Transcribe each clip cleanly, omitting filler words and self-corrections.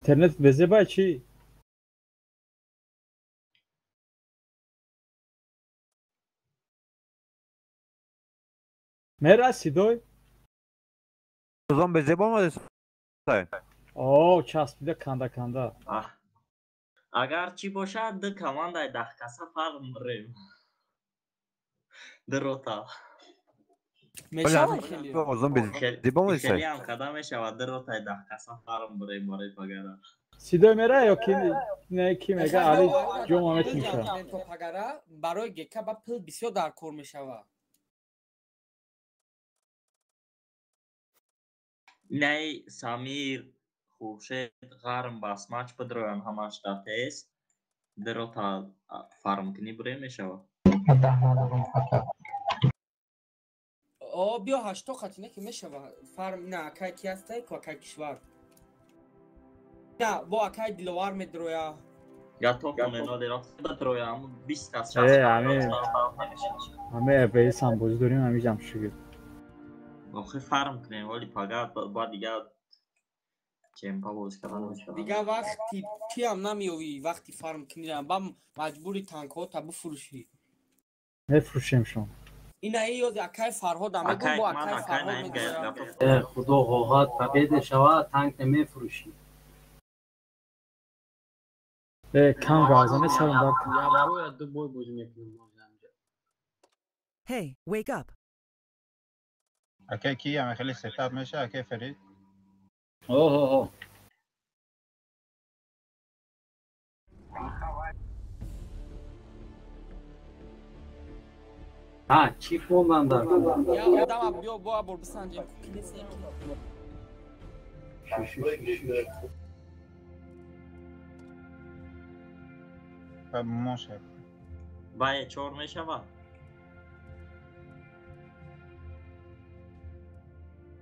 Интернет безебай чӣ? Мера сидой? Озон безеб омади сай. О, часпида канда канда. Агар чӣ бошад, ду командаи даҳкаса фарм бурем. Ду рота. Мешавад хеле. Озон безеб омади сай. Хелеам када мешавад, ду ротаи даҳкаса фарм бурем барои пагара. Сидой мера ё ки не ки мега али ҷома метимша. Пагара барои гека ба пул бисёр дар кор мешавад. Най Самир, Хуршед, Ғарм басмач бидроян ҳамаш дар тез. Ду рота фармкунӣ бурем мешавад. О, биё ҳашто қатине ки мешавад. Фарм на акай ки ҳастай ку акай кишвар. На, бо акай Диловар медроя. Готов нодиров бидроя, ҳамун 20 кас Э, ҳаме ЭБС-ам бозӣ дорим, ҳамиҷам шугир. Охи фарм кунем, вале пага ба дигар чемпа боз кардан мешавад. Дигар вақти чиам намеёвӣ, вақти фарм кунӣ, ба маҷбури танкҳота бифурӯшӣ. Мефурӯшем шон. Ина ёзи акай Фарҳод ам мегӯм, бо акай Фарҳод мегӯям. Худо хоҳад победа шавад, танк намефурӯшӣ. Э, кам газане сарам дард. Я ду бой бозӣ мекунем. Hey, wake up. Акай ки ҳама хеле сетап меша, акай Фарид? Оҳо. Ҳа, чӣ мондан дар? Я одама биё бо абор бисанҷем, ки нест ки. Ба моша. Бае чор мешавад?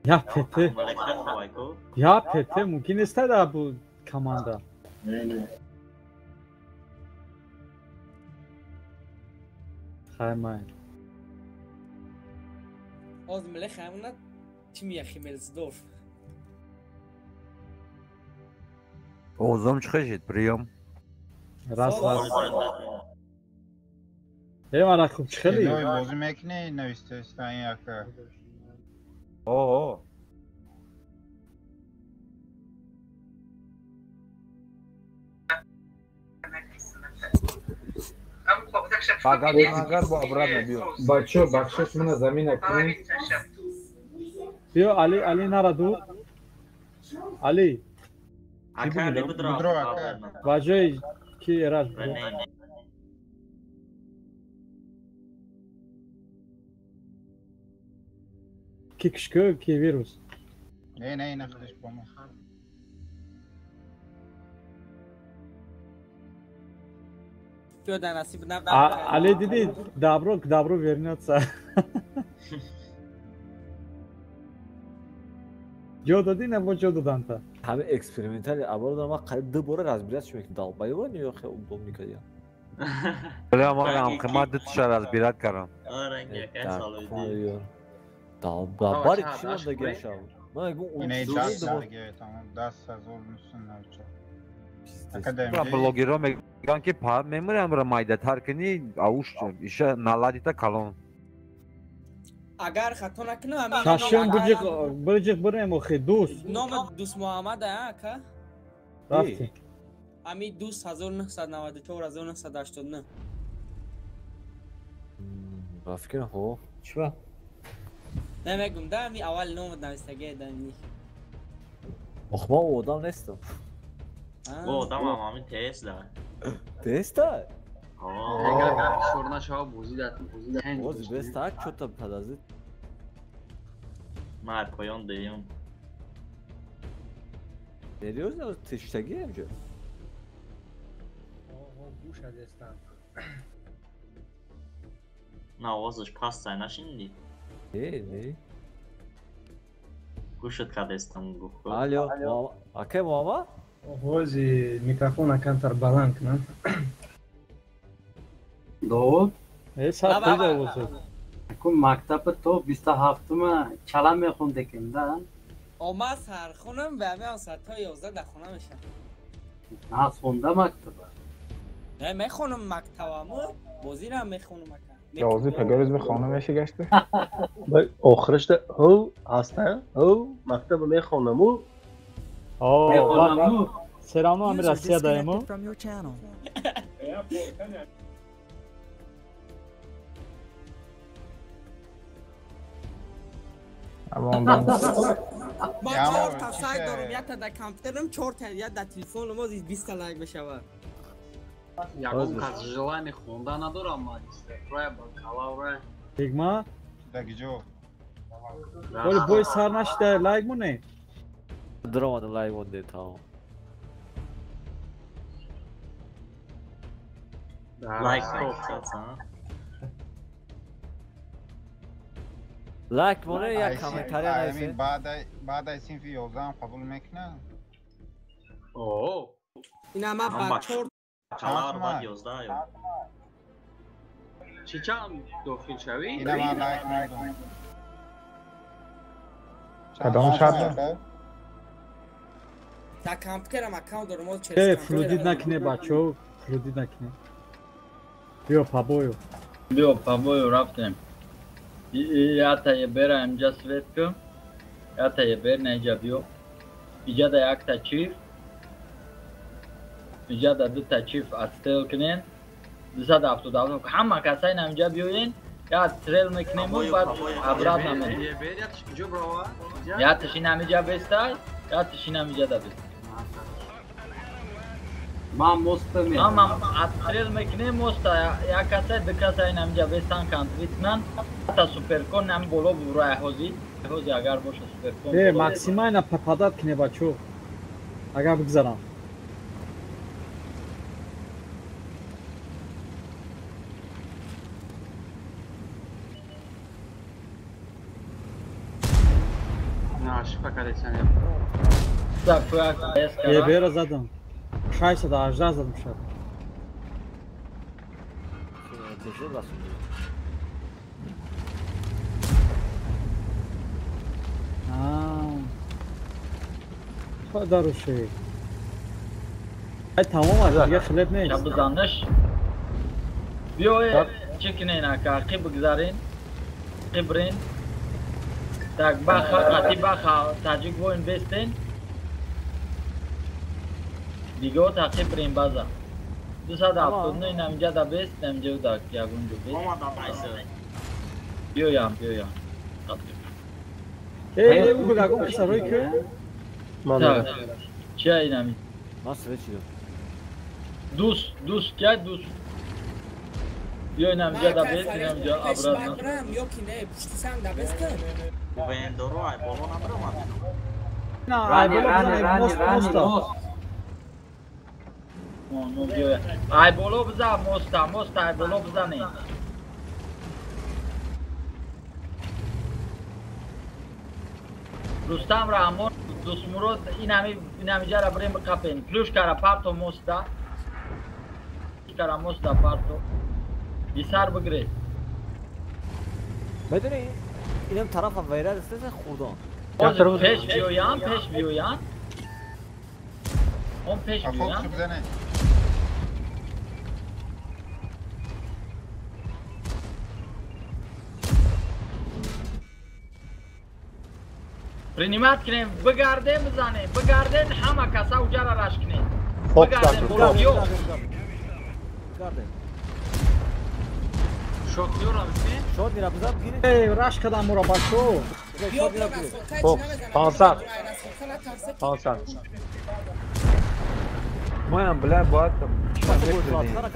Я ПТ. Я ПТ мумкин нест дар бу команда. Хаймай. Оз миле хаймона чӣ мия Химелсдорф. Озон чӣ хешид приём? Раз раз. Э, мара хуб чӣ хели? Бозӣ мекунӣ нависта ин ака. О. Агар бо обратно биё. Бачо, бахшиш мана замина кунем. Биё Али, Али нара дур. Али. Ака Али бидро. Ба ҷои ки Эраҷ бидро. Ки кишкӯ, ки вирус. Не, не, ина худаш бо мо. Али диди, добро к добру вернется. Ҷо додӣ, на бо ҷо доданта. Ҳаме экспериментали аввал дорам, ман қариб ду бора разбирать шуд, долбоёб ё хе удобно кардия. Бля, ман ҳам қимат ду тиша разбирать кардам. Долбари чӣ мондаги шав? Ман мегӯм Ина даст дига тамом, даст ҳазор нусун навча. Академия. Блогерро мегӯянд ки мемурам ра майдатар кунӣ, ауш иша наладита калон. Агар хато накунам, ҳамин шашум буҷиқ буҷиқ бурем охи дӯст. Номи дӯст Муҳаммад а ака? Рафтем. Ҳамин дӯст 1994 1989. Ба фикрам хо, чӣ ба? Не мегум, да ҳамин аввал номат навистагие да ни. Ох, ман одам нестам. О, одамам ҳамин тест да. Тест да? Агар шор нашава бозӣ дар бозӣ дар. Бози бес так чота падази. Ман поён деюм. Серьёзно, тиштаги ҳамҷо? Оҳо, гӯш адестам. На овозаш паст нашинди? Не, не. Гӯшат кадестам гуфт. Алло, акай Муҳаммад? Овози микрофона камтар баланд кунам. Довуд? Э, сар хеле овозад. Кун мактаба то 27-ума чала мехондекем, да? О, ман сархонам ва ҳамин соат то 11 дар хона мешавам. На хонда мактаба. Не мехонам мактабаму, бозира мехонам ака. Ёзи пагарӯз мехонам меши гашта. Охирашда ҳов ҳаста, ҳов мактаба мехонаму. О, серавно ами Россия даему. Ма чорта сайт дорам, якта дар компютерам, чорта я дар телефонам, оз 20 та лайк мешавад. Ягон кас желание хонда надорам, магистратура, бакалавра. Дигма? Дагиҷо. Оли бой сар нашида лайк моне? Даромада лайк монде тамом. Лайк лайк моне як комментария нависед. Баъд аз синфи 11 қабул мекунад? О. Ина ма ба чор Бакалавр баъд 11 ё. Чӣ чанд дохил шавӣ? Ина ман лайк мондам. Кадом шарт? Дар компютерам аккаунт дорам, оз через Э, флудид накне бачо, флудид накне. Биё пабою. Биё пабою рафтем. Ята ебера инҷа свет кун. Ята ебер на инҷа биё. Иҷа да якта чиф. Иҷа да дута чиф отстрел кунен. 277 ҳама касай на инҷа биёен. Я стрел мекунем баъд обратно мерем. Ебер яташ куҷо брова? Яташ ин ҳамиҷа бестай, яташ ин ҳамиҷа да бестай. Ман моста мерам. Ман отстрел мекунем моста, як касай, ду касай ин ҳамиҷа бестан контрит кунан. Та суперкон ҳам боло бурай ҳози. Ҳози агар боша суперкон. Э, максимально попадат кне бачо. Агар бигзарам. На, шифа кадесане. Так, Ебера задам. 618 задам шад. Даруши. Ай тамом аст, дига хлеб нест. Шаб бизанаш. Биё чӣ кунен ака, ақиб бигзарен. Қибрен. Так баха, қати баха, таҷик воин бестен. Диго тақиб брен база. 279 инам инҷа да бест, инам инҷа да ягон ҷо бест. Омадам айса. Биёям, биёям. Э, ӯ ягон писарой ки? Так, чия инами? Ман свет шидам. Дус, дус, кия дус? Биё инам инҷа да бест, инам инҷа обратно. Брам, ё ки не, пушти санг да бест кун. Вендоро ай боло набаромад. На, ай боло бизан, мост, моста. Ай боло бизан, моста, моста, ай боло бизане. Рустам Раҳмон, Дустмурод инамиҷара бирем биқапен. Плюшкара парто моста. Плюшкара моста парто. Бисар бигре. Медонӣ, инам тарафам вайрат аст, хурдон. Пеш биёян, пеш биёян. Он пеш биёян. Принимать кунем, бигардем бизанем, бигардем ҳама каса уҷара раш кунем. Бигардем боло биё. Шот ёра бизанем. Шот мира бизан бигирем. Эй, раш кадам мура бачо. Биё биё 500. 500. Моям бля бояд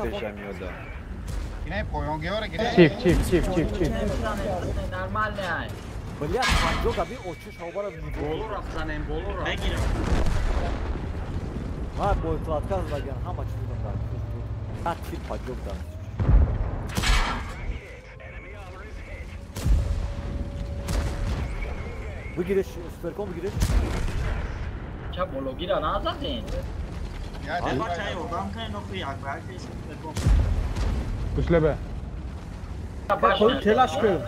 пешам ёда. Кине поёнгиёра гире. Чиф, чиф, чиф, чиф, чиф. Нормально ай. Бля, панҷо габи очиш ҳобара боло рафтанем, боло рафт. Бегирам. Ма бойкладка задаган ҳама чиз додам дар. Ҳат тир панҷо будан. Бигиреш, суперкон бигиреш. Ча бологира назадем. Бача ёрдам кунед, охи акбар ки суперкон. Кушлебе. Қой телаш кун.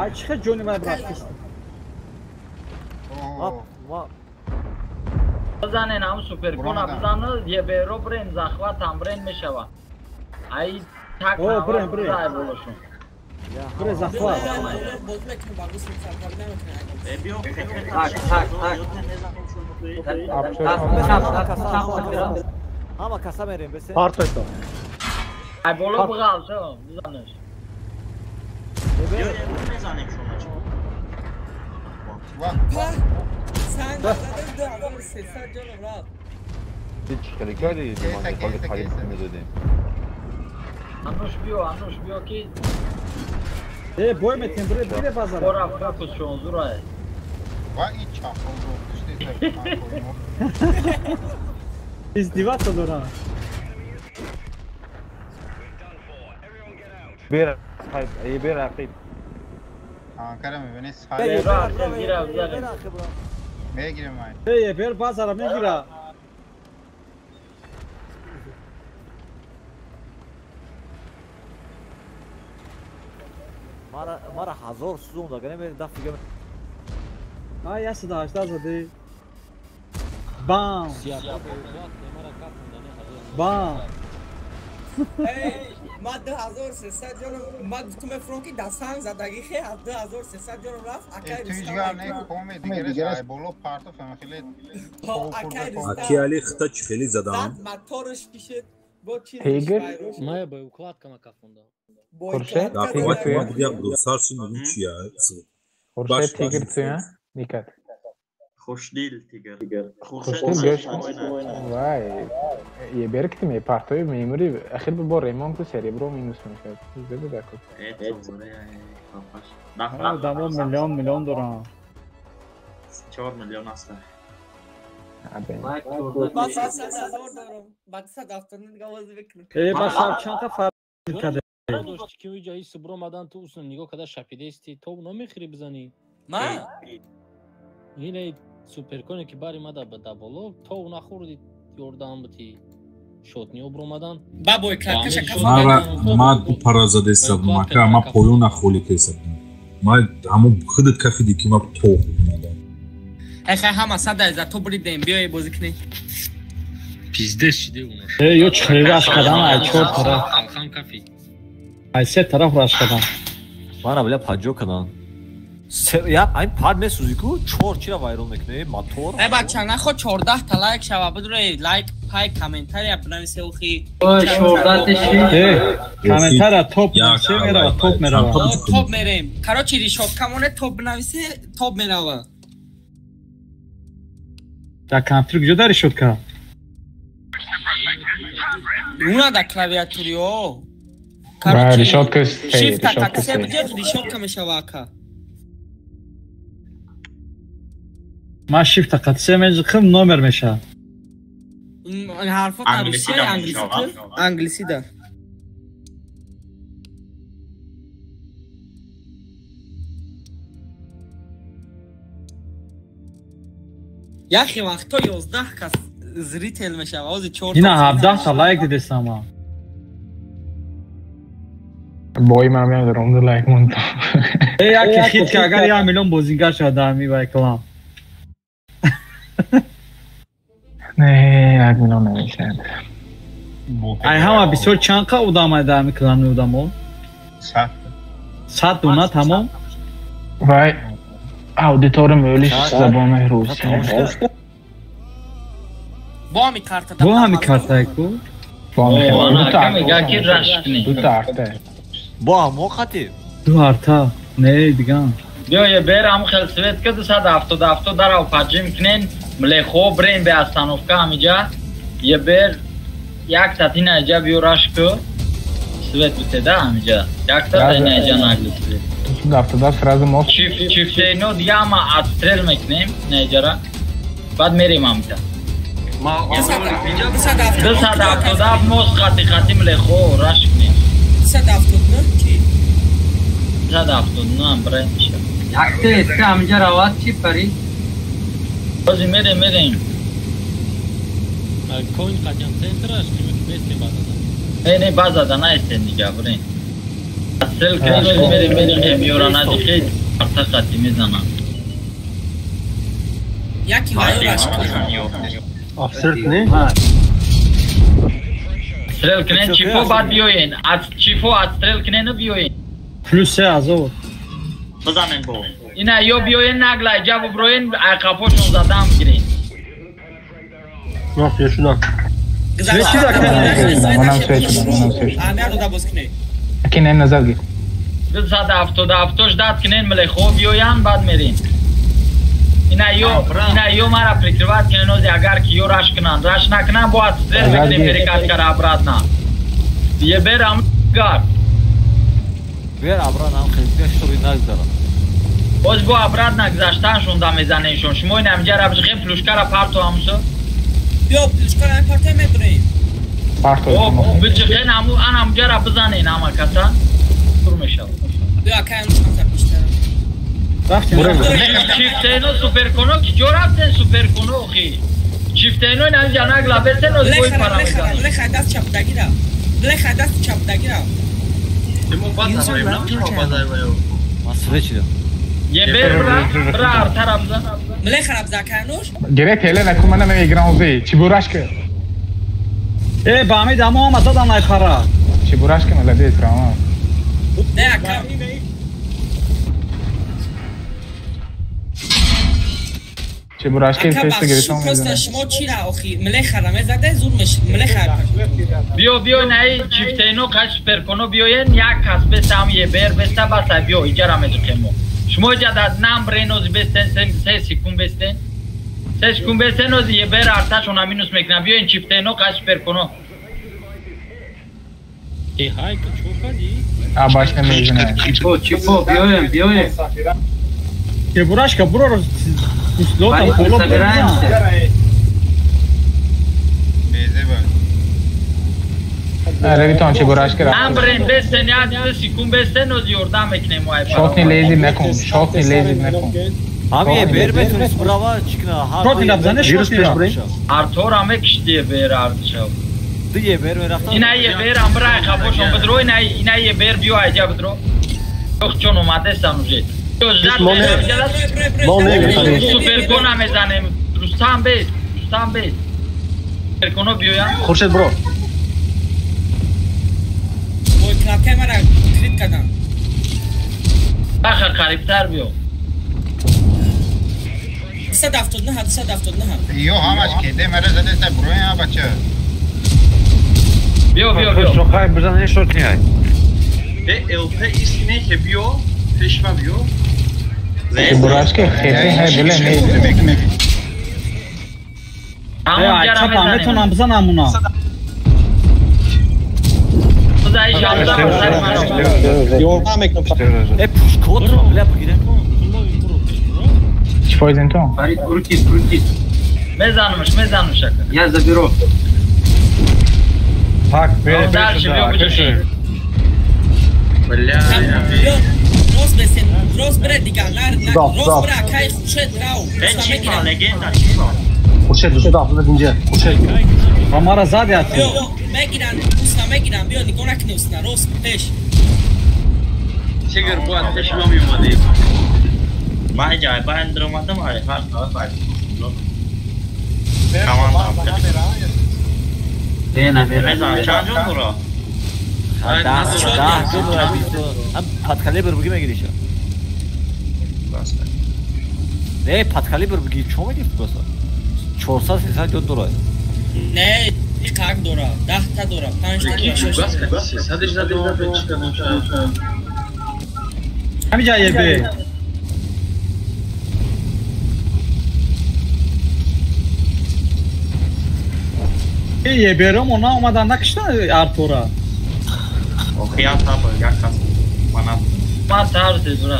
Ай чӣ хел ҷони вай рафтист? Бизанен ҳам суперкона бизана, еберо брен захват ҳам брен мешава. Ай так брен брен. Брен захват. Так так так. Ҳама каса мерем бесе. Партойто. Ай боло бғалто, бизанеш. Мезанем шумо. Санг задам 2300 ҷонам рафт. Чӣ хеле кардӣ? Мо қариб медодем. Ануш биё ки бой метем бре бре базар. Бора фокус шон зурай. Ва и чапол Издеваться дора. Бера, бера ақиб. Анкара мебинӣ мегирем ай. Бер базара мегира. Мара 1000 сӯм дагане ме даф дига. Ай 180 зади. Бам. Бам. Эй, ма 2300 ҷонам, ма гуфтум мефуром ки дастан задагӣ хе 2300 ҷонам рафт, акай Рустам. Не коме дигараш ай боло партоф ам хеле. Аки Али хита чӣ хеле задам? Зад моторш кишид бо чиз. Тигр? Ма ба укладка ма кафонда. Хуршед? Хуршед тигр туя? Никат. Хушдил тигр. Хушдил гӯш. Вай, ебер ки мепартои мемури ахир бо ремонту серебро минус мешавад. Зеба дако. Одамо миллион миллион дорам. 4 миллион аст. Ба 100,000 дорам. Ба 279 гавоз бикунам. Ба шаб чанд та фарқ карда? Дошти ки уҷа ис бромадан ту усно нигоҳ када шапидести то намехӯри бизанӣ. Ма? Ине суперконе ки бари мада ба боло то нахӯрди ёрдам бити шотниё бромадан. Ба бой клаткаша Ма ду пара задеста мака ма поёна холи кеса. Ма ҳамон худат кафиди ки ма то омадам. Эй хай ҳама сад за то бридем биёй бозӣ кунем. Пиздец шиде унош. Эй ё чӣ раш кадан ай чор тараф. Қалхан кафи. Ай се тараф раш кадан. Мана бля паҷо кадан. Я айн пар месӯзӣ ку чор чира вайрон мекунӣ мотор. Э бача нахо 14 та лайк шава бидуре лайк пай комментария бинависе охи. 14 ши. Комментария топ се мерава топ мерава. Топ мерем. Короче решотка моне топ бинависе топ мерава. Дар компютер куҷо дар решотка? Уна дар клавиатурио. Короче решотка шифта таксе биҷед решотка мешава ака. Ма шифта қатсе меҷиқим номер мешавад. Ҳарфо русия англисӣ англисӣ да. Яхе вақто 11 кас зрител мешава. Ози 4 Ина 17 та лайк дидесам ма. Бой ман медорам ду лайк монтам. Э яке хит ки агар 1 миллион бозингар шавад дар ҳамин реклам. Не, 1 миллион намешавад. Ай ҳама бисёр чанд қа одам ай дар ҳамин клани одамо? 100. 100 дона тамом? Вай, аудитория мӯлиш забони русӣ. Бо ҳами карта. Бо ҳами карта ку? Бо ҳами карта. Ду тарта. Бо ҳамо хати? Ду арта. Не, диган. Биё берам хел свет ка 277 дарав паҷим кунен, млехо брен бе остановка ҳамиҷа. Ебер як татина иҷа биё раш ку. Свет битеда ҳамиҷа. Як татина иҷа нагли свет. 277 сразу мост. Чифтейно дига ҳама отстрел мекунем наиҷара. Баъд мерем ҳамиҷа. 277 мост хати хати млехо раш кунем. 279 ки? 279 ҳам брен мешавад. Якте эсте ҳамиҷа равад чи пари? Бози мерем мерем. Коин қатиан центраш ки бестем базада. Не не базада наистем дига брен. Отстрел кунем мерем мерем меёра нади хел арта хати мезанам. Яки вайораш кунем. Офсер кунем? Стрел кунем, чифо баъд биёен. Аз чифо аз стрел кунену биёен. Плюс 3000. Бизанем бо. Ина ё биёен нагла иҷа буброен айқафошон задам бигирен. На, шуда. Манам свет шудам, манам свет шудам. Амир дода боз кунед. Аки не назар гир. 277 дад кунен млехо биёян баъд мерин. Ина ё мара прикрывать кунен ози агар ки ё раш кунанд, раш накунанд бояд стрел мекунем перекаткара обратно. Е берам гар. Бер обратно ам хеле шури нагзарам. Боз бо обратно гузаштаншон да мезаненшон. Шумо ин ҳамҷара бижихем плюшкара парту ҳамсо. Биё плюшкара ҳам парто медурем. Парто. Бижихен ҳаму ан ҳамҷара бизанен ҳама каса. Тур мешавад. Биё акай ҳамшон пиштара. Чифтено суперконо ки ҷо рафтен суперконо охи. Чифтено ин ҳамҷа нагла бесен оз бой пара мезанем. Леха даст чапдагира. Леха даст чапдагира. User left your channel. Ман свет шудам. Е бер бра артара бзан. Млеха рабза кануш. Гире теле наку мана мегирам ози. Чебурашка. Э ба ами дамо омад задан ай пара. Чебурашка молодец, Роман. Не ака. Чебурашка фест гирифтам. Просто шумо чира охи млеха ра мезаде зур меш млеха. Биё биё наи чифтено қай суперконо биёен як кас бесам е бер беста баса биё иҷара мезухем мо. Шумо иҷа дар нам бренози бестен 3 секунд бестен. 3 секунд бестен ози е бер арташона минус мекунам. Биёен чифтено қай суперконо. Э ҳай ка чо кади? А баш намезанад. Чифо чифо биёем биёем. Чебурашка буро Лотом поло собираемся. Ревитон Чебурашка. Нам брен бестен як 2 секунд бестен ози ёрдам мекунем мо ай. Шотни лези накун, шотни лези накун. Ами бер метунис брава чикна. Шотни набзане шотни. Артур мекишти бер артшав. Дие бер мерафтам. Ина е бер амбра хабошон бедро ина ина е бер биё айҷа бедро. Ох чон омадесан уже. Суперкона мезанем. Рустам бес, Рустам бес. Суперконо биёян. Хуршед бро. Ой, кнопкаи мара крит кардам. Баха қарибтар биё. 279 279. Ё ҳамаш кеде мара задеста броя бача. Биё биё биё. Шохай бизане шотни ай. Э ЛП истине ке биё, пешма биё. Чебурашка хете хай биле не. Ай чапа метонам бизанам уна. Э пушкот бля бигире. Чӣ фоизен то? Фарид крутит крутит. Мезанамш мезанамш ака. Я заберу. Так, бер бер. Бля. Рост бесен, рост бре дигар, нар, рост бре акай Хуршед рав. Э чифа легенда чифа. Хуршед 275 инҷа. Хуршед. Ба мара зад як. Биё, мегиран, усна мегиран, биё нигоҳ накунӣ усна, рост пеш. Чигар бояд пеш ма меомадӣ. Ман ҷай банд омадам, ай ҳар тараф ай. Команда. Не, намера. Чанд ҷон дора? 10 ҷон дора 20. Ҳам подкалибр буги мегириша. Не, подкалибр буги чо мегирифт просто? 400 300 ҷон дора. Не, иқак дора, 10 та дора, 5 та дора, 6 та дора. 300 дора. Ҳамиҷа ебе. Ебером она омадан накиштан Артура. Охи я таба, як кас. Мана. Ма тарзи дура.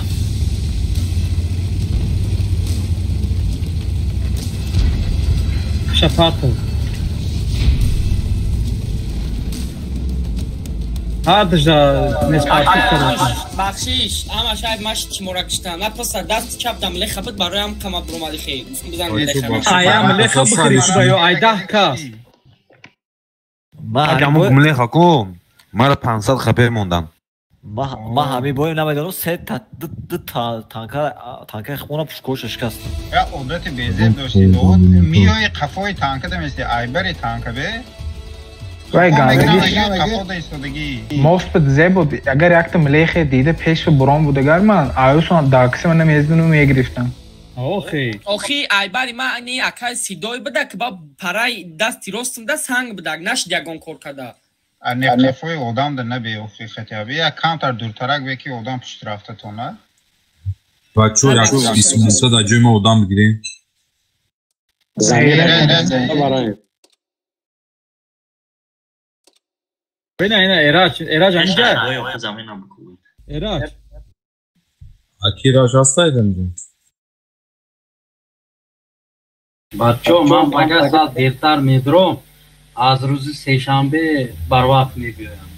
Шапатов. Ҳардажда неспартик кард. Бахшиш, ама шайб маш чимора киштам. На просто даст чап дам леха буд бароям кама буромади хей. Бизан леха. Аям леха бикри ё ай 10 кас. Агаму млеха ку мара 500 хабер мондан. Ма ҳамин боем намедонам се та ду танка хона пушкоша шикастам. Я одати безеб дошти Довуд миёи қафои танка дамести айбари танка бе. Вай гандагиш қафода истодагӣ. Мост буд зеб буд агар якта млехе дида пеши бурон буд агар ман аюсон дакси мана мездану мегирифтам. Охи. Охи айбари ма ни акай сидой буда ки ба параи дасти ростам да санг буда нашд ягон кор када. Не қафои одам да набе охи хотя бы як камтар дуртарак бе ки одам пушт рафта тона. Бачо як бисмилла да ҷои ма одам бигирем. Бина ина Эраҷ, Эраҷ ҳаминҷа. Эраҷ. Аки Эраҷ ҳастайдам ҷо. Бачо ман пага соат дертар медром. Аз рӯзи сешанбе барвақт мебиёям.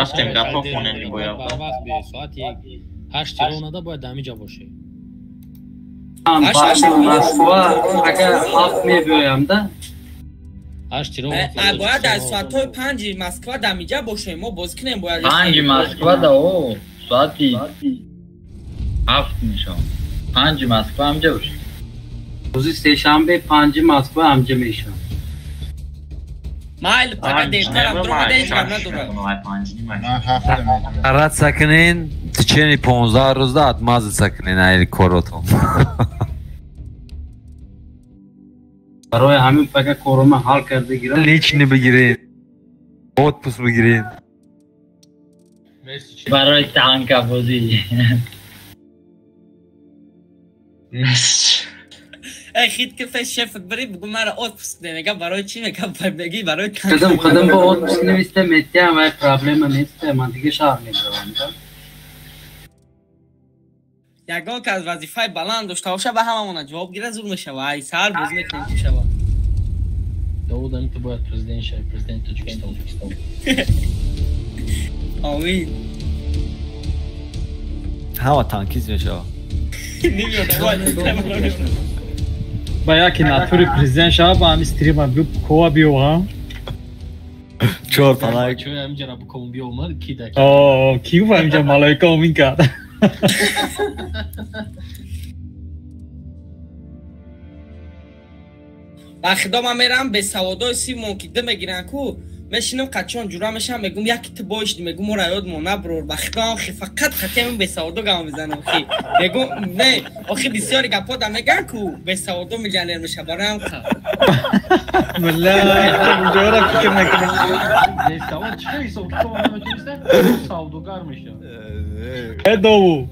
Рафтем гапҳо хонем бояд. Барвақт биёй, соати 8 ронада бояд ҳаминҷа бошӣ. Москва агар 7 мебиёям да? 8 ронада. Бояд аз соатҳои 5 Москва дамиҷа бошем, мо боз кунем бояд. 5 Москва да о, соати 7 мешавад. 5 Москва ҳамҷа бошад. Рӯзи сешанбе 5 Москва ҳамҷа мешавад. Майли пага дертарам дуромада ҳеҷ гап надорад. Рад сакнин, течени 15 рӯзда отмаза сакнин айри коротон. Барои ҳамин пага корома ҳал карда гирам. Лични бигиред, отпуск бигиред. Барои танка бозӣ. Эй хит ки феш шеф бери бугу мара отпуск де мега барои чӣ мега беги барои худам ба отпуск нависта метиям вай проблема нест ман дига шаҳр мебаравам. Ягон ки аз вазифаи баланд дошта боша ба ҳамамона ҷавоб гира зур мешава. Ай сар боз мекунем ки шава. Довуд ами ту бояд президент шавӣ, президенти Тоҷикистон. Омин. Ҳама танкиз мешава. Ба яке натури президент шава ба ҳами стрима бю кова биё ҳа? Чор талак. Чой ҳаминҷара буком биё омад ки да. О, ки гуфт ҳаминҷа малоика омин кард. Ба худо ман мерам бесаводои симон ки д мегиранд ку мешинам қачон ҷура мешавам мегум яки ту боишди мегум моро ёдмон наброр. Ба худо охи фақат хати ҳамин бесаводо гап мезанам охи мегум не охи бисёри гапҳо да меган ку бесаводо миллионер меша бароям қа. Бля, ҷора фикр накунам. Бесавод чӣ ҳисоб китоб наметониста? Савдогар меша. Э Довуд.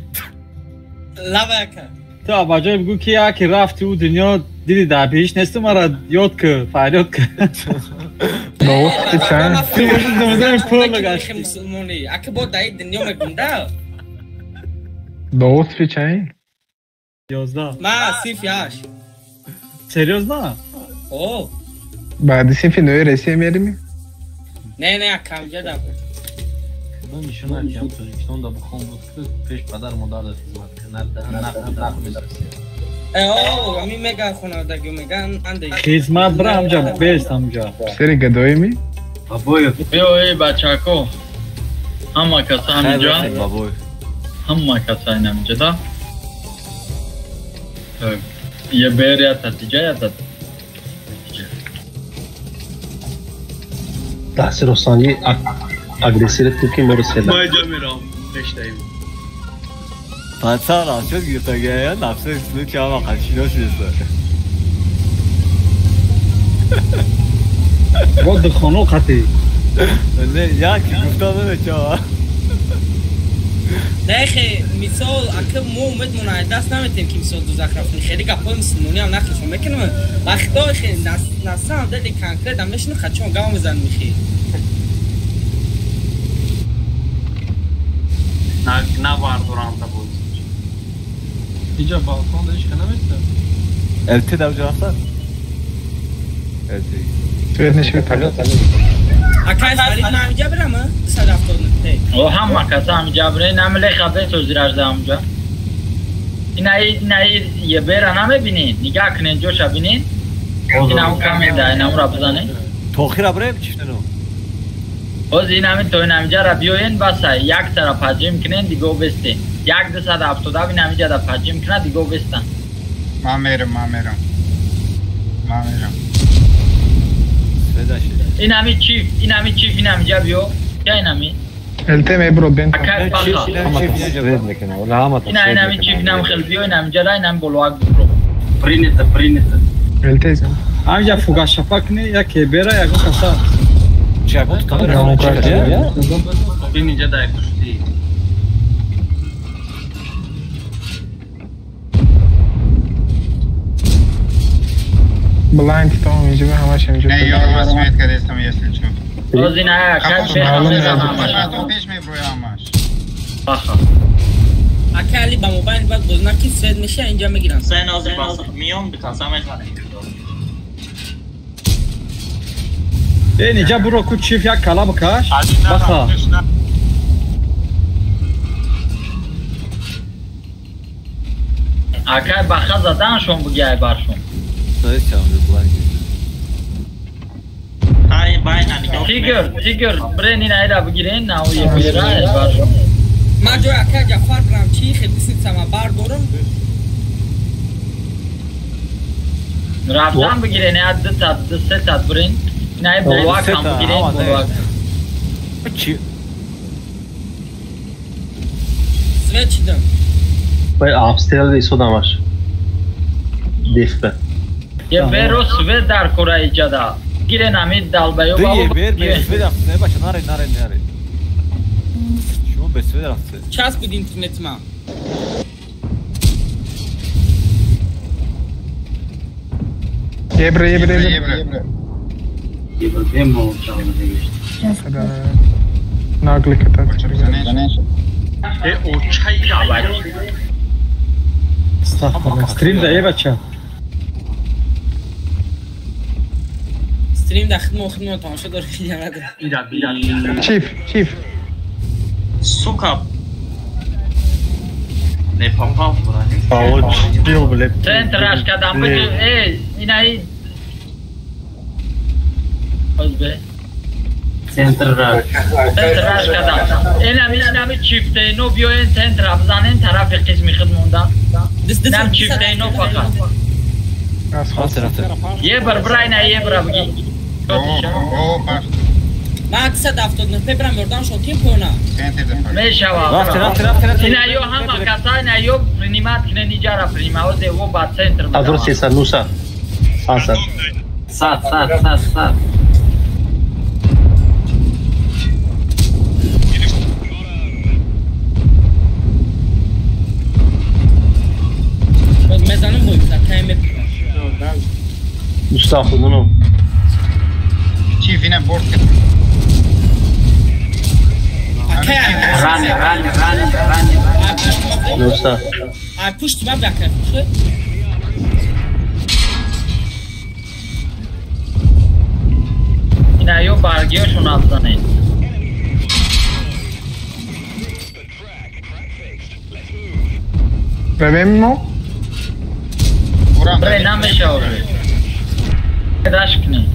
Лава яка. Ту ба ҷое бигӯ ки яке рафти ӯ дунё диди дар пеш несту мара ёд ки фарёд ки. Довуд ти чанд? Мусулмонӣ ака бо даи дунё мегум да. Довуд ти чанд? 11. Ма синфи 8. Серьёзно? О. Баъди синфи 9 Россия мерими? Не, не, ака ҳамҷа да. Худо нишона ки ҳам Тоҷикистон да бухон буд ки пеш падар модар да хизмат кунад, нақл мерасид. О, ами меган хонадагӣ меган анда. Хизмат бира ҳамҷа бест ҳамҷа. Сери гадоими? Бабоев. Биё эй бачако. Ҳама каса ҳаминҷа. Бабоев. Ҳама каса ҳаминҷа да. Е берия татиҷа я тат. Таҳсир Ҳусанӣ агрессия ки моро седа. Ман ҷо мерам. Бештаим. Пацан расчет гирифтагия, нафсе случай ама қачино шудеста. Бо духоно қати. Не, як гуфта намечава. Не хе, мисол, ака мо умедмон ай даст наметем ки мисол дузах рафтем. Хеле гапҳои мусулмонӣ ҳам нақлшон мекунем. Вақто хе насам дели конкрет ам мешину қачон гап мезанем хе. Навардорам та боз. Иҷа балкон да ҳеч ка наместа? ЛТ дар ҷо рафта? ЛТ. Свет нешавад талё. Акай Фарид ман ҳаминҷа бирам, 279. О, ҳама каса ҳаминҷа бирен, намле хабе созираш да ҳаминҷа. Инаи ебера намебинед, нигаҳ кунед, ҷоша бинед. Ина он камеда, ина онра бизанед. Тохира брем чифтено. Оз ин ҳамин то ин ҳамиҷара биёен баса як тара паҷим кунен диго бестен. 1270 ин ҳамиҷа да паҷим кунад диго бестан. Ман мерам, ман мерам. Ман мерам. Ин ҳами чиф, ин ҳами чиф, ин ҳамиҷа биё. Я ин ҳами. ЛТ мебро бен. Ин ҳами чиф, ин ҳам хел биё, ин ҳамиҷа ра, ин ҳами болоак бро. Принято, принято. ЛТ. Ҳамиҷа фугашафа кунӣ, як бера, ягон каса. Чагон камера чӣ? Ин инҷа дай пушти. Блайнд там инҷа ҳамаш инҷа. Не, ёр ман свет кардестам, если чё. Боз ин ая кай пеш меброя ҳамаш. Баха. Ака Али ба мобайл баъд боз наки свет меша инҷа мегирам. Се нози бас миём бикаса мезанем. Э, инҷа буро ку чиф як кала бикаш. Баха. Акай баха задан шон бугиай баршон. Тигр, тигр, брен ин айра бигирен, на ӯ ебера баршон. Ман ҷои акай Ҷафар брам чи хел биситсама бардорам. Рафтан бигирен, я ду та, ду се та брен. Ин ай болоак ҳам бигирен, болоак. Чи? Свет чидам. Бай обстрел исодамаш. Дефта. Еберо свет дар кора иҷада. Гирен ҳамин далбаё бабо. Ебер бе свет рафт, не бача, наре, наре, наре. Шумо бе свет рафт. Часпид интернет ма. Ебре, ебре, ебре. Ебре бемо чалма дегешт. Нагли ката. Э, о чай давай. Астағфируллоҳ. Стрим да е бача. Стрим да хидмо хидмо тамошо дор видео надорам. Ира, ира. Чиф, чиф. Сука. Не попал брат. Получил, блядь. Центраш кадам бу. Эй, инаи. Озбе. Центраш. Центраш кадам. Инами инами чифте но биёен центра бизанен тарафи қисми худ монда. Инам чифте но фақат. Ебр брайна ебра буги. Ман 279 брам ёрдам шон ким пона. Мешава. Рафте, рафте, рафте, рафте. Ина ё ҳама каса ина ё принимат кунен иҷара принима озе во ба центр. Азор 300 900. 500. Сад, сад, сад, сад. Боз мезанам бой тайм. Мустафо, Чиф ина борт. Рани, рани, рани, рани. 900. Ай пушт ма бака. Ина ё баргиёшон абзанед. Равем мо? Бре намешава. Раш кунед.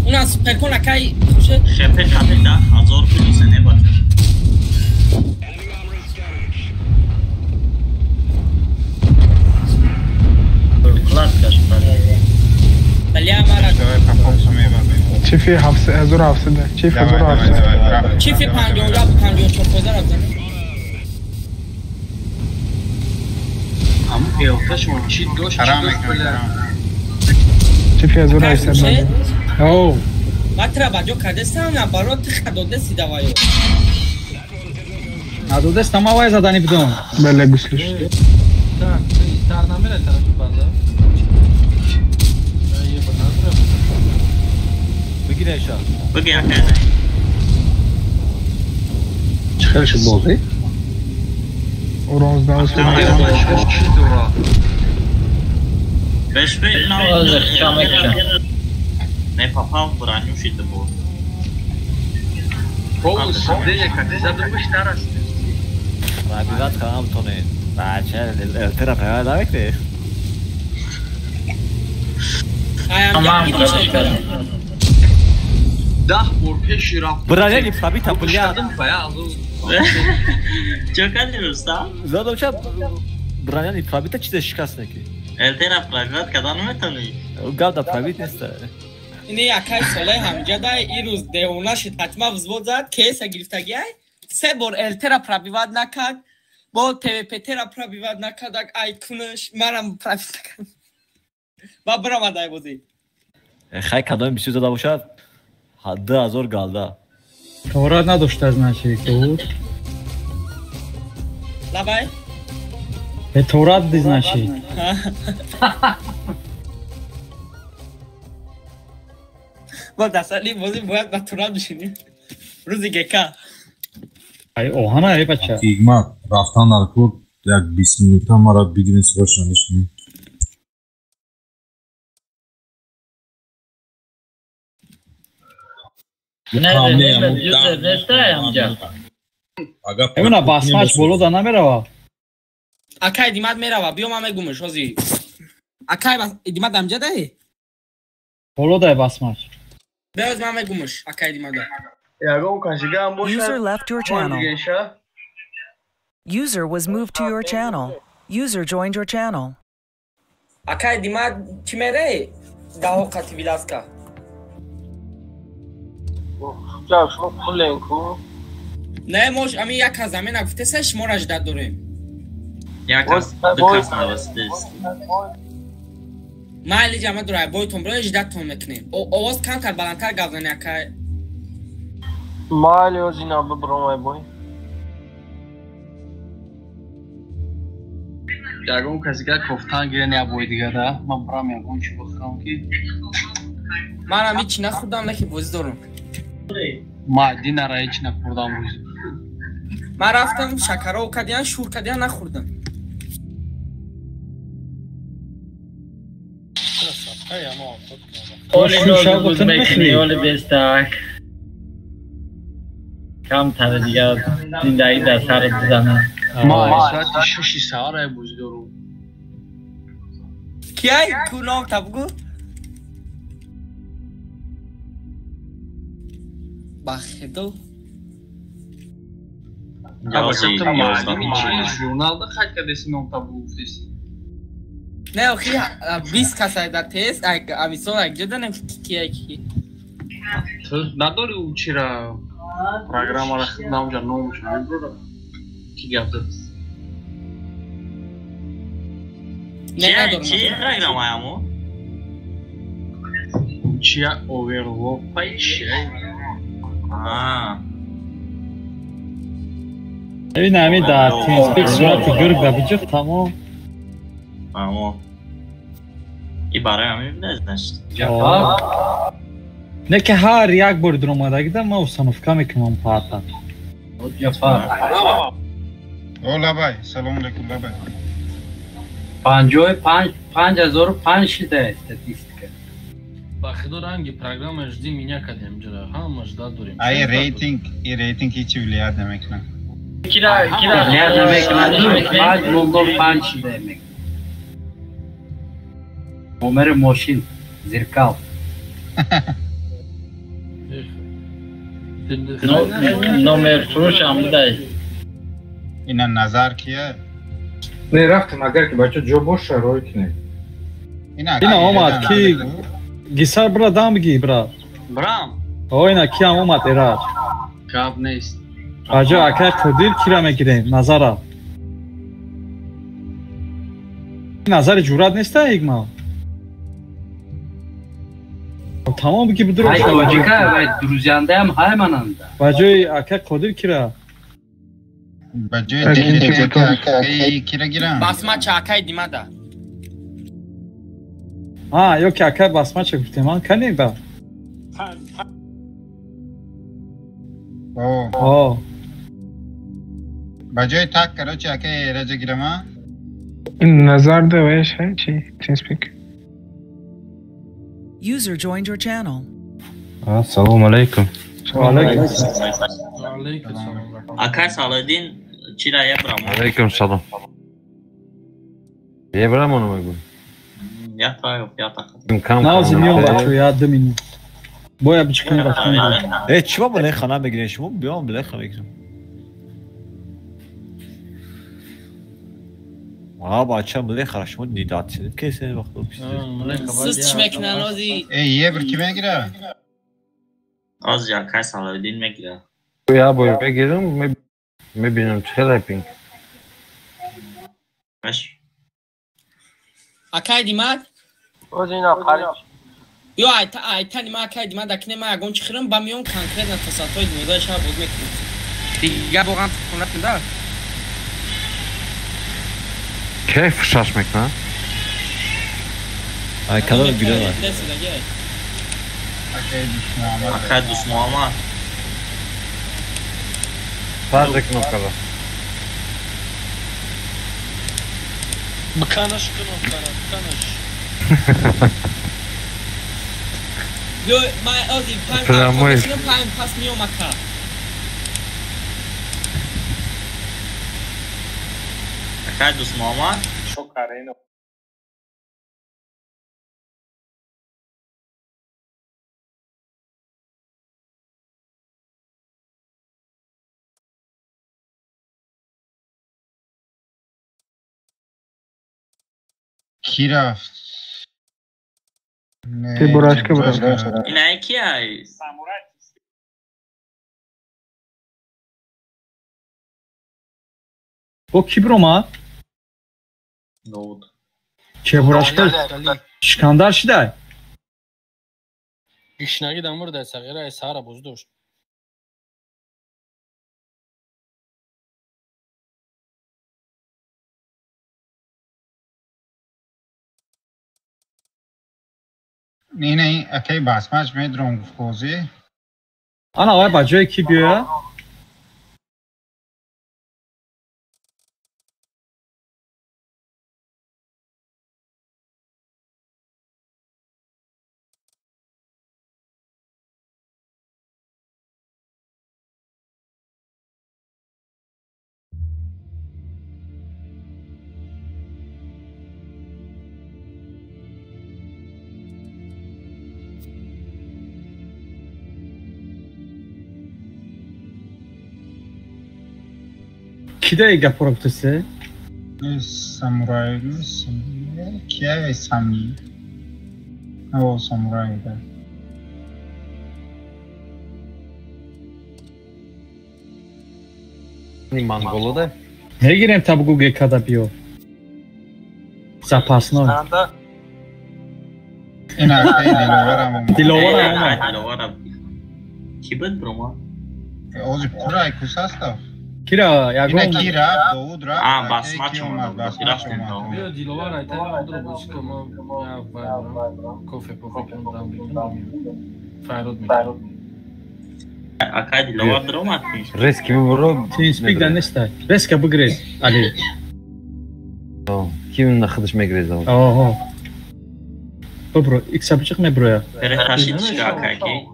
Уна суперкон акай хуше. Хепе хапе 10000 плюс не бача. Класс Бля мара. Чифи 1700 чиф 1700. Чифи 50 54 фоза рафтан. Ам элташон чи дошт чи дошт бля. Чифи 1800. Оу. Батра баҷо кардестам на барот тиха додеси даваю. Надодест ама вай задани бидон. Бале гуслиш. Так, стар намера тарафи база. Бигирен ша. Бигир ака. Чӣ хел шуд бозӣ? Оронздаҳ. Чӣ дора? Беш бе на. Не попал в броню шида буд. Рабиват хам тоне. Бача, элтера права давекте. 10 бор пеши рафт. Броня не пробита, бля. Чё кардӣ, Рустам? Задам ча броня не пробита, чизе шикаст неки. ЛТ-ра пробивать кардан наметавонӣ? Гап да пробит нест. Ини якай солаи ҳамҷадай ин рӯз девона шид, ҳатма взвод зад, кейса гирифтагиай, се бор ЛТ-ра пробивать накард, бо ТВПТ-ра пробивать накард, ай кунаш, марам пробить накард. Ба биромадай бозӣ. Хай кадоми бисёр зада бошад, 2000 галда. Торат надошта, значит, тут. Лабай? Торат ди, значит. Мо дасали бозӣ бояд ба турат бишинем. Рӯзи ГК. Ай оҳана, ай бача. Ҳикмат, рафтан дар кор як 20 минута мара бигирин срочно нишинем. Не, нестай ҳамҷа. Эмина басмач боло да намерава. Акай Димат мерава, биё ман мегумш ҳози. Акай Димат ҳамҷа дай? Боло дай басмач. Биё ман мегумш акай Димат да. Ягон кашига ҳам бошад. User left your channel. User was moved to your channel. User joined your channel. Акай Димат чӣ мере? Даҳо қати виласка. Шумо пулен ку? Не, мош ами як аз замина гуфтеса шуморо ждат дорем. Як аз ду кас навасидест. Майли ҷама дурай, бойтон бро ждаттон мекунем. Овоз камтар баландтар гап зани акай. Майли озина бибром ай бой. Ягон касига кофтан гирен я бой дигара. Ман брам ягон чӣ бихӯрам ки. Манам ҳеч нахӯрдам, лекин бозӣ дорам. Ма динара ҳеч нахӯрдам рӯзи. Ман рафтам шакаро кардиан, шур кардиан нахӯрдам. Оли бестак. Камтар дигар зиндагӣ дар сарат бизанад. Ма соати 6 саҳар ай бозӣ дорам. Кияй? Ку ном та бугӯ? Бахедо. Абача маълими чи журналда қайд кардеси ном та бугуфтеси? Не, охи 20 касай дар тест, амисол якҷо данем кияй ки. Ту надори ӯ чира программара намҷа номаш мебурад? Ки гап зад? Не, надорам. Чи программа амо? Чия оверлопай чи? Бибин ҳами дар TeamSpeak сурати гург да биҷух тамом. Тамом. И барои ҳамин буда, значит. Не ки ҳар як бори дуромадагида ман установка мекунам парта. Ҷафар. О лабай, салом алейкум лабай. 55 5005 шида статистика. Ба худо ранги программа жди меня кардем ҷара, ҳама ждат дорем. Ай рейтинг, и рейтинг ҳеч влиять намекунад. Кира влиять намекунад. 505 шида мекунад. Номери мошин, зеркал. Номер фурӯшам будай. Ина назар кия? Не рафтем, агар ки бача ҷо боша рой кунем. Ина омад ки гисар бра дам ги бра. Брам. О ина киам омад эраҷ. Гап нест. Аҷо акай Қодир кира мегирем назара. Назари ҷуръат неста ҳикма. Тамом биги бидур. Ай тоҷика вай друзьяндаям ҳай мананда. Ба ҷои акай Қодир кира? Ба ҷои кира гирам? Басмача акай Димада. А, ё ки акай басмача гуфтем, ан кани ба? О. О. Ба ҷои так, короче, акай Эраҷа гирам, а? Назар да вайш ҳай чи? TeamSpeak. User joined your channel. Ассалому алайкум. Ва алайкум салом. Акай Салодин чира ебрам? Алайкум салом. Ебрам оно мегӯ. Я та я та. Навзи миён бачо, я 2 минут. Боя бичкини рафтан. Э, чӣ ба млеха намегирем шумо? Биё млеха мегирем. А, бача млеха шумо нидатсинед кесен вақт Сиз чӣ мекунан ози? Э, ебр ки мегира? Оз якай Салоиддин мегира. Я бой мегирам, мебинам чӣ хеле пинг. Маш. Акай димад? Оз ина қариб. Ё айта айта нима акай димад акне ма ягон чӣ хӯрам ба миён конкретно то соатҳои 12 шаб боз мекунем. Дига боғам хонатун да? Кайф шаш мекунад? Ай кадом гирёна? Акай Дӯстмуҳаммад. Панҷ кнопкада. Биканаш кнопкара, биканаш. Ё ма ози панҷ панҷ пас миём ака. Акай Дӯстмуҳаммад. Шокарено. Ки рафт? Ки бурашка бурашка. Ина ки ай? Самурай. Бо ки биромад? Довуд. Че бурашка? Шикандар шидай? Гишнагӣ дамур дар сағира ай саҳара боз дошт. Не, не, акай басмач медром гуфт бозӣ. Ана вай ба ҷое ки биёя? Кидаи гапро гуфтасе? Самурай, кия сам. О, самурай да. Монголо да? Мегирем та бугу гекада биё. Запасной. Ина акай Диловарам омад. Диловарам омад. Диловарам. Ки буд брома? Ози пурай кусастав. Кира ягон Ина ки рафт, Довуд рафт. А, басмач омад, басмач омад. Биё Диловар айта одро бозӣ кун, мо я вай барам. Кофе пофе кунам, дам бикунам, файрод мекунам. Акай Диловар даромад. Резки бибуро. Тинспик да нестай. Резка бигрез, Али. Ки на худаш мегреза? Оҳо. Бибро, икса бичиқ меброя. Переташид шида акай ки.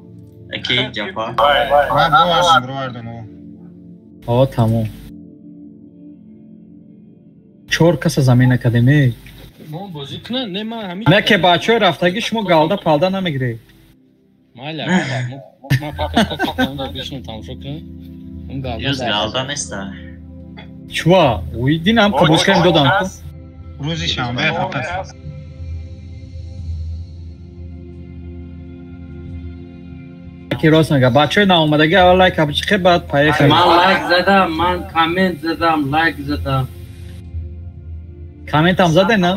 Аки ҷафа. Ман бовардам, бировардам. О, тамом. Чор каса замин накардем. Мо бозӣ кунан, не ман ҳамин. Не ки бачаҳои рафтагӣ шумо галда палда намегиред. Майли, ман фақат кофе кунам, бишинам тамошо кунам. Он галда. Юз галда неста. Чува, уйдинам қабул кардем додам. Рӯзи шанбе фақат. Ки рост мега, бачаҳои наомадагӣ аввал лайк абичихе, баъд поехали. Ман лайк задам, ман коммент задам, лайк задам. Комментам заде, на?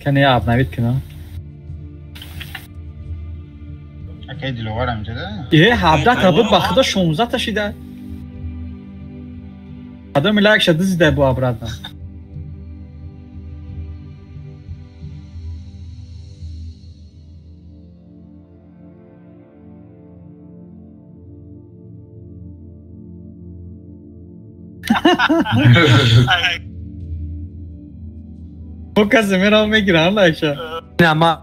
Кане я обновить кунам. Акай Диловарам ҷада? Э, 17 та буд, ба худо 16 та шида. Одами лайк ша дизида бу обратно. Бо касе мерав мегирам лайкша. Не, ма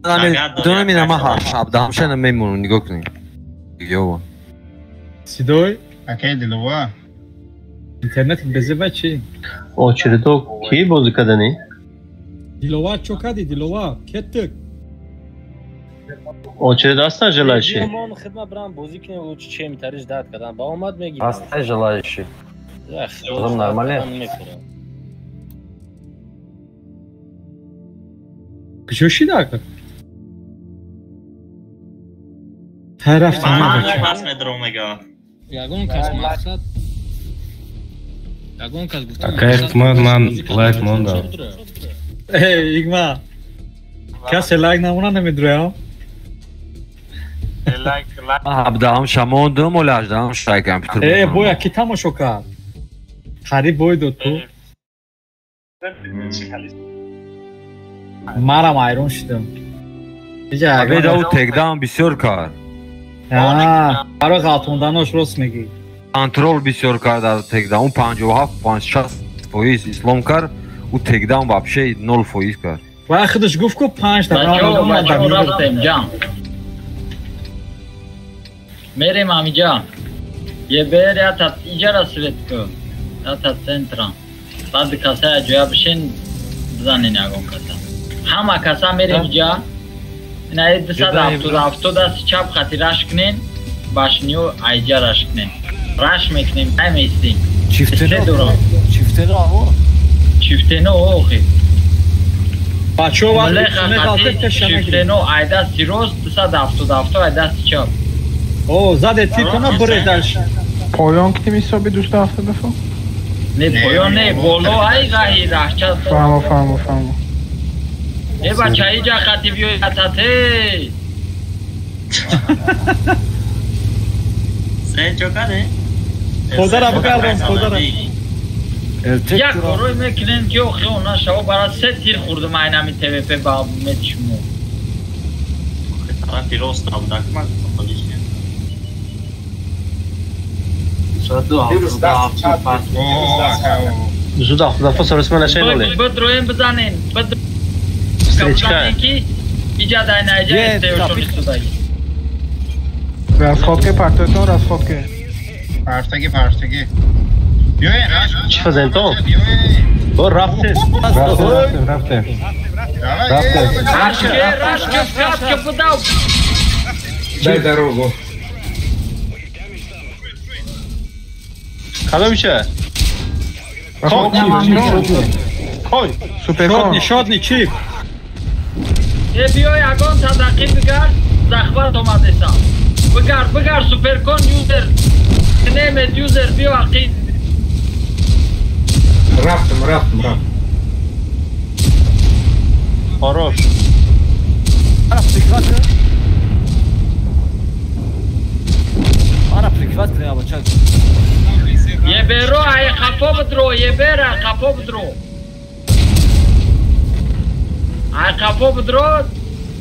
намедонам ина ма ҳабдаҳамша намемонам, нигоҳ кунед. Ёва. Сидой? Акай Дилова. Интернет безеба чӣ? Очередо ки бозӣ кардани? Диловар чо кади Диловар? Кеттик. Очередь аста желающий? Мон хидмат брам бозӣ кунем, лучше чем тариш дад кадан. Ба омад мегирам. Аста желающий. Потом нормально. Куҷо шида? Ҳай рафтам. Пас медром мега. Ягон кас мақсад ягон кас гуфт. Акай хидмат ман лайк мондам. Эй, Игма. Касе лайк намона намедроям. Лайк лайк. Ҳабдаҳам шамондум, оли ҳаждаҳам шай компютер. Э, боя ки тамошо кард? Қариб бой дод ту. Марам айрон шудам. Абеда ӯ текдаун бисёр кард. Барои ғалтонданош рост мегӣ. Контрол бисёр кард дар текдаун 57-56% ислом кард, ӯ текдаун вообще 0% кард. Ва худаш гуфт ку 5 та рафтем ҷам. Мерем амиҷа. Ебер ята иҷара свет ку. Ята центра. Баъд каса ҷоя бишин бизанен ягон каса. Ҳама каса мерем иҷа. Ина 277 дасти чап хати раш кунен, башниё айҷа раш кунен. Раш мекунем, ай меистем. Чифтено. Чифтено аво. Чифтено охи. Бачаҳо вақте меғалтед пеша мегиред. Чифтено ай дасти рост 277 ай дасти чап. О, заде типона буре дальше. Поён ки мисоби 277? Не, поён не, боло ай раҳи раҳча. Фаҳмо, фаҳмо, фаҳмо. Э бача иҷа хати биёй атате. Се чо каде? Худара бигардон, худара. Як корой мекунем ки охи она шаво бара се тир хурдум айнами ТВП ба метшумо. Тарафи рост абдак ман холиш не. Зуд ҳафтадафа саросима нашай доле. Бидроем бизанен. Встречка. Иҷа дай наиҷа истеёшон истодаги. Расходке партойтон, расходке. Партаги, партаги. Биёен, раш. Чӣ фазентон? Бо рафтем. Рафтем, рафтем. Рафтем. Рашке, рашке, скатке подал. Дай дорогу. Кадом иша? Кой? Суперкон. Шотни, чип. Э биёй ягон садақӣ бигард, захват омадесам. Бигард, бигард, суперкон юзер. Немет юзер, биё ақид. Рафтем, рафтем, рафтем. Хорош. Ара прикват. Ара прикват кунем бача. Еберо ай қапо бидро, ебера қапо бидро. Ай қапо бидро,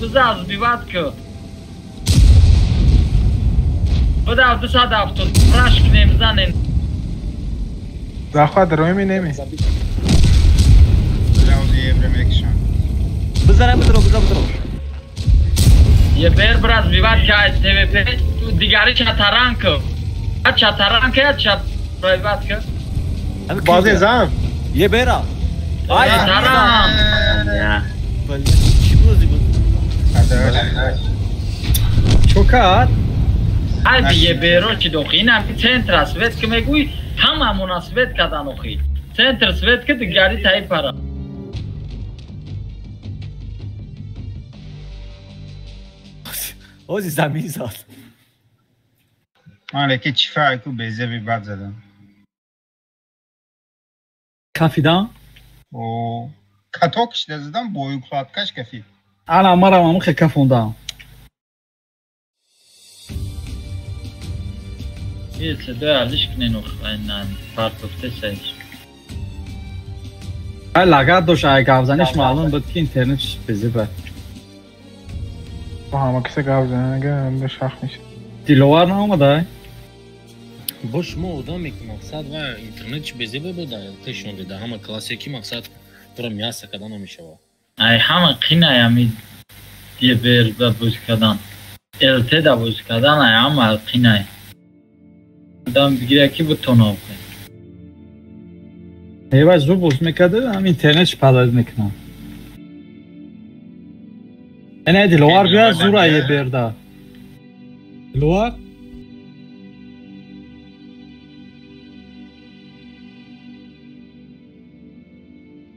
биза сбиват ку. Бидав 270 раш кунем бизанем. Захват роими неми. Бизанем бидро, биза бидро. Ебер брат сбиват ка ай ТВП, дигари чатаран ку. Чатаран ка чат проебат ка. Базе зам. Ебера. Ай таран. Чӣ бозӣ буд? Чо кард? Ай еберо чи дохи? Инам центра свет ки мегӯй, ҳамамона свет кадан охи. Центр свет ки дигари таи пара. Ози замин зад. Ман леки чифа айку безеби бад задам. Кафидан? О, каток шида задам, бою кладкаш кафид. Ана марам амухе кафондам. Е, седоя алиш кунен охайнан партофте сайш. Ай лагат дошт, ай гап заниш маълум буд ки интернетш безеб. Бо ҳама киса гап занад, ага шах мешад. Диловар наомада? Бо шумо одаме ки мақсад ва интернетш безеб буда, ЛТ-шон деда ҳама классе ки мақсад туро мяса кардан намешавад. Ай ҳама қинай ами ебер да боз кардан. ЛТ да боз кардан ай ҳама қинай. Одам бигира ки бутона охе. Эва зуд боз мекарда, ҳам интернетш падард мекунад. Эна Диловар бия зура еберда. Диловар?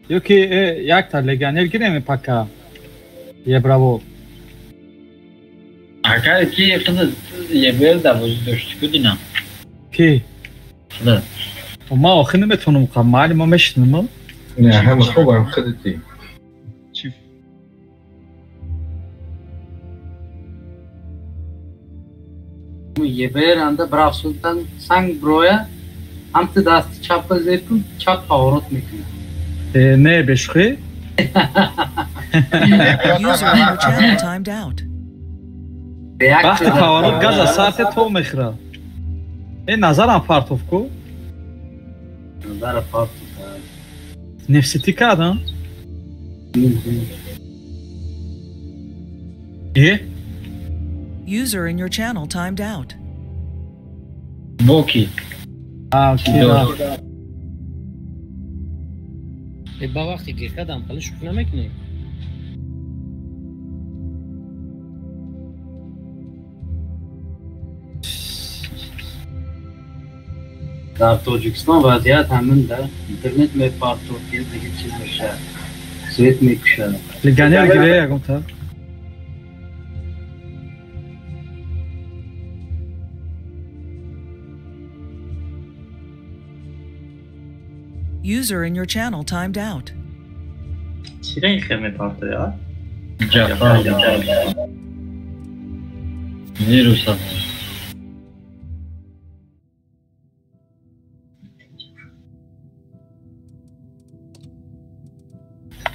Ёки якта легионер гирем пока. Ебраво. Ака ки қиз еберда бозӣ дошти ку динам. Ки? Да. Ма охи наметавонам қа майли ма мешинам. Не, ҳама хубам худати. Ебер анда Брав Султан санг броя ҳамти дасти чапа зер кун, чап поворот мекунад. Не, бешухӣ? User in your channel timed out. Вақти поворот газа сарте то мехӯрад. Назарам партов ку? Назара партов. Нефсити кардам? Е? User in your channel timed out. Боки. А, ки. Ба вақти гиркадам хали шӯхӣ намекунӣ? Дар Тоҷикистон вазъият ҳамин да интернет мепартод, дига чиз мешавад, свет мекушад. Легионер гире ягонта. User in your channel timed out. Чира ин хел мепартояд? Ҷафар. Вирус аст.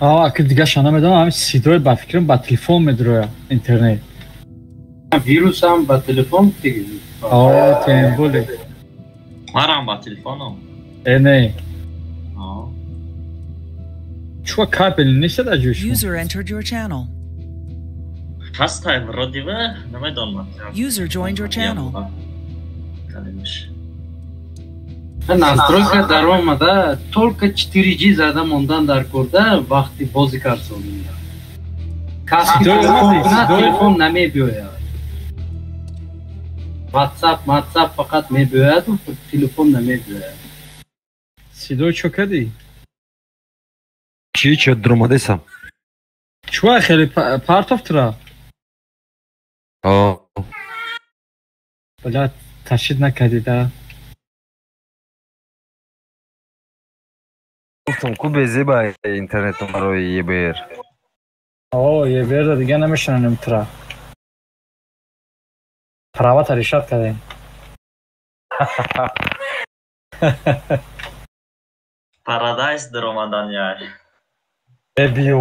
Аки дигаша намедонам, ҳамин сидои ба фикрам ба телефон медроя интернет. Вирусам ба телефон тиги. Тем более. Марам ба телефоном. Не. Чуа кабел нест дар ҷои шумо? User entered your channel. Ҳастай вроде бы, намедонам. User joined your channel. Настройка даромада только 4G зада мондан дар корда вақти бозӣ карсонда. Каси телефон намебиёяд. WhatsApp, WhatsApp фақат мебиёяду телефон намебиёяд. Сидои чо кардӣ? Чӣ чӣ дромадесам? Чуа хеле партов тура? Бля, ташид накардӣ да? Гуфтам ку безеба интернетом барои ЕБР. ЕБР дига намешинанем тура. Правата решат кардем. Парадайз даромадан яй. Биё.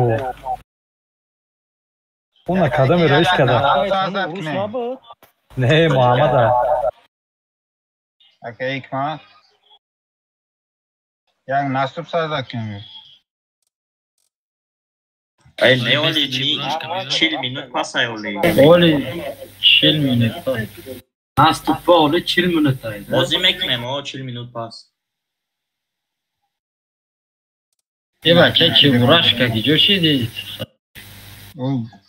Уна кадами роиш када? Не, Муҳаммада. Ака ҳикмат. Як наступ сазад кунем. Ай, не оли 40 минут пас ай оли. Оли 40 минут пас. Наступа оли 40 минут ай. Бозӣ мекунем, о 40 минут пас. Е бача чебурашка киҷо шиди? Ӯ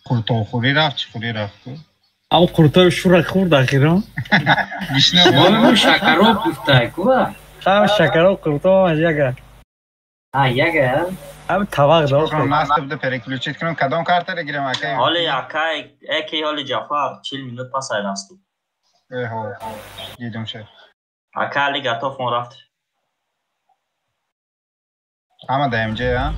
қуртовхӯрӣ рафт, чӣ хӯрӣ рафт? Ам қуртои шура хӯрд ахирон. Гишна шакароб гуфтай ку? Ҳам шакароб қуртов яга. А, яга? Ҳам тавақ дошт. Наступ да переключить кунам, кадом картаро гирем ака? Ҳоли ака, эки ҳоли Ҷафар 40 минут пас ай наступ. Эҳо, дидум шед. Ака али готов он рафт. Ҳама да МЖ, а?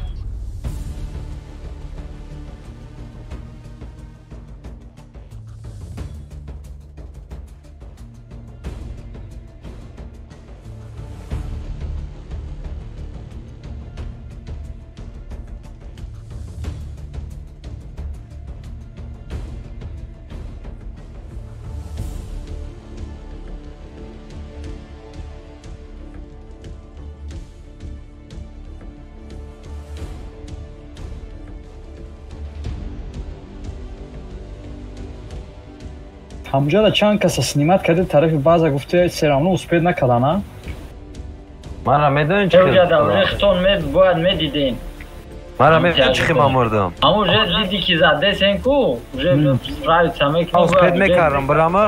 Ҳамҷода чанд каса снимат карда тарафи база гуфта серамно успед накардана? Мара медонӣ чӣ? Ҷо даврехтон мед бояд медидем. Мара мефаҳмам чӣ хима мурдам. Ама уже диди ки задесен ку, уже справиться мекунӣ. Успеть мекардам, брама.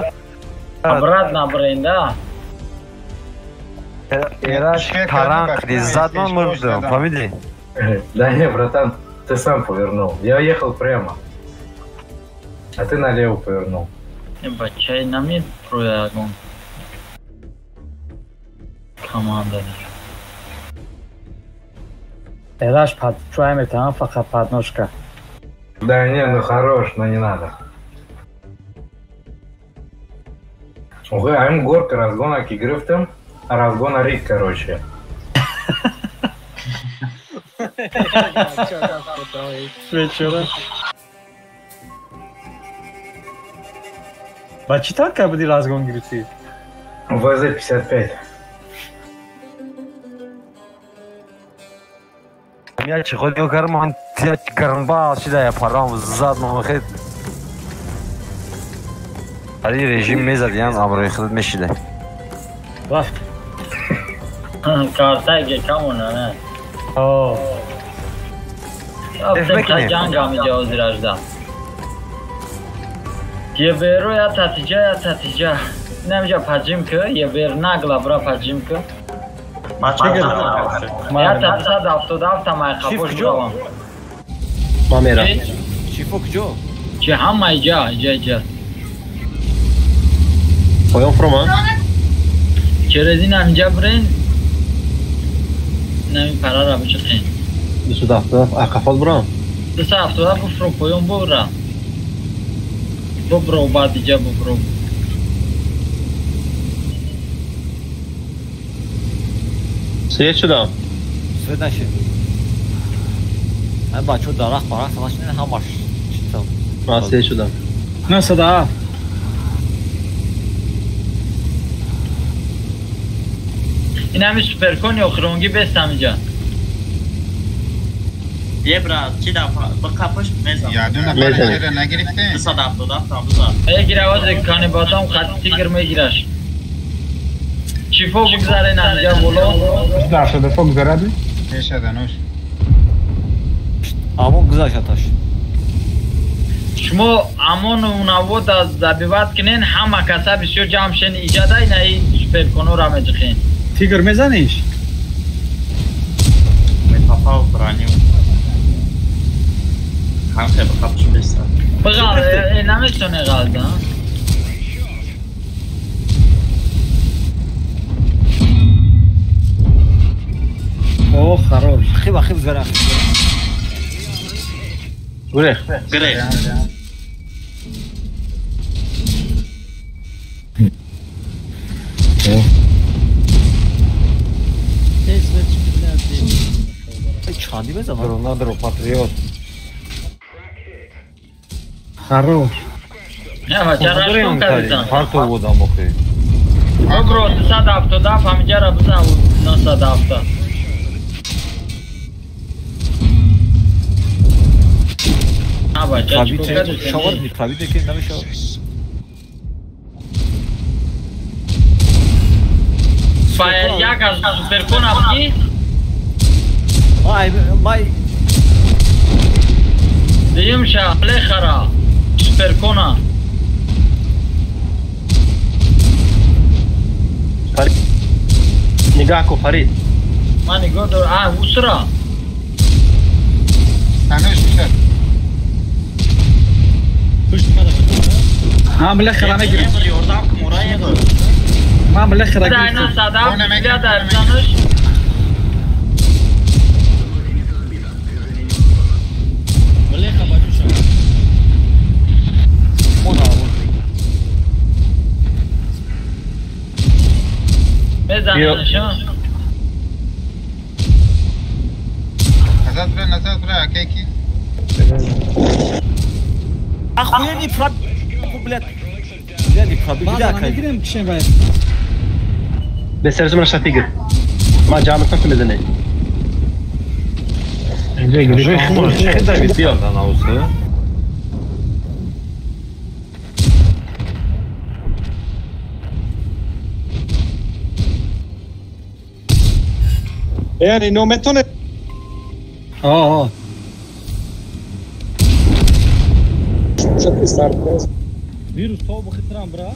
Обратно брен, да. Эраш таранг зад ман мурдам, фаҳмидӣ? Да не, братан, ты сам повернул. Я ехал прямо. А ты налево повернул. Бачай намид проягон. Команда. Эраш под чуай метавон фақат подножка. Да не, ну хорош, но не надо. Охе, ам горка разгона ки гирифтам, разгона рик, короче. Вечера. Ба чӣ танка буди разгон гирифтӣ? ВЗ-55. Я чӣ худ кардам, ман гарнба шида я парам зад ман хед. Ари режим мезад, ян амрои худ мешида. Рафт. Карта ге камона, не? О. Ҷанг ҳамиҷа ҳозир ажда. Еберо я татиҷа, я татиҷа. Намиҷа паҷим ки, ебер нагла бра паҷим ки. Я татсад 77 май қапош буравам. Ма мерам. Чифо куҷо? Чи ҳама иҷа, иҷа, иҷа. Поён фуромад? Через ин ҳамиҷа бирен. Нами парара бичиқен. 277 ақафот бурам? 277 буфро поён бубра. Бубро баъд иҷа бубро. Свет шудам. Свет нашид. Ай бачо дарахт барахт нашид ҳамаш читам. Ман свет шудам. 907. Ин ҳами суперкони охиронги бест ҳамиҷа. Е брат, чи да ба қапаш мезанам. Я ду нафар чера нагирифте? 277 там бизан. Эгира озе кани батам хати тигр мегираш. Чифо бигзарен ҳамиҷа боло. 277 гузаради? Мешада нуш. Амон гузашт аташ. Шумо амон унавод аз забиват кунен, ҳама каса бисёр ҷамъ шен иҷада ина и суперконора меҷиқен. Тигр мезаниш? Попал в броню. Ҳамхе ба қапш беста. Бығал, намешоне ғалда. О, хорош. Хиба, хиб згара. Гурех. Гурех. Чанди мезанам? Надро патриот. Хорош. Не, бача, кардам. Партов будам охи. Бобро, 277 ҳамиҷара бизан 970. А бача, чӣ кардӣ? Шавад неправиде ки намешавад. Ба як аз суперкон абги? Ай, май. Дуюмша, плехара, суперкона. Фарид. Нигоҳ кун, Фарид. Ман нигоҳ дорам. А, усра. Ҳанӯз бишад. Ман билахира мегирам. Ман билахира гирифтам. Назад бре, назад бре, акеки. Охуенный проб... Блядь. Бля, не пробил, бля, База мегирем кишем бай. Бесерҷ ман шатигр. Ман ҷамъ мекунам ту мезанӣ. Инҷа биё. Яъне ино метонед? О, Вирус то бихитрам бра.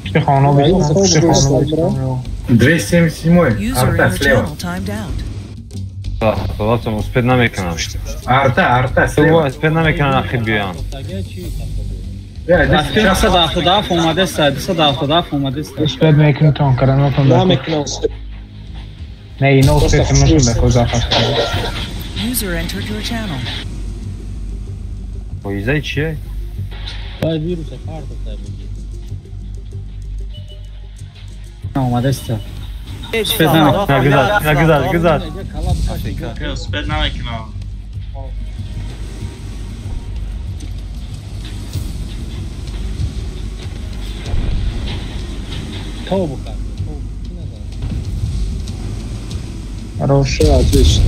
Пушти хона бистам, пушти хона бистам. 277-й, арта слева. Худатон успед намекунам. Арта, арта слева. Успед намекунам ахи биёям. 277 омадеста, 277 омадеста. Успед мекунам тон каранотон. Намекунам. Не, ино успед мешум да коза фаст. User entered your channel. Поизай чие? Ай вируса карта тай буд. Омадеста. Успед намекунам. Гузашт, гузашт, гузашт. Успед намекунам. Тавба кард. Хорошо, отлично.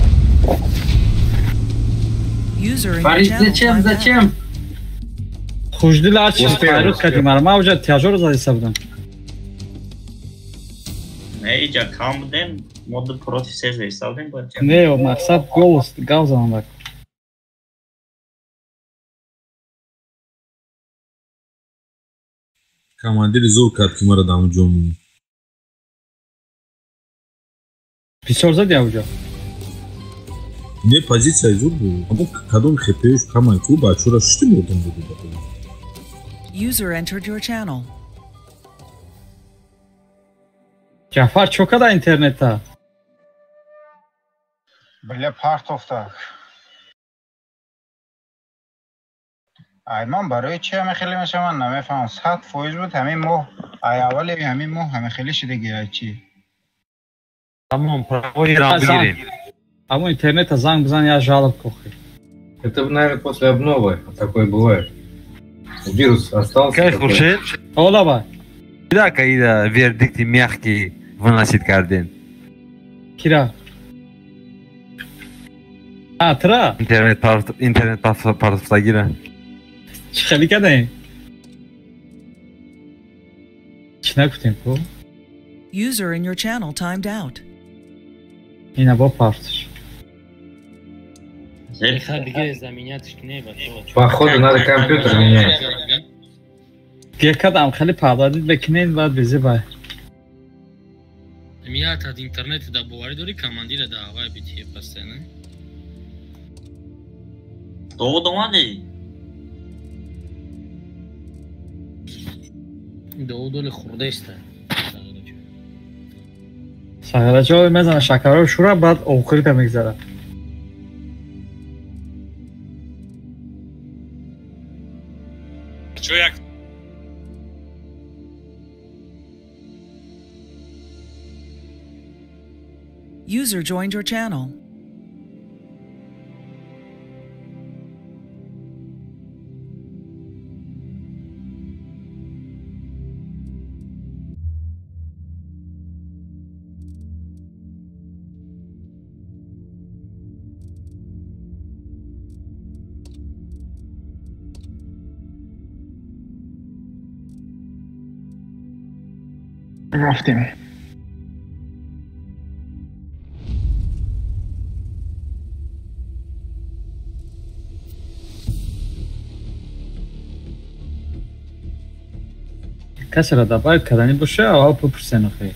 Фарид, зачем, зачем? Хушдил арчи файрут кардим, ма уже тяжёро задиса будам. Не, иҷа кам будем, мо ду против се заиста будем бояд. Не, мақсад голос гав занам. Командири зур кард ки маро дар он ҷо монд. Бисёр зади авҷо? Не, позитсияи зур буд. Аммо кадом хепеюш камай ку бачора шушти мурдам буду. User entered your channel. Ҷафар чо када интернета? Бля, партофта. Ай, ман барои чи ҳама хеле мешавам, ман намефаҳмам. 100% буд ҳамин моҳ, ай аввали ҳамин моҳ ҳама хеле шидаги, ай чи? Тамом, правои рам бигирем. Аммо интернета занг бизан, я жалоб кохи. Это, наверное, после обновы такое бывает. Вирус остался. Кай Хуршед? Олаба. Да, каида вердикти мягкий выносит кардем. Кира. А, тра. Интернет интернет партфтагира. Чӣ хеле кадаем? Чӣ нагуфтем ку? User in your channel timed out. Ина бо партш. Походу надо компьютер менять. Гекадам хеле пардадид бекинед баъд безибай. Мият аз интернет да боварӣ дорӣ командира да ҳавай битие постоянно. Довуд омадӣ? Довуд оли хурдаиста. Сағирачо мезана шакаро шура баъд охирита мегзарад. User joined your channel. Рафтем. Касера добавить кардани боша, аввал бипурсен охи.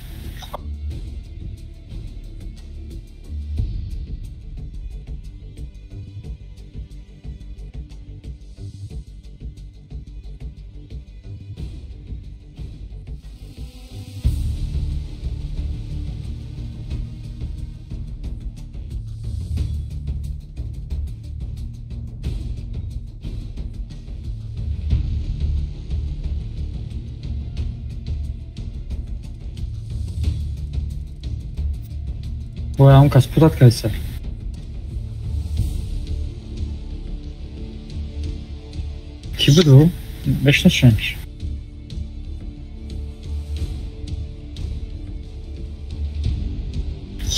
Ой, он кас путат кайса. Ки буд ӯ? Мешнашенш.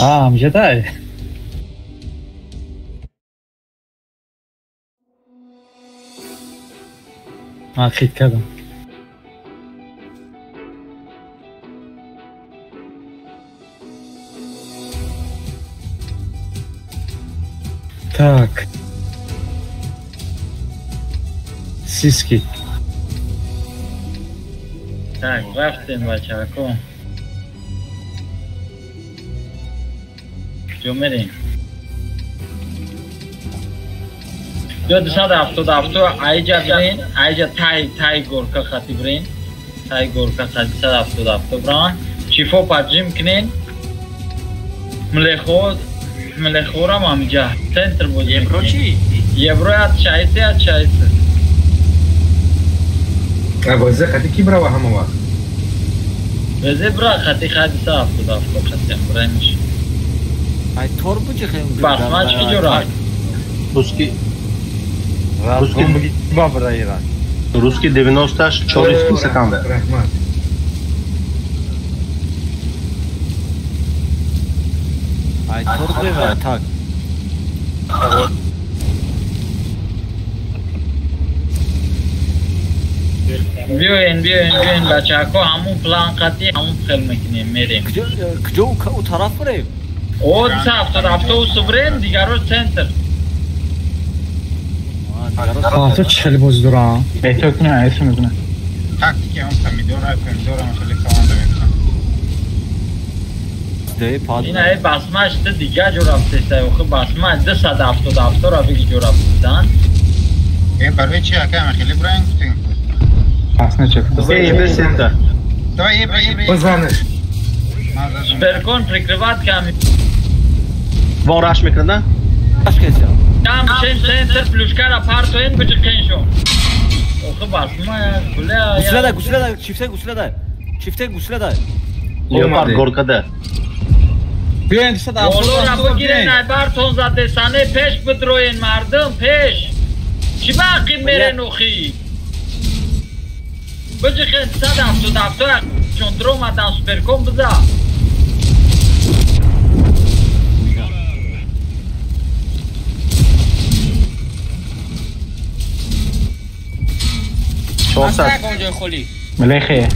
А, Амҷадай. Ман хит кардам. Так. Российский. Так, рафтем бачако. Куҷо мерем? Ё 277 айҷа бирен, айҷа тай горка хати бирен. Тай горка хати 277 бран. Чифо поджим кунен. Млехорам амҷа. Центр бозӣ. Евро чи? Евро ят шайсе, ят шайсе. Бозӣ хати ки брава ҳама вақт? Бозӣ бра хати 277 хати бранш. Ай тор бучи хем. Басмач ки ҷура? Русский Русский бабра Иран. Русский 98 4 секунда. Раҳмат. Ай тор бева так. Биёен, биёен, бачако, ҳамун план қатӣ, ҳамун хел мекунем, мерем. Куҷо у тараф бурем? О, 277 усу бурем, дигаро центр. То чӣ бозӣ дорам? Беҳтар кунем, айсо мекунам. Тактики ҳам помидор, ай помидорам хеле команда мекунам. Ин ай басмаш д дига ҷо рафтеста, охи басмаш 277 ра биги ҷо рафтан. Э, барои чи ака ҳам хеле браин кутин? Пас нече. Эй, без центр. Давай, ебра, ебра. Бизанеш. Суперкон прикрывать ками. Вон раш мекунад, Раш кеся. Там шен центр плюшкара партоен биҷиқен шо. Охи басма, гуля. Гуслада, гуслада, чифте гуслада. Чифте гуслада. Леопард горкада. Биёен 277 Болора бигирен, ай бартон задесане пеш бидроен мардум, пеш. Чӣ бақи мерен охи? Биҷиқен 277 чон дромадан суперкон биза. Ҷой холӣ. Млехе.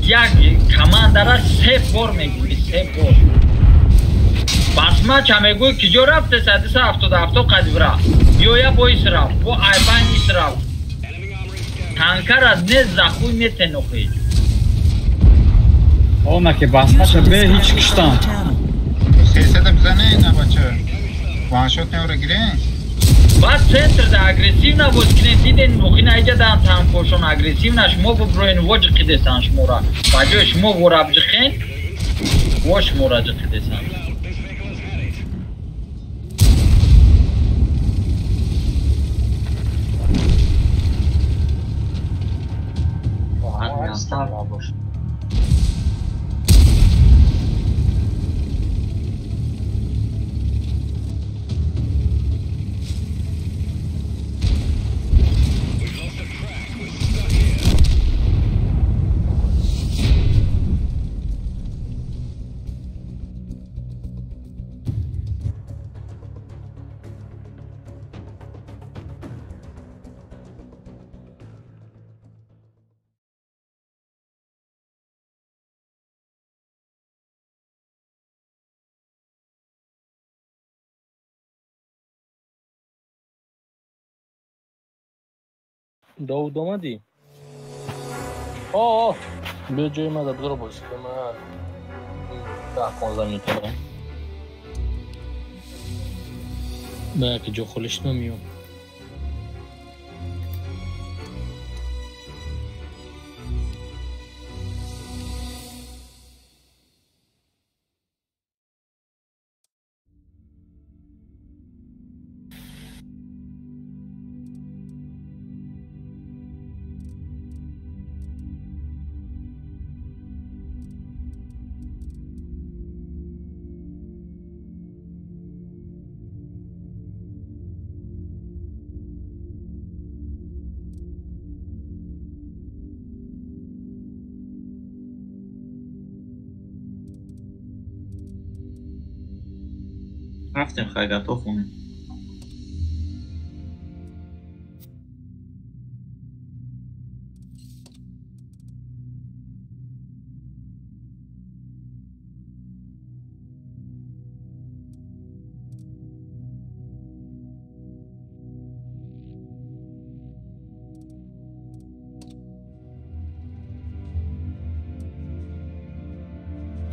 Як командара се бор мегӯӣ, се бор. Басмача мегӯӣ ки ҷо рафте 277 қадиб рафт. Ёя бо ис рафт, бо айбан ис рафт. Танкара не захуй метенохӣ. Она ки басмача бе ҳеч киштан. Сесада бизане на бача. Ваншот неора гирен. Баъд центрда агрессивна боз кунед, диден мухина иҷадан танкошон агрессивна, шумо буброен во ҷиқидесан шумора. Ба ҷои шумо вора биҷиқен, во шумора ҷиқидесан. Довуд омадӣ? О, биё ҷои ман дадгоро бозӣ кун. Ман 10-15 минута дорам. Ба яке ҷо холӣ шудам меём. Рафтем хайгато хонем.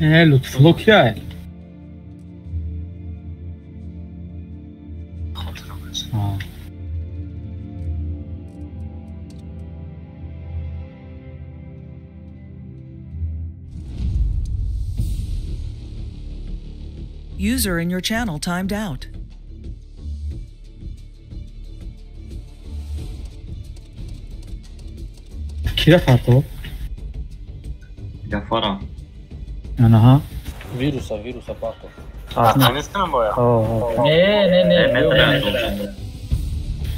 Лутфулло кия? User in your channel timed out. Кира фарто? Гафара. Анаха. Вируса, вируса парто. Не, не, не,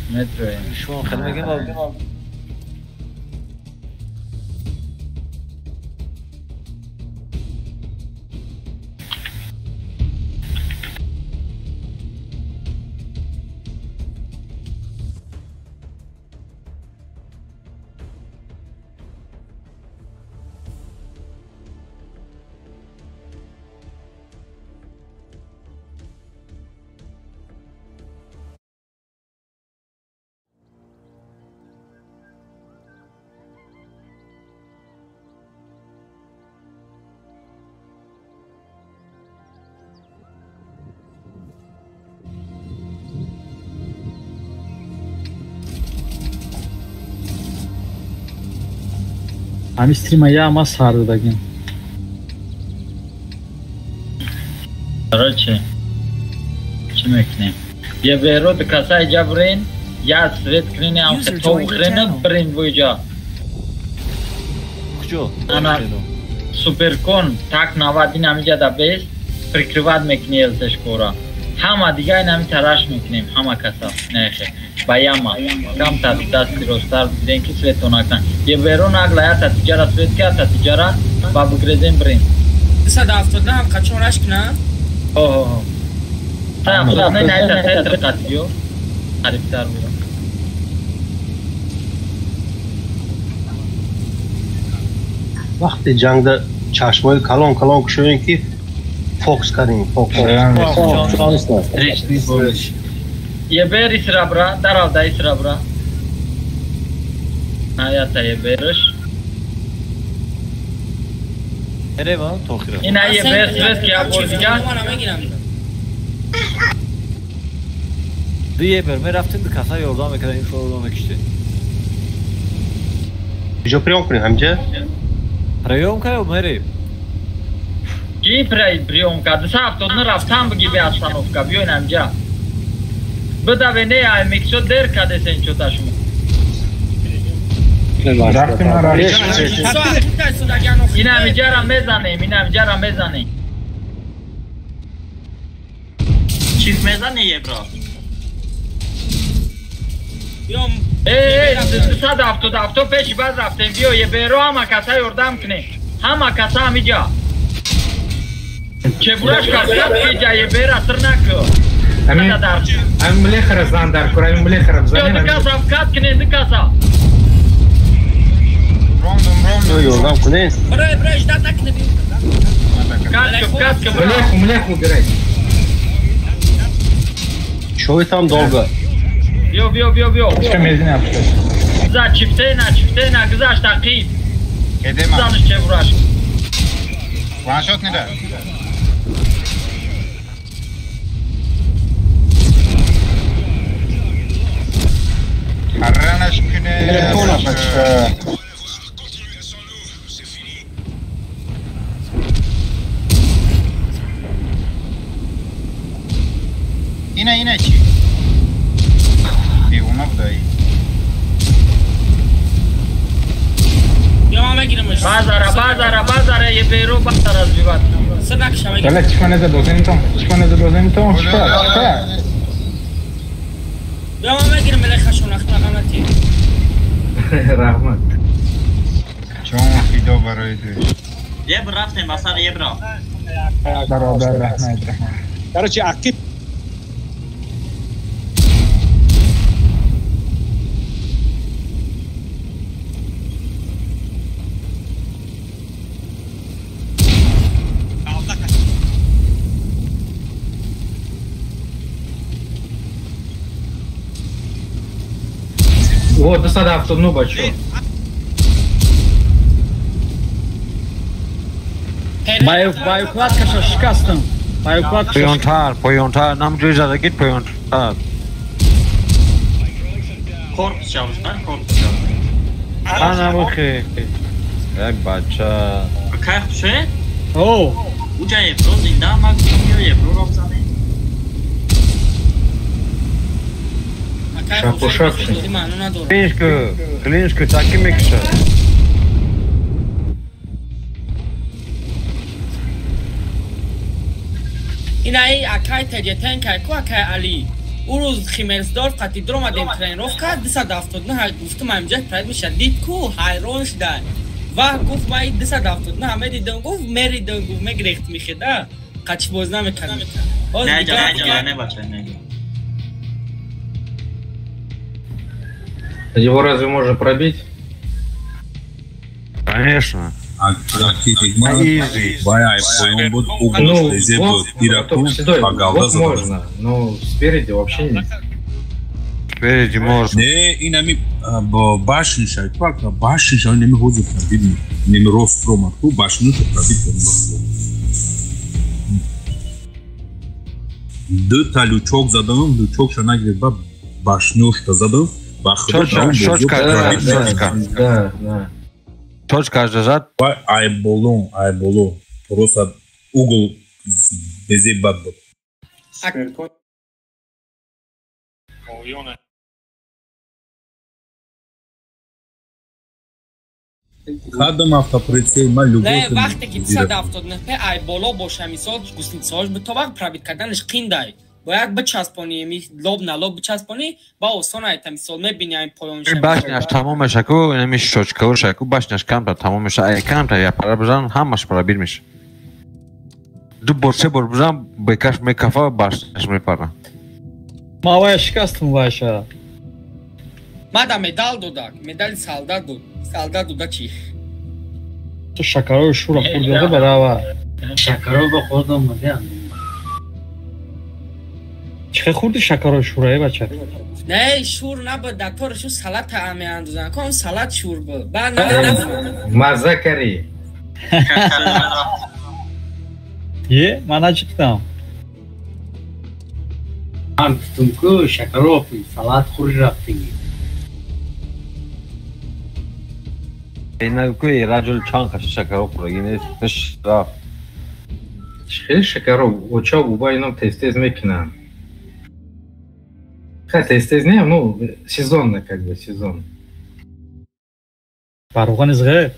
метро. Шумо хеле мегем. Ҳамин стрима я ма сар додагим. Короче, чӣ мекунем? Я беру ду каса иҷа бирен, я свет кунен, ям то хрена бирен бо иҷа. Куҷо? Ана суперкон так 90 ин ҳамиҷа да бес прикрывать мекунӣ элтеш кора. Ҳама дига ин ҳами тараш мекунем, ҳама каса. Нехе. Ба яма. Камтар дасти росттар бигирем ки свето накан. Е беру нагла я та тиҷара свет ка та тиҷара ба бигрезем бирем. 279 ҳам қачон раш кунам? Оҳо. Та не не та центр қатиё. Қарибтар бирам. Вақти ҷангда чашмои калон калон кушоем ки фокус кардем, фокус. Ебер исрабра, даравда исрабра. Наята еберш. Ереван тохира. Ина ебер свет ки абор дига. Ду ебер мерафтем ду каса ёрдам мекардем, ин шоро мекиштем. Куҷо приём кунем ҳамҷа? Приём кунем мерем. Ки приём кард? 279 рафтан биги бе остановка, биёин ҳамҷа. Бидаве не ай миксо дер кадесен чота шумо. Ин ҳамиҷара мезанем, ин ҳамиҷара мезанем. Чиз мезане ебро? Э, 277 пеши баз рафтем, биё еберо ҳама каса ёрдам кунем. Ҳама каса ҳамиҷа. Чебураш кард иҷа ебера сир накӯ. Ами млехара зан дар кор, ами млехара бизанем. Ду каса кат кунем, ду каса. Рондум, рондум. Ёрдам кунем. Бро, бро, ждать накунем. Кат, кат, млеху, млеху убирай. Чё там долго? Биё, биё, биё, биё. Чӣ мезинам? За чифтена, чифтена, гузашт ақиб. Эдема. Занш чебураш. Ваншот неда. Ранаш куне. Ина, ина чӣ? Беуна будаи. Я ман мегирамаш. Базара, базара, базара, еберу базара збиват. Сир накиша мегирам. Бала, чӣ кона задозем то? Чӣ кона задозем то? Чӣ кор? Я ман мегирам мелехашон ахна ғамати. Раҳмат. Чон фидо барои ту. Ебр рафтем ба сар ебро. Бародар раҳмат, раҳмат. Короче, ақиб О, 279 бачо. Боюкладкаша шикастам. Боюкладкаша. Поёнтар, поёнтар, нам ҷои задагит поёнтар. Корпус шавзан, корпус шавзан. Ана мухи. Як бача. Кай хушед? О. Уҷа евро зинда ман гуфтам евро ро бизанем. Шапошак. Клиншку, клиншку таки мекушад. Инаи акай теҷетен кай ку акай Али. Ӯ рӯз Химерсдорф қати дуромадем тренировка 279 гуфтум ҳамҷа проект меша дид ку ҳайрон шуда. Ва гуфт ман 279 медидам гуфт меридам гуфт мегирехт мехеда. Қачи боз намекардам. Не ҷа не бача не. Его разве можно пробить? Конечно. Ну, вот можно, но спереди вообще нет. Спереди можно. Не, инами башниша, башниша, он не может пробить, не рост проматку, башню пробить. Ду та лючок задам, лючок шана гирба башню что задам. Шочка, шочка. Да, да. Точка зад. Ай болон, ай болон. Просто угол безе бад буд. Кадом автоприцел ма любой. Не, вақте ки 279 ай боло боша, мисол гусницаҳош битовақ пробит карданаш қиндай. Бояд бичаспонӣ, ми лоб на лоб бичаспонӣ, ба осон айта мисол мебинӣ айн поёнша. Башняш тамом меша ку, инами шочкаоша ку, башняш камтар тамом меша, ай камтар я пара бизан, ҳамаш пробит меша. Ду бор, се бор бизан, бекаш мекафа, башняш мепара. Ма вая шикастам вайша. Мада медал додак, медали солдат буд. Солдат дода чӣ? Ту шакарои шура хӯрдида барава. Шакаро ба хӯрдам мадям. Чӣ хӯрди шакарои шура, э бача? Не, шур набуд, дар тори шу салат меандозанд. Кон салат шур буд. Баъд мазза кари. Е, ман начиктам. Ман гуфтум ку шакаро салат хӯрӣ рафтӣ. Ина ку раҷул чанд қаша шакаро хӯраги нест, пиш рафт. Хеле шакаро оча буба ином тез-тез мекунанд. Хотя тез не, ну, сезонно, как бы, сезон. Паруған изғе?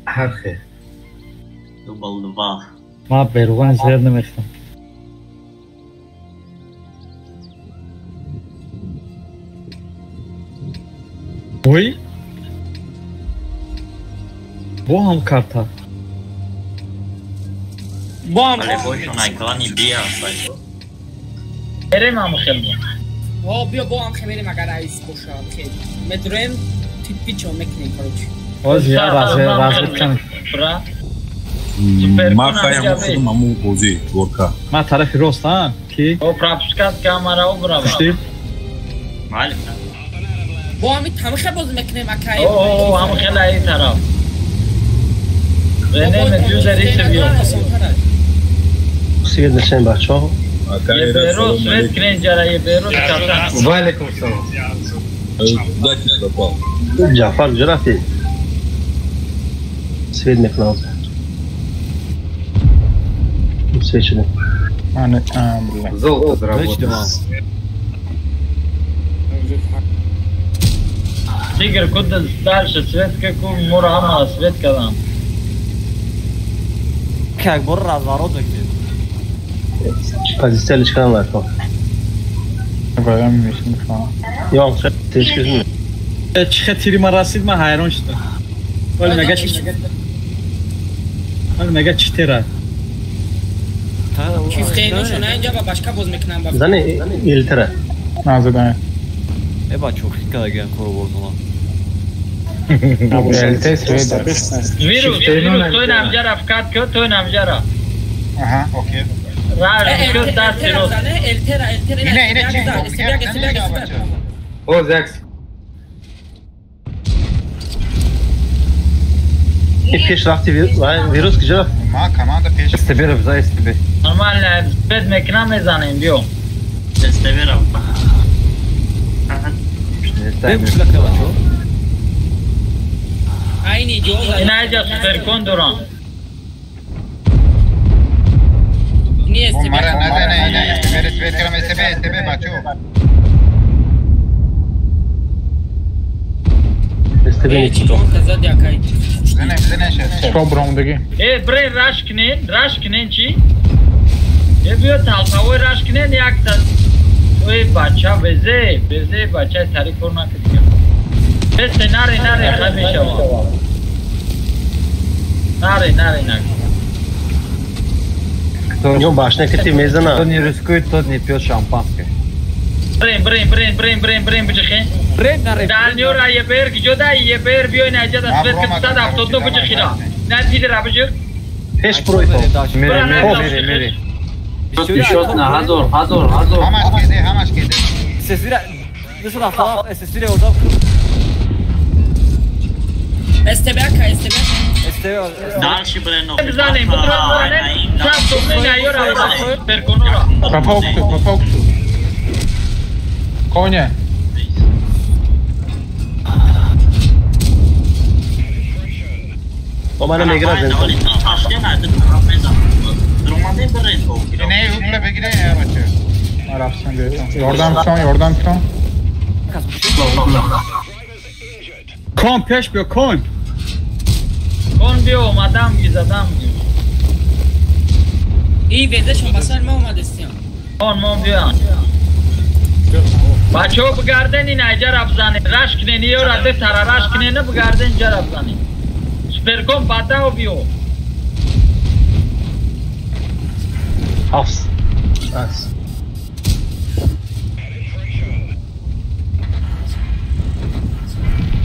Архе. Дубл 2. Ма беруған изғе намехтам. Ой? Бо ҳам карта. Бо ҳам. Бале, бо шон айклани бия аст. Берем ҳам хел бо. О, биё бо ҳам хел мерем агар айс боша. Хел. Медурем типичо мекунем, короче. Оз я разве кан. Ма хаям худам аму бозӣ горка. Ма тарафи рост, а? Ки? О, пропускат камера обрава. Пушти? Майли. Бо ҳами тамиха боз мекунем акай. О, ҳам хел ай тараф. Рене медюзер исбиё. Свет нашем бачо. Еберо свет кренджара, еберо чата. Ва алейкум салом. Куда ты пропал? Ҷафар куҷо рафтӣ? Свет мекунам. Свет шудем. Золото заработал. Тигр, куда дальше свет какую мурама свет кадам. Как бор разворот мекунед. Позиция лишкан лайко. Баям мешин фа. Ё, тешкизм. Чӣ тири ман расид, ман ҳайрон шудам. Вале мега чӣ? Вале мега чӣ тера? Чифтейношо на инҷа ба башка боз мекунам ба. Зани илтера. На задан. Э бачо, хит кадаган коро бордуна. Вирус, вирус, той намҷара фкат ку, той намҷара. Аҳа, окей. Раш ку даст рост. Элтера, элтера. Ина, ина чи? О, Закс. Пеш рафти вирус куҷо рафт? Ма команда пеш. СТБ ро бизан СТБ. Нормально, бед мекунам мезанем, биё. СТБ ро. Айни ҷо. Ина иҷа суперкон дорам. Не СТБ. Мара назане, ина СТБ ро свет кардам СТБ, СТБ бачо. СТБ не чӣ ҷон казад якай. Зане, зане шед. Чо бромдагӣ? Э, бре раш кунен чӣ? Э, биё талпавой раш кунен якта. Ой, бача, везе, везе, бача, тари кор накард. Бесе, наре, наре, хай мешава. Наре, наре, наре. Кто башня кати мезана. Кто не рискует, тот не пьет шампанское. Брем, брем, брем, брем, брем, брем, биҷихе. Брем, наре. Даниёра ебер, киҷода ебер, биёй наҷа да свет кати 172 биҷихира. На тидра биҷих. Пеш пройто. Мере, мере, мере. Счет на ҳазор, ҳазор, ҳазор. Ҳамаш кеде, ҳамаш кеде. СССР, 277 СССР одам. СТБ ака, СТБ. СТБ. Дальше брено. Бизанем, бизанем. Саб то наёра перконора. По фокусу, по фокусу. Коня. О мана мегира зен. Не, угла бигире, бача. Рафтан бетон. Ёрдам кун, ёрдам кун. Кон пеш биё, кон. Кон биё, омадам, гизадам. И везешон ба сар ма омадестиям. Кон мо биё. Бачаҳо бигарден ин айҷа бизанед. Раш кунен, ёра де тара раш кунен, бигарден инҷа бизанед. Суперкон бадао биё. Ҳафс. Бас.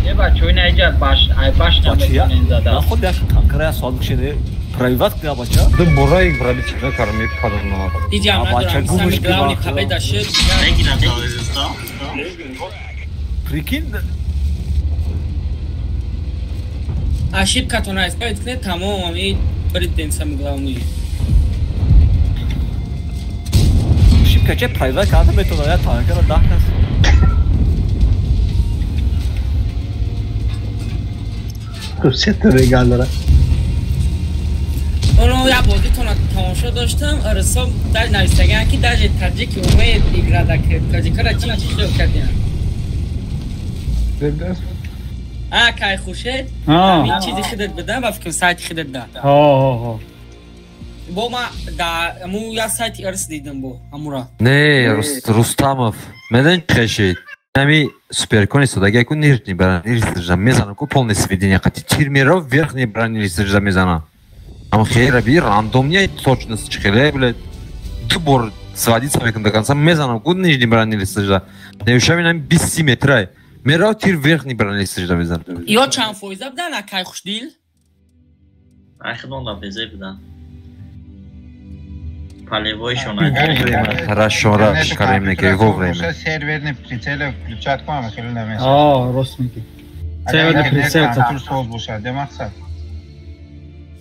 Е бачаҳо ин айҷа баш, ай баш намекунен зада. Наход як танкара соат бикшене, приват кунед бача. Ду бора як браби чиқна карм мепадам. Иҷа бача гумш главный победа шуд. Прикинь. Ошибкатон исправить кунед, тамом, ами бридден самый главный. Ошибка че приват карда метавонад, я танкара 10 кас. Сета регал дора. Оно я бозитона тамошо доштам, арсо дар нависаган ки даже таҷики умеет игра да таҷикара чи чи хел кардиан. А кай хуршед? Ҳамин чизи худат бидам ба фикрам сайти худат да. Ҳо ҳо ҳо. Бо ма да аму я сайти арс дидам бо амура. Не, Рустамов, медон чӣ шид? Нами суперкон истодаги яку нижний бронелист мезанам ку полное сведение қати тир мерав верхний бронелист мезанам. Ам хера би рандомния точность чихеле, блядь. Ду бор сводиться мекунам до конца мезанам ку нижний бронелист. Неушами нам 20 метрай. Мерав тир верхний бронелист мезанам. Ё чанд фоиза будан акай хушдил? Ай худон да безе будан. Полевойшон Хорошо, раш карем неке вовремя. Серверный прицел включать кунам хеле намешавад. А, рост мегӣ. Серверный прицел контур соз бошад, де мақсад.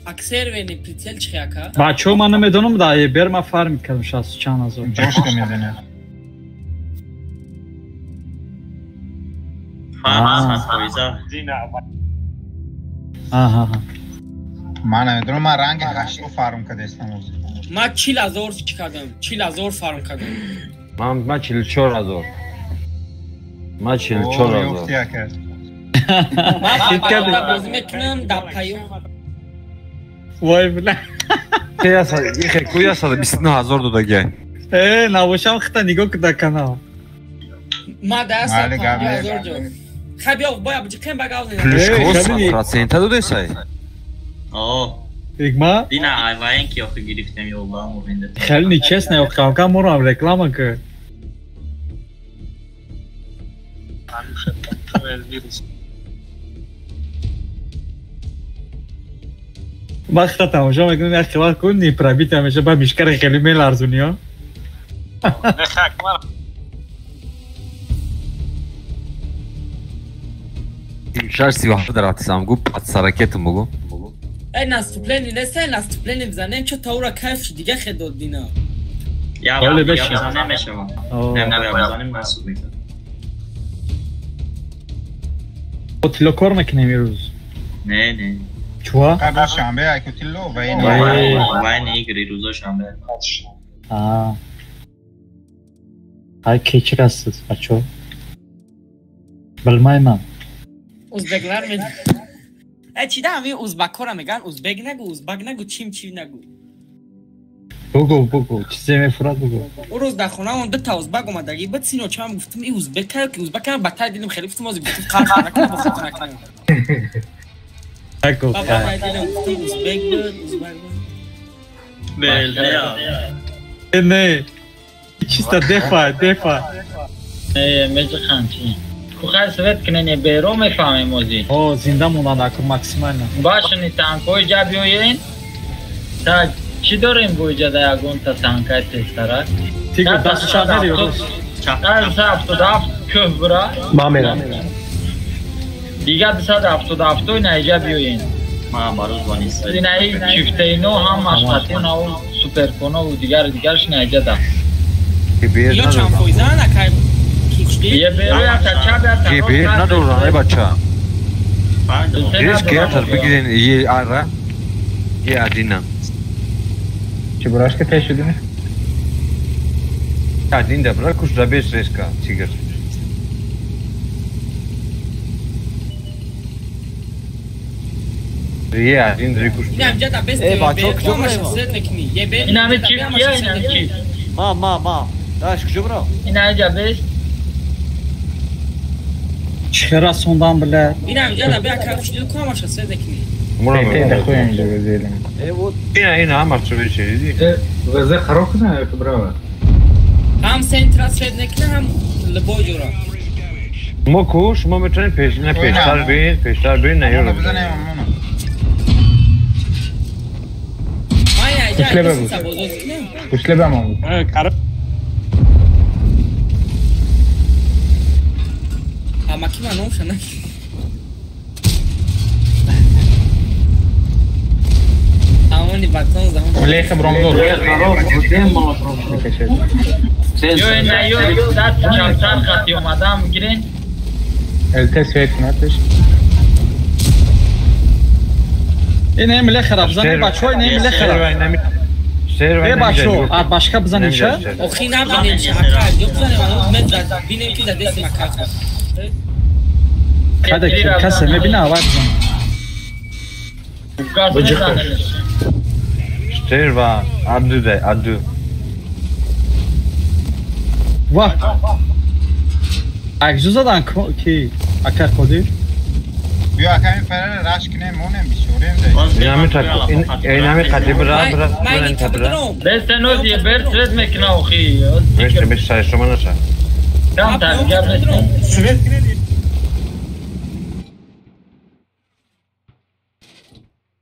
Ак серверный прицел чӣ ака? Бачо ман намедонам да, ебер ма фарм кардам 60 чанд ҳазор. Ҷошка мезанад. Фарм фоиза. Аҳа. Ман намедонам, ман ранги 80 фарм кардастам оз. Ман 40 000 чӣ кардам? 40 000 фарм кардам. Ман 44 000. Ман 44 000. Ман фақат бозӣ мекунам дар паё. Вой бля. Ихе куя 129 000 додагиай. Э, набошам хита нигоҳ кун дар канал. Ма дар 150 000 ҷо. Хай биё, боя биҷиқем ба гав. Плюшко процента додесай? О. Игма? Дина айваен ки охи гирифтем ёлдаам овинда. Хеле нечестно, ё камкам моро реклама ки. Вақта тамошо мекунем, як хилат кун, непробита меша, ба мишкари хеле меларзуни, ё? Шаш 37 дар рафтисам гу, пад саракетам бугу. Эй наступление нест, эй наступление бизанем, чо та ура кайф шуд, дига хе дод дина. Я бизанем мешавам. Не, не, бизанем насуд мекунам. Бо тилло кор мекунем имрӯз? Не, не. Чуа? Қабл шанбе айку тилло ва ин вайн игри рӯзо шанбе. Аа. Ай кечирасиз, бачо. Bilmayman. Узбеклар мен. Эй чида ҳамин узбакҳоро мегӯянд? Узбек нагу, узбак нагу, чим чим нагу. Бугу, бугу, чизе мефурад бугу. Ӯ рӯз дар хонаамон дута узбак омадагӣ, баъд синочаам гуфтам ин узбекаю ки узбакам ба тай дилам хеле гуфтам, ҳозир гуфтам қарз накунам, бо хато накунам. Нагу. Ба тай дилам гуфтам узбек буд, узбак буд. Беля. Не. Чисто дефа, дефа. Не, меҷихан чи? Хай свет кунен, беро мефаҳмем озӣ. О, зинда монанд аку максимально. Башини танкҳои ҷа биёен. Так, чӣ дорем бо иҷа да ягонта танкаи тезтарак? Тигр даст чап мери ё рост? 177 кӯҳ бура. Ман мерам. Дига 277 ина иҷа биёен. Ман бароз бани свет. Инаи чифтаино ҳам машқатино суперконо дигару дигарш ина иҷа да. Ё чанд фоизан акай? Е беро якта чап якта рост. Бер надорам, эй бача. Риск ятар бигирен е ара. Е адина. Чебурашка тез шудӣ? Один да бра куш да бес риска, тигр. Е один рикуш. Инам ҷа да бес. Эй бачо, куҷо бравем? Е бер. Инами чифт кия, инами чифт. Ма. Даш куҷо бирав? Ина ҷа бес. Чӣ расондан била? Инам ҷа да бе акай кушди ку ҳамаша свет мекунӣ. Ина ҳамаш чӣ диди? ВЗ хароб кунад ё ки брава? Ҳам центра свет мекунад, ҳам либой ҷора. Мо ку шумо метавонед пеш на пештар бин, пештар бин на ёро. Ман я ҷа Кушле ба ман. Амаки ман номша на. Амони батон замон. Леха бромдор. Ё ина ё даст чаптар хати омадам гирен. ЛТ свет кунаташ. Ин ем леха бизанем бачо, ин ем леха. Э бачо, а башка бизанем ша? Охи набинем ша, ака, ё бизанем, ано бинем ки да дести мака. Када ки касе мебина, авай бизанем. Штерва, Абду дай, Абду. Вах. Акзу задан ки ака Қодир? Биё ака ин фарара раш кунем, монем бисёрем дай. Инами так, инами қади бира бира бира. Бесте нози бер свет мекуна охи. Бесте бес сай шума наша. Там та гап нест. Свет кунед.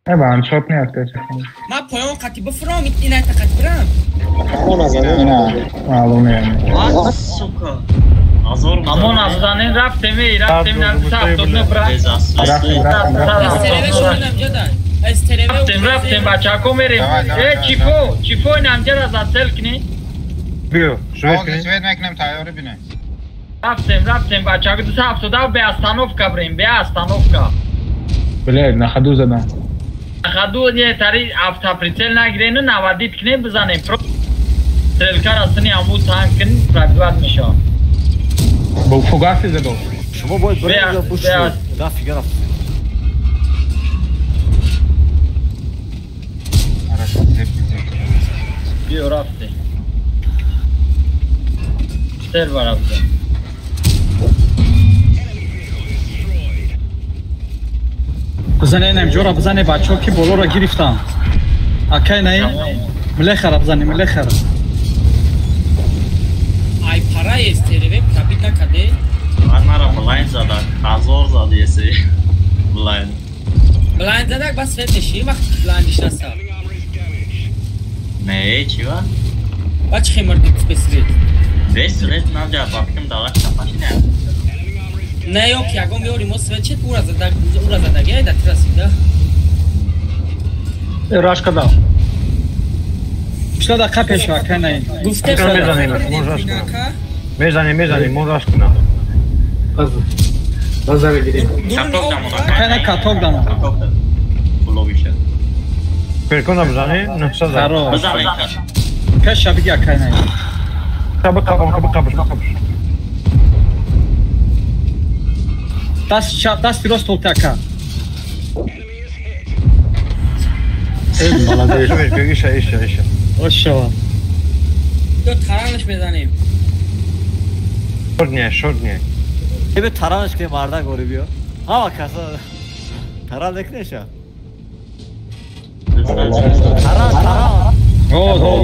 Э ба аншот меафтад. Ма поён қати бифурам, ина та қати бирам. Маълум не. Сука. Амон аз занин рафтем, рафтем, 979 бра. Рафтем, рафтем, бачако мерем. Э, чифо, чифо инам ҷара зацел кунӣ. Биё, свет кунӣ. Свет мекунем, тайёрӣ бинем. Рафтем, рафтем, бачако 277 бе остановка брем, бе остановка. Блядь, на ходу задам. На ходу не тари автоприцел нагирен, наводит кунем, бизанем. Стрелка растани аму танк кун, пробивать мешавад. Бо фугаси задал. Шумо бояд баред бушед. Да фига рафт. Биё рафте. Сервер рафте. Бизане инам ҷора бизане бачаҳо ки болоро гирифтанд. Акай наи милехара бизане, милехара. Ай пара СТРВ пробит накаде? Ман мара блайнд задак, ҳазор зад еси. Блайнд. Блайнд задак бас свет меши, вақт блайндиш раса. Не, чӣ ва? Ба чӣ хемарди без свет? Без свет наҷа, бабким далак чапаши не. Не, ё ки ягон биёри мо свет чет, ура задаг, ура задаги, ай да ти расида. Раш кардам. Пишла дақиқа пешва, акай наин. Мезанем, мезанем, мо раш кунам. Базар гирем. Акай на каток дама. Перкона бизанем, 900 зар. Бизанем. Каша биги акай наин. Қаб қаб қаб қаб. Даст чап, дасти рост толти ака. Молодец, иша, иша, иша. Ошава. Ё таранаш мезанем. Шорт не, шорт не. Ебе таранаш ки мардак ори биё. Ҳама каса таран мекунеша. Таран, таран. О, о,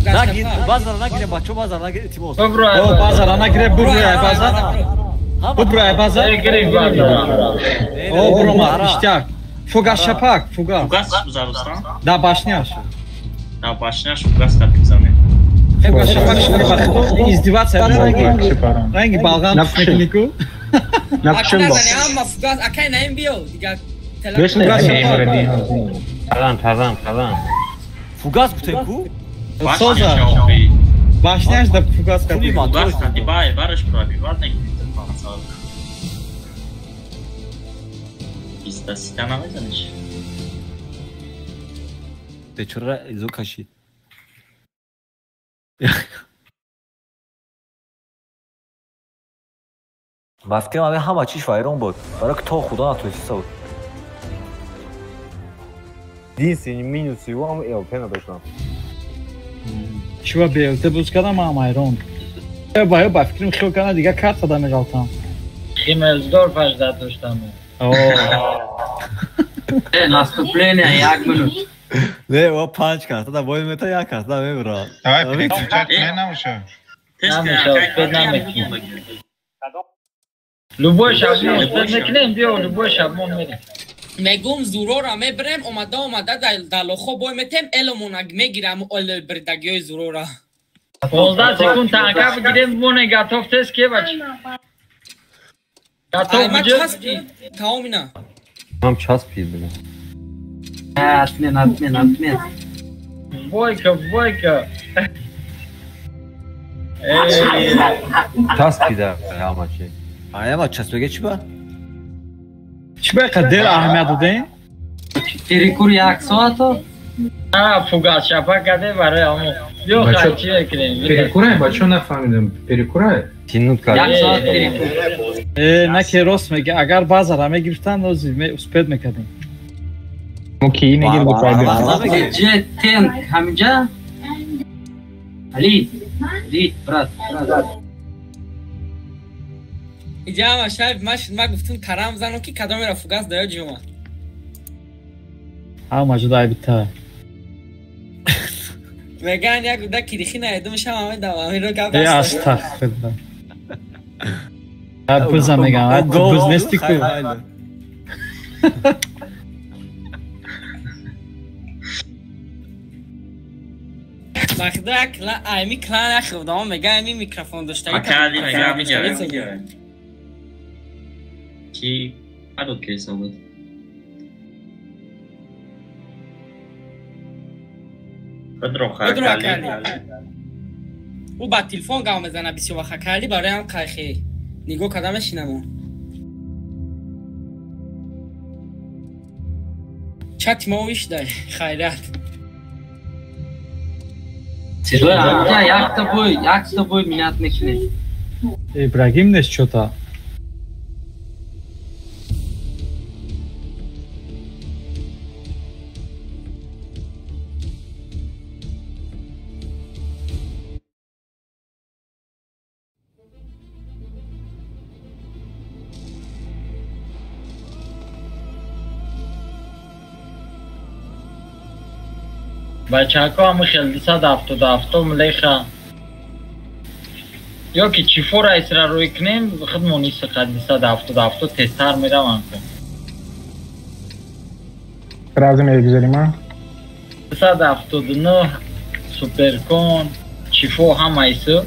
Нагир, базар нагире, бачо базар нагире, илтимос. О, базар нагире, бубрай базар. Бубрай базар. О, буромад, иштяк. Фугас шапак, фугас. Фугас бузарустан? Да, башняш. Да, башняш фугас тапи бизанем. Фугас шапак шумо издеваться ранги балган мекунику. Накушем бо. Ама фугас акай наим биё, дигар Таран, таран, таран. Фугас гуфтем ку? Соза. Башняш да фугас кардем. Фугас кардем, бай, бараш пробиват накунем. Биста намезаниш. Бечора изо кашид. Ба фикрам ҳама ҳама чиш вайрон буд. Барои ки то худо натонисти буд. Единственный минус его ҳам ЛП надоштам. Чува БЛТ буз кардам, ман ҳам ҳайрон. Ба фикрам хиёл кардам дигар карта да меғалтам. Химелсдорф ажда доштам. Наступление як минут. Не, о панҷ карта да бой мета як карта да мебурад. Давай переключать кунем намеша. Намеша, намекунем. Любой шаблон мекунем, биё любой шаблон мерем. Мегум зурора мебарем, омада омада далохо бой метем, эломона мегирам ол бирдагиёи зурора. 15 секунд танка бигирем, моне готов тест ке бач. Готов ма часпи, таомина. Мам часпи, бля. Отмен, отмен, отмен. Бойка, бойка. Часпи да, ама чи. Ама часпиге чи ба? Чи ба қадр аҳамият додем? Перекур як соато? А, фугас шапа каде барои ҳамо. Биё хай чи мекунем? Перекурай, бачо нафаҳмидам. Перекурай? Тинут кард. Як соат перекур. На ки рост мега, агар базара мегирифтан, ози успед мекардем. Мо ки негир бо прайдем. Же тен ҳаминҷа? Али, Али, брат, брат. Иҷа ама шайб ма гуфтум тарам занам ки кадомеро фугас даё ҷума. Ҳама ҷуда айбита. Меган як гуда кирихи наедумшам ҳама давамиро гап. Э астағфируллоҳ. Биза мегам, ту биз нести ку. Бахда ами клан ахрдам мега ами микрофон доштаги. Акали мега мега. Ки адо кейса буд. Бадро хакали. Ӯ ба телефон гап мезана бисёр вақт хакали барои ҳам қайхи. Нигоҳ карда мешинам. Чати мо вишдай хайрат. Якта бой, якта бой минат мекунем. Ибрагим нест чота. Бачаҳако ҳама хел 277 леха ё ки чифора исра рӯй кунем, худмон исқа 277 тезтар мераванд. Сразу мегузарим, а? 279 суперкон, чифо ҳама ису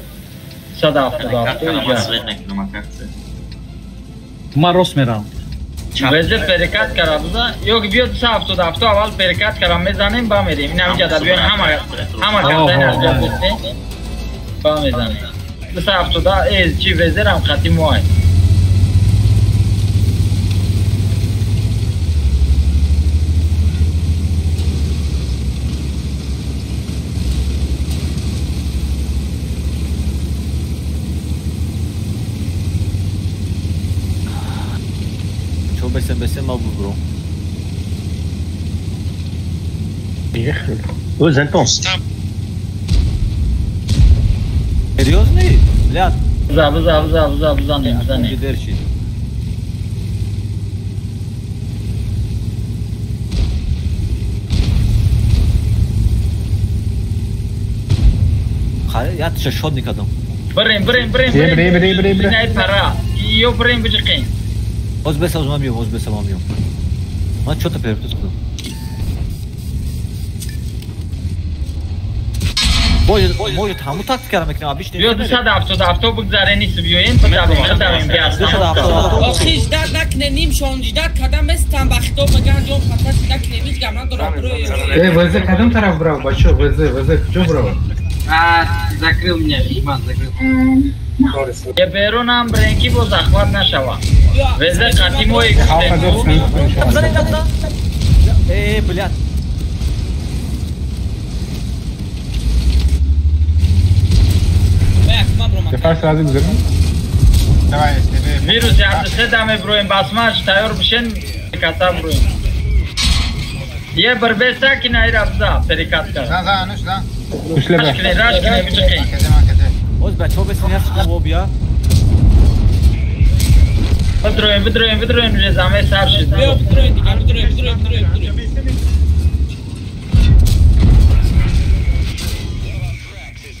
277 иҷа. Ман рост меравам. Везе перекат кара бизан. Ё ки биё 277 аввал перекат кара мезанем ба мерем. Ин ҳаминҷа да биён ҳама ҳама каса ин ҳаминҷа бистем. Ба мезанем. 270 эз чи везерам хати моай. Бесем бесем ма бубро. О, Зентон. Серьезный? Блядь. За, за, за, за, за, не, за, не. Дерчи. Хай, я тша шод никадам. Брем, брем, брем, брем, брем, брем, брем. Не пара. Ё брем биҷиқин. Оз бесам ман биём, оз бесам ман биём. Ман чё-то перепутал кардам. Может, может, ҳамун тактикаро мекунем, абиш не. Биё 277 бигзаре нист биёем, бидавем, бидавем, биё. Охи ждат накне, ним шон ждат кадам местан ба хитоб меган ҷон хаташ накне, ҳеҷ гап надорам. Эй, ВЗ кадом тараф брал, бачо, ВЗ, ВЗ, куҷо брал? А, закрыл меня, Иман, закрыл. Е берунам бренки бо захват нашава. Везе қати мои гуфтем. Э, блядь. Дефар сразу гузарем? Давай, тебе. Вирус я се даме броем басмаш, тайёр бишен ката броем. Е барбеса ки найра бза, перекатка. За, за, ануш, за. Раш кне, раш кне, биҷиқин. Оз бачаҳо бесен як шумо бия. Бидроем, бидроем, бидроем, резаме сар шид. Биё, бидроем дигар, бидроем, бидроем, бидроем, бидроем.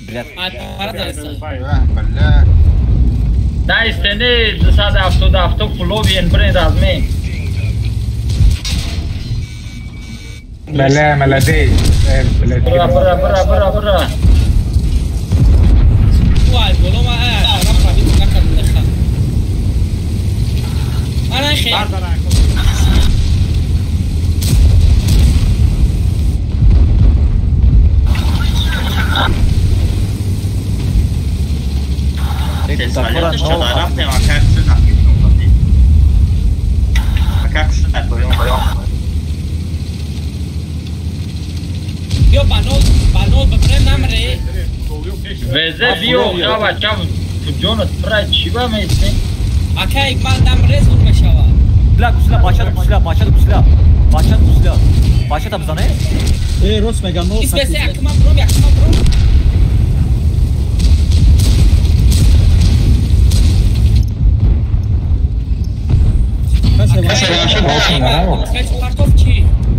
Блядь. Бля. На истене 277 фуловиен брен разме. Бля, молодец. Бра, бра, бра, бра, бра. Вай, боло ма, рафта бит накард леха. Ана хе. Биё банол, банол бибрем намре. Везе биё, ха бача, ҷонат пра чӣ ба меистем? Акай, ман намре зур мешава. Бля, гусля, бача, гусля, бача, гусля. Бача, гусля. Бача та бизане? Э, рост мегам, но. Ис бесе, акма бром, акма бром.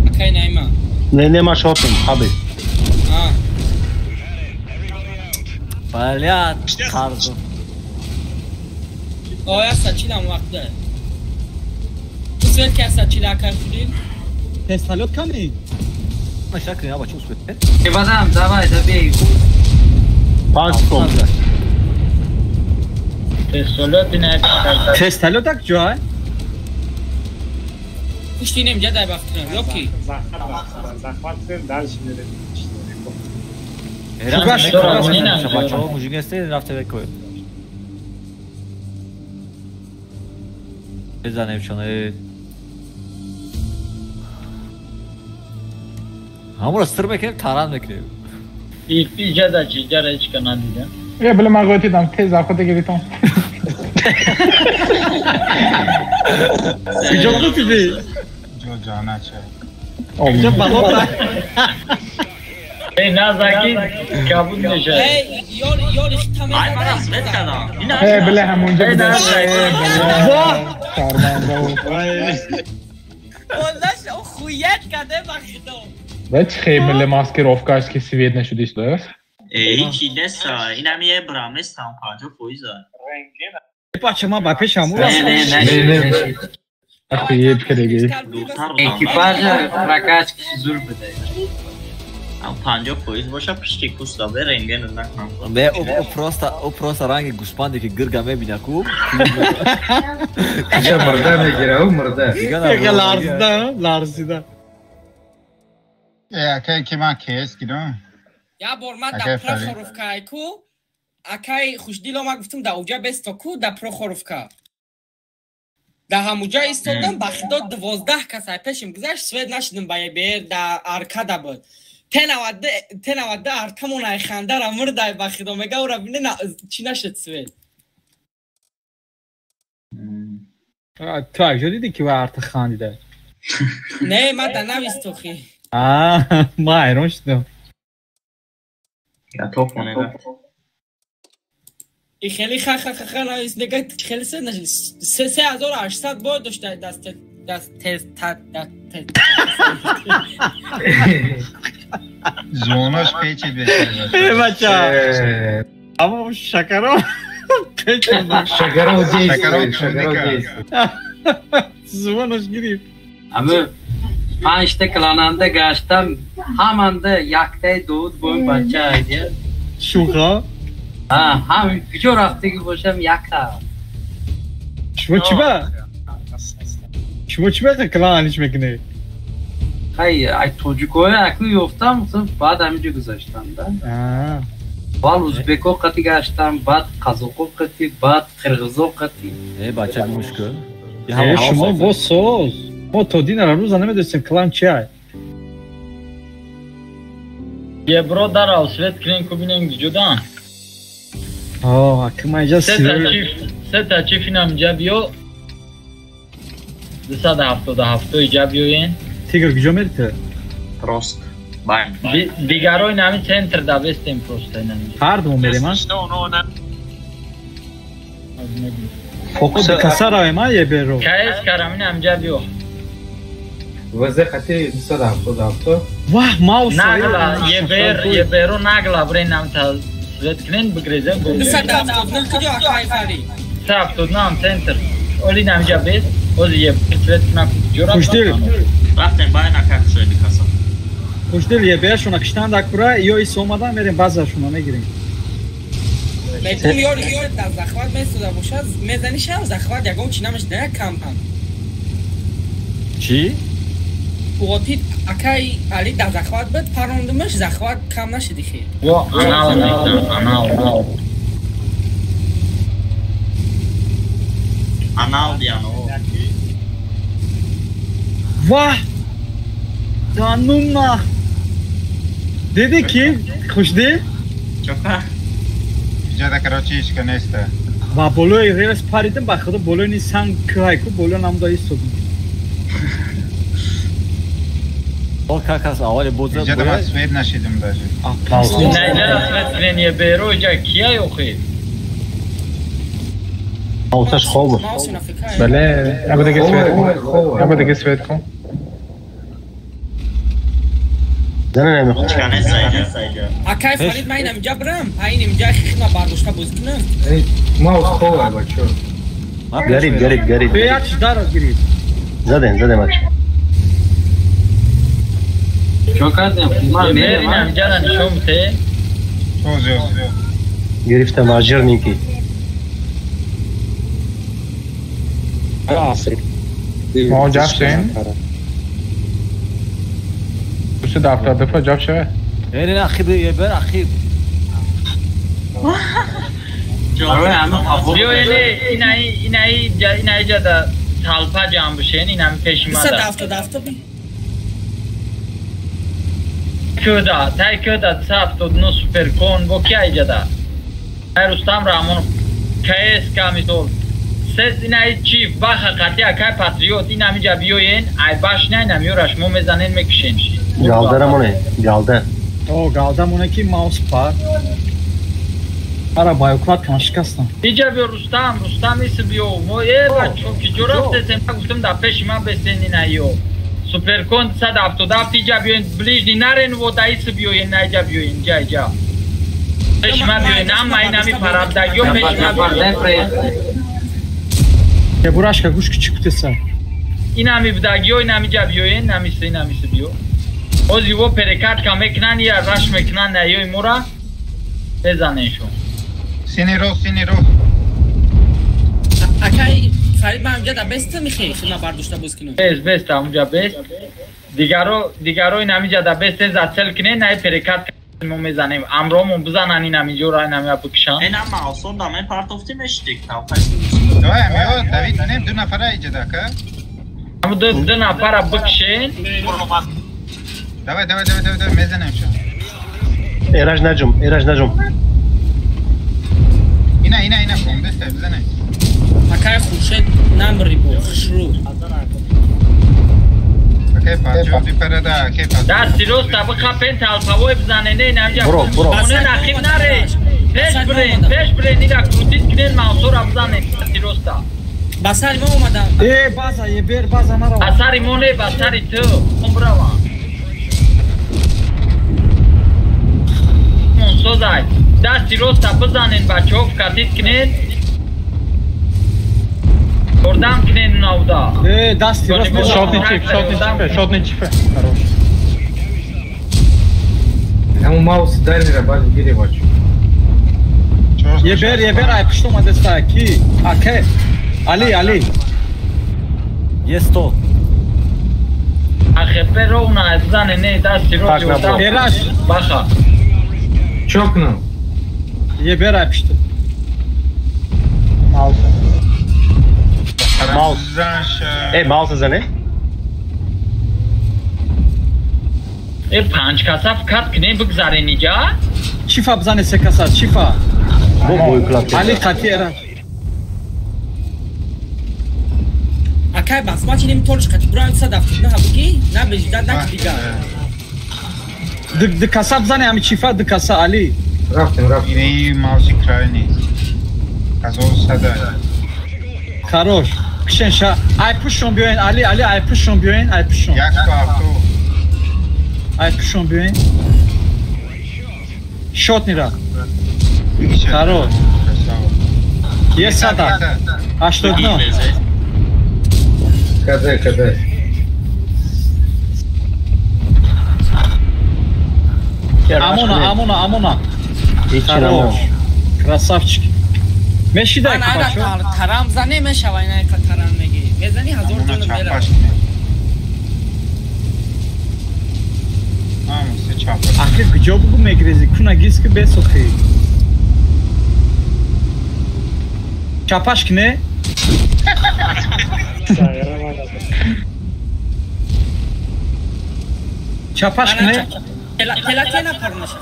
Акай найма. Не, не, ма шотим, хаби. А. Блядь, қарзу. Оя сачилам вақте. Свет ки сачила акай худин? Тесталёт ками? Машакри, а бача успет. Иванам, давай, забей. 5 секунд. Тесталёт ина. Тесталёт ак ҷой? Пуштинем ҷадай бахтинам, ё ки? Захват дальше мерем. Бачаҳо мужик нестед, рафта бекоед. Бизанем чоне. Ҳамонро сир мекунем, таран мекунем. Иҷада чи, иҷара ҳеч ка надидам. Э, бля, ман гойтидам, тез захват гирифтам. Куҷо гуфтиди? Ҷо ҷона ча. Куҷо бало? Эй, назаки кабуд мешавад. Эй, ёр, ёр, хитам. Ай, ман свет кардам. Э, бля, ҳамонҷо буда. Э, бля. Шарманда. Воллаш, о хуят каде ба худо. Ва чи хе бля маскировкаш ки свет нашудиш дас? Э, ҳичи нест, инам е брам нестам 50%. Бача, ман ба пешам Не, не, не. Охуеть, коллеги. Экипажа прокачки зур буда. Ам 50% боша пишти куста бе рентген накунам. Не, о просто ранги гӯспанде ки гирга мебина ку. Иша мурда мегира, ӯ мурда. Ларзида, ларзида. Э, акай ки ман кес гирам. Я бор ман да Прохоровка ку, акай хушдило ма гуфтум да уҷа бесто ку да Прохоровка. Да ҳамуҷа истодам, ба худо 12 кас ай пешим гузашт, свет нашидим ба ЕБР да аркада буд. Т92 артамон ай хандара мурдай ба худо мега ура бине чӣ нашуд свет. Ту акҷо дидӣ ки ва арта хандида? Не, ман да навистохи. Ман ҳайрон шудам. Я то хонеда. И хеле ха-ха-ха навист, нега хеле свет нашуд. 3800 бой дошта даст даст тест та Зонаш печид бечора. Э, бача. Аммо Шакаров печид. Шакаров действует, Шакаров действует. Звонаш гирифт. Ами панҷта клананда гаштам, ҳаманда яктаи дуд бо ин бача айдия. Шуха? Ҳа, ҳам куҷо рафтагӣ бошам якта. Шумо чӣ ба? Шумо чӣ ба клан алиш мекунед? Хай, ай тоҷикоя акну ёфтам, баъд ҳаминҷо гузаштам, да? Аввал узбеко қати гаштам, баъд қазоқо қати, баъд қирғизо қати. Э, бача мушкил. Э, шумо бо соз. Мо то динара рӯза намедонистем клан чи ай. Ебро дарав свет кунем ку бинем ҷудан. О, акма иҷа сета чиф инам иҷа биё. 277 иҷа биёен. Тигр куҷо мерите? Рост. Байн. Дигаро инами центр да бестем просто инами. Ҳардумо мерем, а? Фокус каса равем, а, еберо? Каес карам инам иҷа биё. ВЗ қати 277. Ваҳ, маус. Нагла, ебер, еберо нагла брен та свет кунен бигрезем. 279 куҷо акай фари? 279 центр. Оли инам иҷа бест. Ози ебер свет кунам куҷо рафтам? Хушдил. Рафтем байн акай хушоиди каса. Хушдил ебершона киштан дакура, ё ис омадан мерем базашона мегирем. Мегум ёр ёр да захват месода бошад, мезани шам захват ягон чи намешда як кампан. Чӣ? Уғотид акай Али да захват буд, парондумаш захват кам нашиди хел. Во, анал анал анал. Анал диано. Ваҳ! Данума! Дидӣ ки хушдил? Чока? Иҷода короче ҳеч ка неста. Ва болои релс паридим, ба худо болои ни санг кӯҳай ку боло намуда истодим. О, как раз аввали боза. Иҷода ман свет нашидим даже. Наиҷада свет кунен еберо иҷа кия ёхи? Маусаш хоб. Бале, аба дига свет кун. Аба дига свет кун. Акай Фарид, ман инам иҷа бирам, а ин инҷа хихма бардошта бозӣ кунам. Маус хоб бачо. Гариб, гариб, гариб. Як дар гирифт. Задем, задем бачо. Чо кардем? Ман мерем инам иҷара нишон бите. Гирифтам ажирники. Мо ҷаб шем? 272 ҷаб шавад? Не, не, ахиб, ебер, ахиб. Биё инаи инаи инаи ҷада талпа ҷамъ бишен, инами пеши мада. 277 би. Кӯда, тай кӯда 279 суперкон бо ки айҷада? Ай Рустам Раҳмонов КСК мисол. Сес инаи чиф баха қати акай патриот инами ҷа биёен, ай баш на инами ёра шумо мезанен мекушен. Галдара моне, галда. О, галда моне ки маус пар. Ара байоклад кан шикастам. Иҷа биё Рустам, Рустам иси биё. Мо э бачо ки ҷо рафтесем, гуфтам дар пеши ман бесен инаиё. Суперкон 277 иҷа биёен, ближний нарен вода иси биёен, на иҷа биёен, иҷа иҷа. Пеши ман биёен, амма инами парабдагиё пеши ман биёен. Бурашка гӯш ки чӣ кутеса. Инами будагиё, инами ҷа биёен, намиси, инамиси биё. Ози во перекатка мекунанд, я раш мекунанд, наёи мура безаненшон. Сини рост, сини рост. Акай Фарид ман ҳамҷа да бест михе, хидма бардошта боз кунам. Бест, бест, ҳамҷа бест. Дигаро ин ҳамиҷа да бест зацел кунен, най перекатка мо мезанем. Амромон бизанан ин ҳамиҷоро, ин ҳамиҷа бикшан. Ин ҳама осон да мен партофти мешидик, тавқай. Давай, ҳамиё, Давид, нем ду нафара иҷа да, ка? Ҳаму ду нафара бикшен. Давай, давай, давай, давай, давай, мезанем шо. Эраҷ наҷум, Эраҷ наҷум. Ина, ина, ина, бомбеста, бизанем. Акай Хуршед намри бо, хушру. Акай панҷоҳ бипарада, акай панҷоҳ. Дасти рост биқапен, талпавой бизанен, ин ҳамҷа. Бро, бро. Хоне нақиб наре. Пеш бирен, пеш бирен, ира крутит кунен, мавсора бизанен, дасти роста. Ба сари мо омадам. Э, база, ебер, база нарава. Ба сари мо не, ба сари ту. Мо биравам. Созай. Дасти роста бизанен, бачаҳо катит кунед. Ёрдам кунед навда. Э, дасти рост. Шотни чип, шотни чипе, шотни чипе. Хорош. Ҳамун маус дальнера баъд гире бачо. Ебер, ебер, ай пушт омадаста ки? Аке. Али, Али. Есто. Ахе перовна бизанен, не дасти рост. Эраш. Баха. Чо кунам? Ебер ай пушт. Маус. Маус. Э, маус зане? Э, панҷ каса фкат кунем бигзарен иҷа? Чифа бизане се каса, чифа? Бо бой клап. Али қати Эраш. Акай басмачи нем толш қати бурам 179 буки? На бежда на дига. Д каса бизане ами чифа д каса Али. Рафтем, рафтем. Ини мауси крайни. 1100. Хорош. Кшен ша. Ай пушон биёен Али, Али ай пушон биёен, ай пушон. Як авто. Ай пушон биёен. Шот нира. Хорош. Есада. 89. Каде, каде. Амона, амона, амона. Хорош. Красавчик. Мешидай ки бачо. Тарам зане мешава, ина ка тарам меги. Мезани 1000 ҷон мера. Ам се чапа. Ахи куҷо бугу мегрези? Куна гис ки бесохи. Чапаш кине? Чапаш кине? Тела тела парнаша.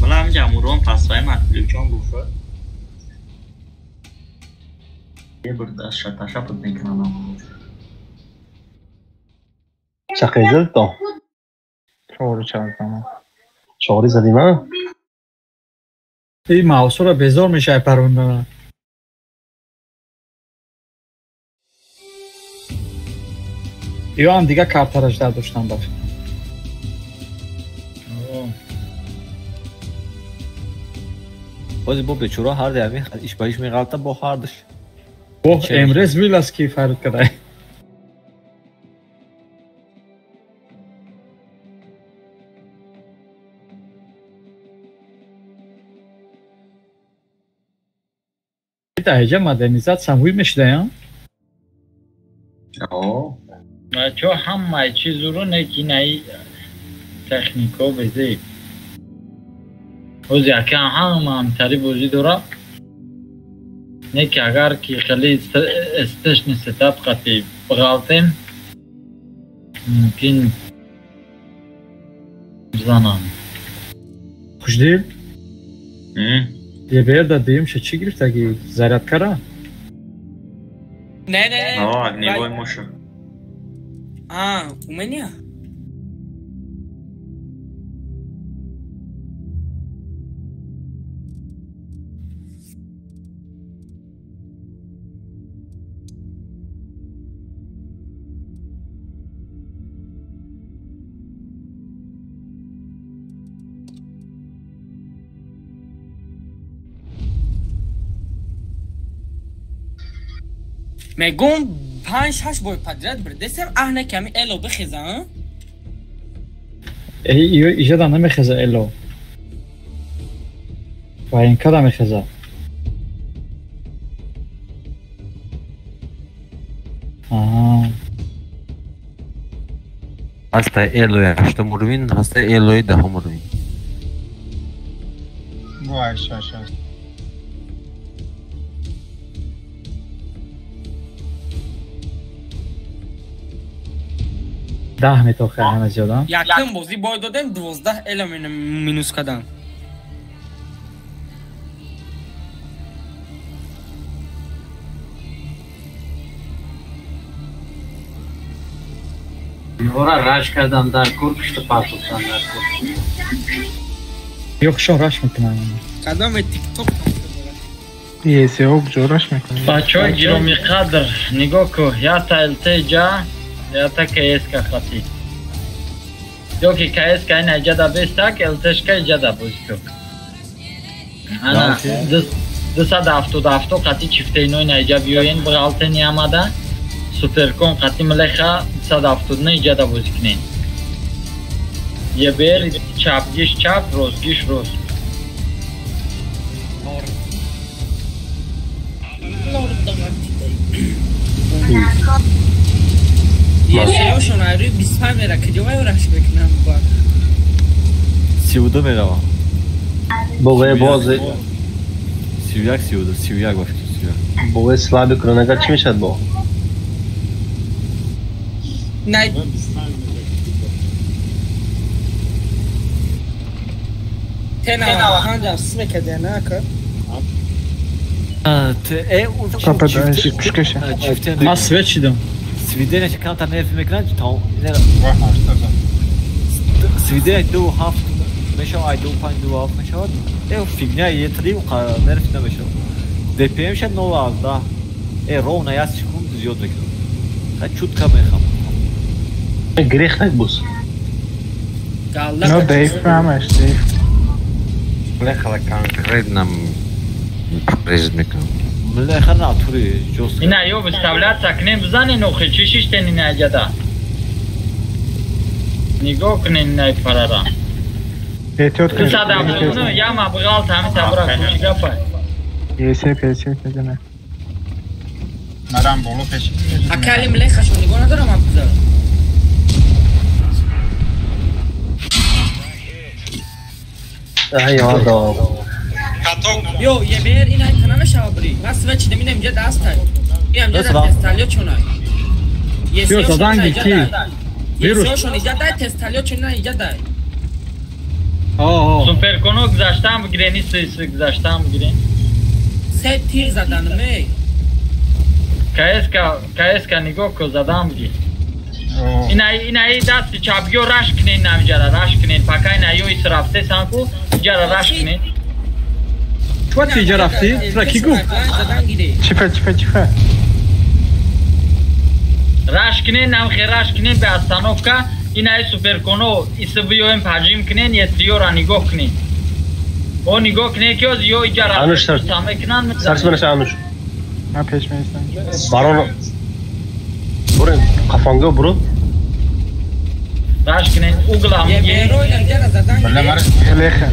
Балам ҷамурон пасвай матлубҷон буфа. Ебурда шаташа пут мекунам. Чақе зад то? Чор чанд. Чори задим, а? Ин маусура безор мешавай паронда. Ё ҳам дига картараш дар доштам ба фикр. Бози бо бечура ҳар ди ҳамин иш ба иш меғалта бо ҳардаш. Бо эмрез вилас ки фард кадай. Ҳеҷа модернизатсия ҳуй мешидаям? Бачо ҳамаи чизуро неки наи технико безеб. Ози ака ҳама ҳамтари бозӣ дора. Неки агар ки хеле эстешни сетап қати бғалтем, мумкин бизанам. Хушдил? ЕБР да дуюмша чӣ гирифтаги? Зарядкара? Не, не, не. О, огневой муша. А, у меня? Мегум 5-6 бой подряд бирдесем, аҳне ками эло бихеза, а? Ижада намехеза эло. Ваенкада мехеза. Ҳаста элои ҳаштум уровень, ҳаста элои даҳум уровень. Вай, шаш аст. Даҳ метохе ҳама зиёда. Якум бозӣ бой додем, 12 эло минус кардам. Ора раш кардам дар кор, пишта партофтан дар кор. Ё хушон раш мекунам. Кадом TikTok ЕСО куҷо раш мекунад? Бачаҳои гиромиқадр, нигоҳ кун, якта ЛТ ҷа, якта КСК хати. Ё ки КСК ина иҷада бестак, ЛТшка иҷада бозӣ кун. Ана 277 қати чифтаино ина иҷа биёен, биғалтен ямада. Суперкон қати млеха 279 иҷада бозӣ кунен. Ебер чапгиш чап, ростгиш рост. Есеёшон айрӯи 25 мера, куҷо вай раш мекунам ба? 32 меравам. Бове бозе. 31, 32, 31 ба фикр, 31. Бове слаби кунагар чӣ мешавад бо? Най. Тена панҷ смекаде на ака? Ман свет шидам. Свидение ки камтар нерв мекунад, свидение 2.7 мешавад, ай 2.5 2.7 мешавад. Фигня Е3 нерв намешавад. ДПМ шад 0.10. Ровно 1 секунд зиёд мекунад. Хай чутка мехам. Грех так бус. Но дейф ҳамаш дейф. Млехала конкретно режет мекунам. Млеха натури ҷост. Ина ё выставляться кунем, бизанен охи, чӣ шиштен ина иҷада? Нигоҳ кунен ина парара. Эҳтиёт кунед. 279 яма биғалт ҳамин табра кучи гапай. ЕС ПС мезанад. Марам боло пеш. Акали млехашо нигоҳ надорам абдузар. Ё, ебер ин ай кана мешава бри. Ман свет чидам, ин инҷа дастай. Ин инҷа тесталио чунай. Есеёшон инҷа дай, тесталио чунай инҷа дай. Суперконо гузаштам бигирен, ис гузаштам бигирен. Се тир задан ме. КСК нигоҳ ку задан бигир. Ина дасти чапгиё раш кунен намиҷара раш кунен. Пака ина ё ис рафте санку иҷара раш кунен. Чува ти иҷа рафтӣ? Тура ки гуфт? Чифа, чифа, чифа. Раш кунен, намхе раш кунен бе остановка. Ина суперконо ис биёем пажим кунен, етриёра нигоҳ кунен. О нигоҳ кунен ки оз ё иҷара мекунан. Сарс менаша Ануш. Ман пеш меистам. Барон. Бурин, қафонга буру. Раш кунен, углам. Леха.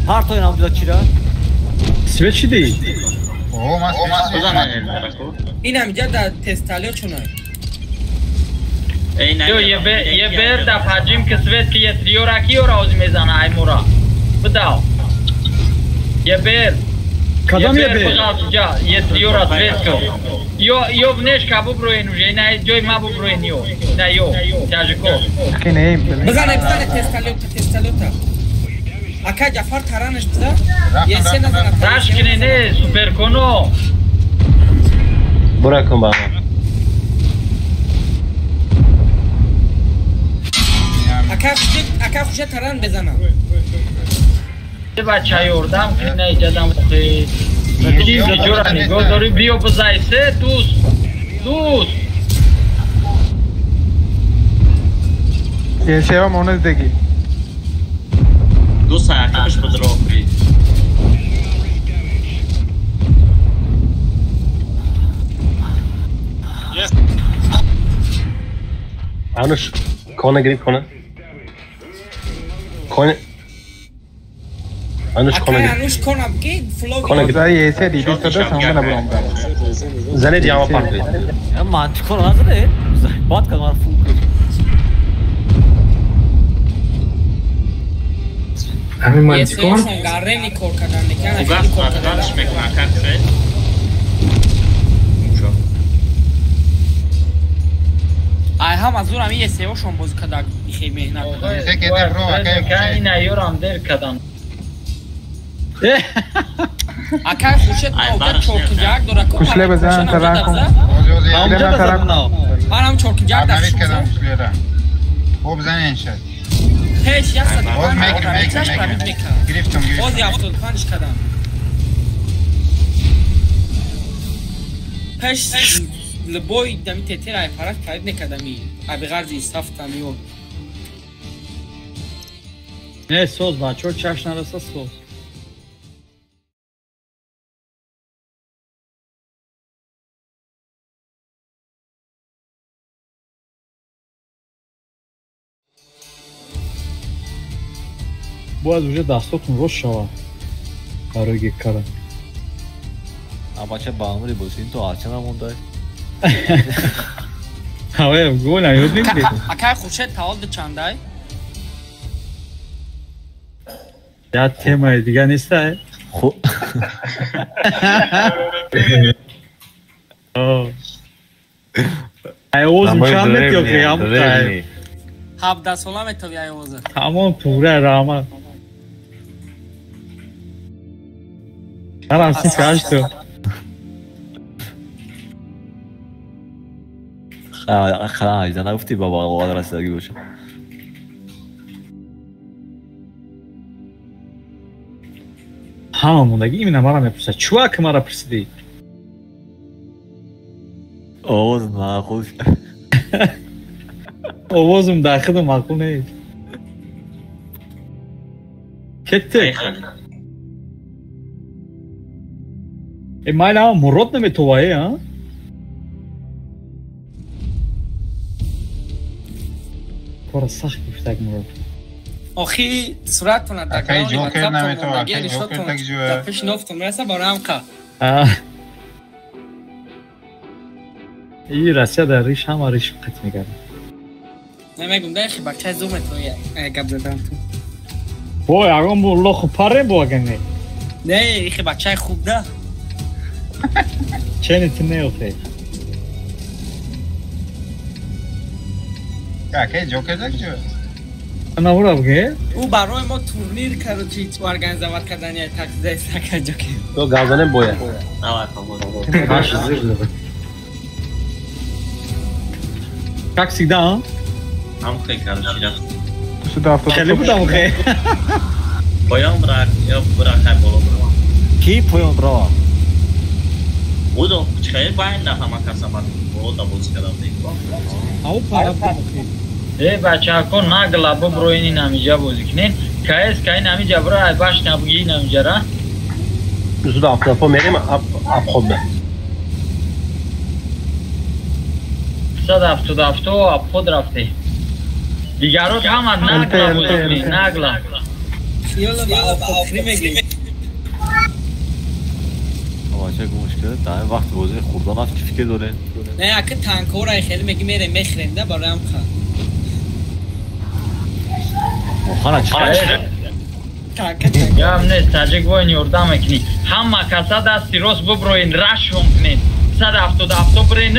Ҳар то инам ҷуда чира? Свет шидӣ? О, ман Ин ҳамиҷа дар тесталио чунай. Ё ебер да паҷим ки свет ки етриёра ки ёра ози мезана ай мура. Бидав. Ебер. Кадом ебер? Етриёра свет ку. Ё внешка буброен уже, ина ҷои ма буброен ё. Ина ё, тяжико. Бизане, бизане тесталиота, тесталиота. Ака Ҷафар таранаш биза. Есе назана. Раш кине не, суперконо. Буракун ба. Ака хуша таран безана. Бача ёрдам кине иҷадам охи. Чизи ҷора нигоҳ дорӣ биё бизай се дӯст. Дӯст. Есе монез деги. Ду саақибаш буд охи. Ануш, кона гирифт, кона. Кона. Ануш кона гирифт. Ануш кона бги, фло. Кона гирифт. Есе диди сода самона буром. Зане диама парт. Я мантикор назаде. Бад кад мар фул. Ҳамин мантикор? Гаррени кор кардан, некан. Угас карданш мекунад, как шед? Ай ҳам аз урам ЕСО-шон бозӣ карда, хеле меҳнат карда. Ина ёрам дер кардам. Акай Хуршед ма чоркинҷак дора ку. Кушле бизан таракум. Манам чоркинҷак дар кардам кушлера. Хуб занен шад. Пеш 100 боз мекунам. Гирифтам. Боз 75 кардам. Пеш лбой дами тетер ай парат кард некадами. Аби ғарзи сафтами ё. Не соз бачо чаш нараса соз. Бояд уже дастотон рост шавад барои гик кардан. Бача ба амри бошин то арча намондай. Ҳаве гол ёд мегиред. Акай Хуршед таваллуд чандай? Я темаи дига нестай? Хуб. Ай овозм чанд метиёхи ҳам 17 сола метови ай овоза. Тамом туғра раҳмат. Арам 38. Хала, нагуфтӣ ба бағоғат расидагӣ бошад. Ҳама мондагӣ именно мара мепурсад. Чӯа ки мара пурсидӣ? Овоз маъқул. Овозм дар худам маъқул нест. Кетте. Э майла Мурод наметовае, а? Кора сахт гуфтак Мурод. Охи суратона Акай Ҷокер наметова, акай Ҷокер так ҷӯя. Пеш нофтон мераса барам қа. И Россия дар риш ҳама риш қат мегардад. Намегум дай хи бачаи зур метои гап задан ту. Вой, агон бу лоху паре бу аган не. Не, хи бачаи хуб да. Чени ти не охе. Акай Ҷокер так ҷӯя. Ана бге? Ӯ барои мо турнир короче организовать кардани таксидаи сака Ҷокер. То газанем бояд. Давай, побод. Как всегда, а? Ам хе, короче, Сюда Хеле будам хе. Поён брак, ё брак хай боло брава. Ки поён брава? Удо, чхай байн на ҳама каса бад. Боло да боз кардам. Ау пара. Э бачако нагла буброини намиҷа бозӣ кунен. Каэс кай намиҷа бро ай баш набуги намиҷара. Сюда автопо мерем обход ба. 177 обход рафте. Дигарот ҳама нагла бозӣ кунен, нагла. Хиёла ба обход мегӣ. Бача гумш кард, дар вақт бозӣ хурдан афт фикр дорем. Не, ака танкора хеле мегӣ мерем мехрем да бароям ха. Охана чӣ? Гап нест, таҷик воин ёрдам мекунӣ. Ҳама каса дасти рост буброин, рашҳон кунед. 177 бирен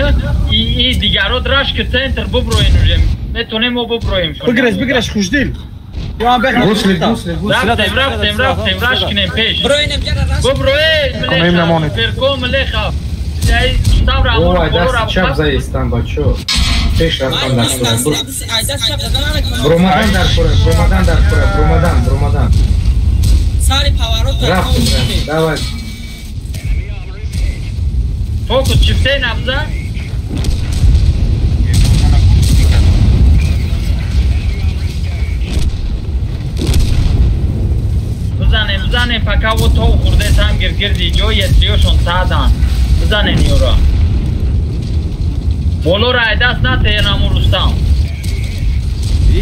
и дигарот раш ки центр буброин уже. Метонем мо буброем. Бигреш, бигреш хушдил. Ё бех. Гусли, гусли, гусли. Рафтем, рафтем, рафтем, раш кунем пеш. Броинем яра раш. Буброин, Конем намонед. Перком леха. Ай ставра Ой, даст чап заистам бачо. Пеш рафтам дар кура. Бромадан дар кура, бромадан дар кура, бромадан, бромадан. Сари поворот рафтем, давай. Фокус чифтей набза. Бизанем, бизанем, пока вот то хурде там гиргирди ҷой етриёшон тадан. Бизанем ёра. Боло рай даст натеен аму Рустам.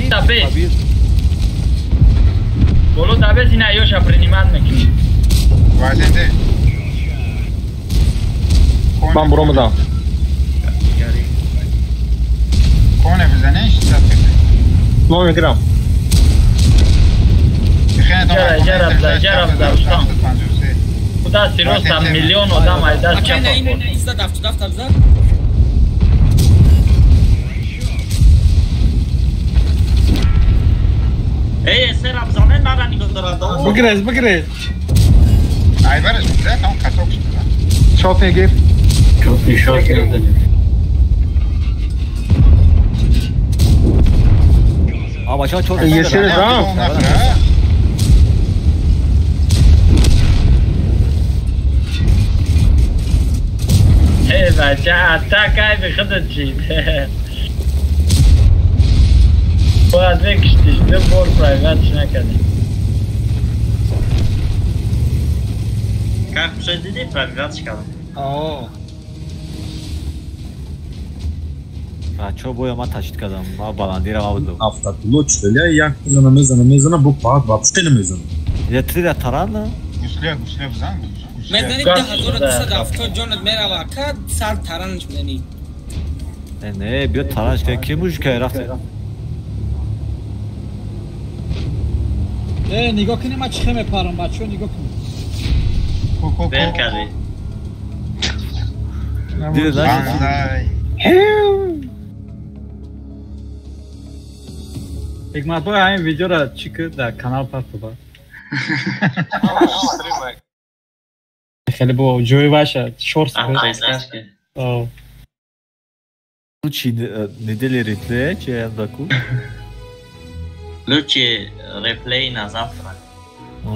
Табес. Боло табес ина ёша принимат мекунӣ. Вазенде. Ман буромадам. Коне бизаниш Мо мегирам. Ҷара ҷара Рустам. Худа сироста миллион одам ай даст чапа. Эй, сер абзане мара нигоҳ дорад. Бигрез, бигрез. Ай бараш бигрез, он каток шуд. Шот мегир. Шот мегир. А бачаҳо чор. Есер зам. Эй, бача, атакай би худат чид. Бояд бикиштиш, ду бор прайватш накардӣ. Как пушед дидӣ, прайватш кардам. О. Бачаҳо боя ман ташид кардам, ман баландира мабудам. Автопилот шуда, як мезана, мезана, мезана, бо баъд вообще намезана. Я три тарана? Гусле, гусле бизан. Мезани 2270 ҷонат мерава, ка сар таранаш мезани. Не, биё таранаш ки мужика рафт. Э, нигоҳ кунед, ман чӣ хел мепарам, бачаҳо нигоҳ кунед. Бер кардӣ. Ҳикматбой ҳамин видеоро чӣ куд дар канал партоба. Хеле бо ҷои ваша шорс. Лучше недели реплей, че яндаку? Лучше реплей на завтра.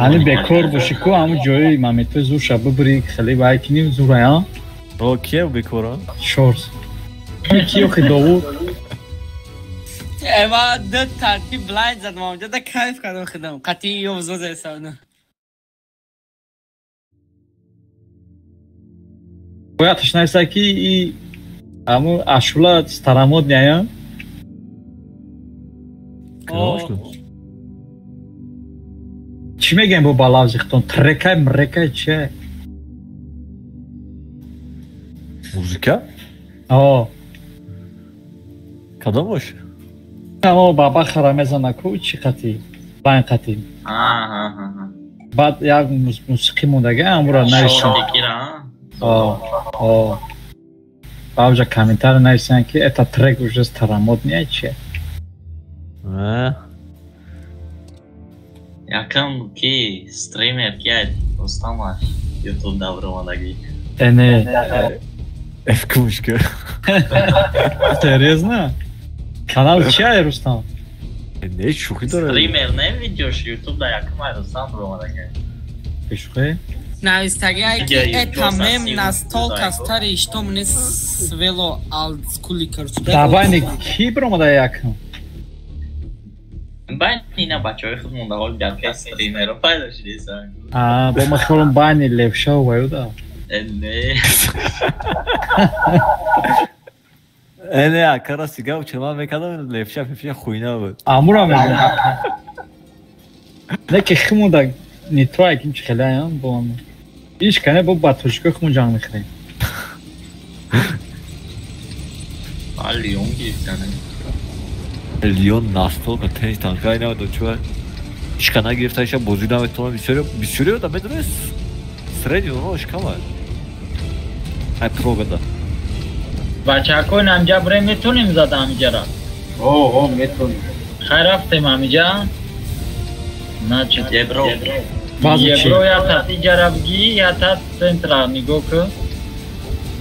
Ҳами бекор бошӣ ку ҳамун ҷои маметои зурша бибирӣ хеле вай кунӣ зура а? О, кия бекора? Шорс. Ки охи Довуд? Эва ду тартиб блайнд задам, онҷо да кайф кардам худам. Қатъи ё взоза ҳисобна. Бояд ташнависа ки и ҳамун ашула старомодняя. Чӣ мегӯем бо ба лавзи худтон? Трекай, мрекай че? Музыка? О. Кадомош? Амо баба хара мезана ку чӣ қатӣ? Байн қатӣ. Баъд як мусиқӣ мондага амура нависанд. О, о. Баъд уже комментарий нависанд ки это трек уже старомодный че? Якам ки стример ки Рустамаш ютуб давромадагӣ. Э не. Эфкумшка. Серьезно? Канал чия Рустам? Не, шӯхӣ дорад. Стример не видеош ютуб да якам Рустам ромадагӣ. Шӯхӣ? Навистагӣ ки это мем настолько старый, что мне свело олдскули, короче. Давай не ки бромада якам? Байни ина бачаҳои худ монда ҳол гапи стримеро пайдо шудесан. А, бо ма хелом байни левша ваюда. Не. Не, ака рости гап чун ман мекардам левша пефша хуйна буд. Амура мегӯям. Не ки химонда не то яким чи хелаям бо иш кане бо ба тоҷикои хумон ҷанг мехӯрем. А Лион гирифтане. Лион настолько тенш танкай набуд чува. Ишка нагирифта иша бозӣ наметавонад бисёри бисёри одам медонед средний онҳо ишкама. Ай прогада. Бачаҳо инамҷа бирем метонем зада ҳамиҷара? О, о, метонем. Хай рафтем ҳамиҷа. Значит, Ебро. Ебро якта иҷара бигӣ, якта центра нигоҳ кун.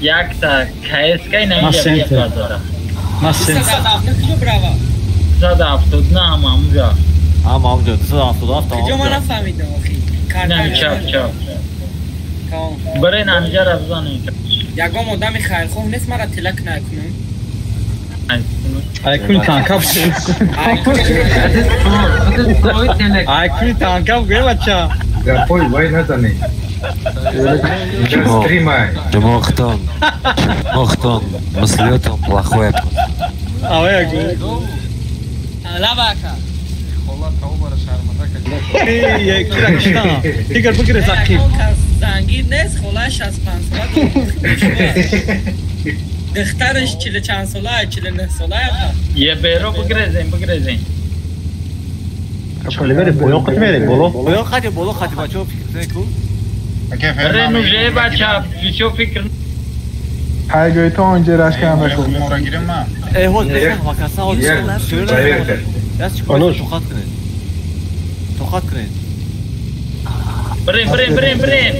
Якта КСК инамиҷа бия базара. Ма центр. 270 на ҳама ҳамуҷа. Ҳама ҳамуҷа 277 Куҷо ман нафаҳмидам охи. Инами чап чап. Бирен ҳамиҷара бизанем. Ягон одами хайрхоҳ нест мара тилак накунам. Айкуни танкап. Айкуни танкап гӯя бача. Гапой вай назанед. Стримай. Шумо худтон мислиётон плохое. Авая гӯ. Лабака. Хола таубара шарманда кад. Эй, кира киштан. Дигар бигирез ақиб. Зангир нест, хола 65 сола. Духтараш 40 чанд сола, 49 сола. Е беро бигирезем, бигирезем. Чоли бери, поён қати бери, боло. Поён қати, боло қати, бачаҳо фикр кунед ку. Бирен уже бача, бисёр фикр. Ҳайгои то онҷа рашкам бакун. Э, ҳоз бесан, макаса ҳоз. Яс тоқат кунед. Тоқат кунед. Бирен, бирен, бирен, бирен.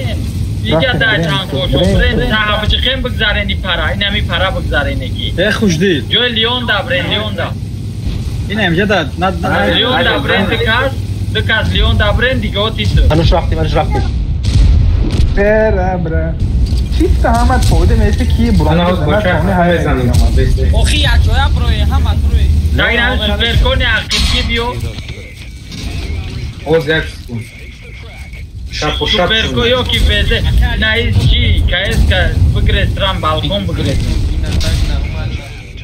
Иҷа да чанд кошо, бирен таҳабчи хем бигзарен и пара, инами пара бигзарен еки. Э, хушдил. Ҷои Леон да бирен, Леон да. Ин ҳамҷа да на Леон да бирен ду кас Леон да бирен дига отису. Ануш рафтим, ануш рафтим. Бера, бра. Чиста ҳамат фоида меиста ки буромадани. Охи як ҷоя брои, ҳамат брои. Дагин суперкони ақибки биё. Оз як секунд. Суперко ё ки везе на из чи КСК бигрез трам балкон бигрез.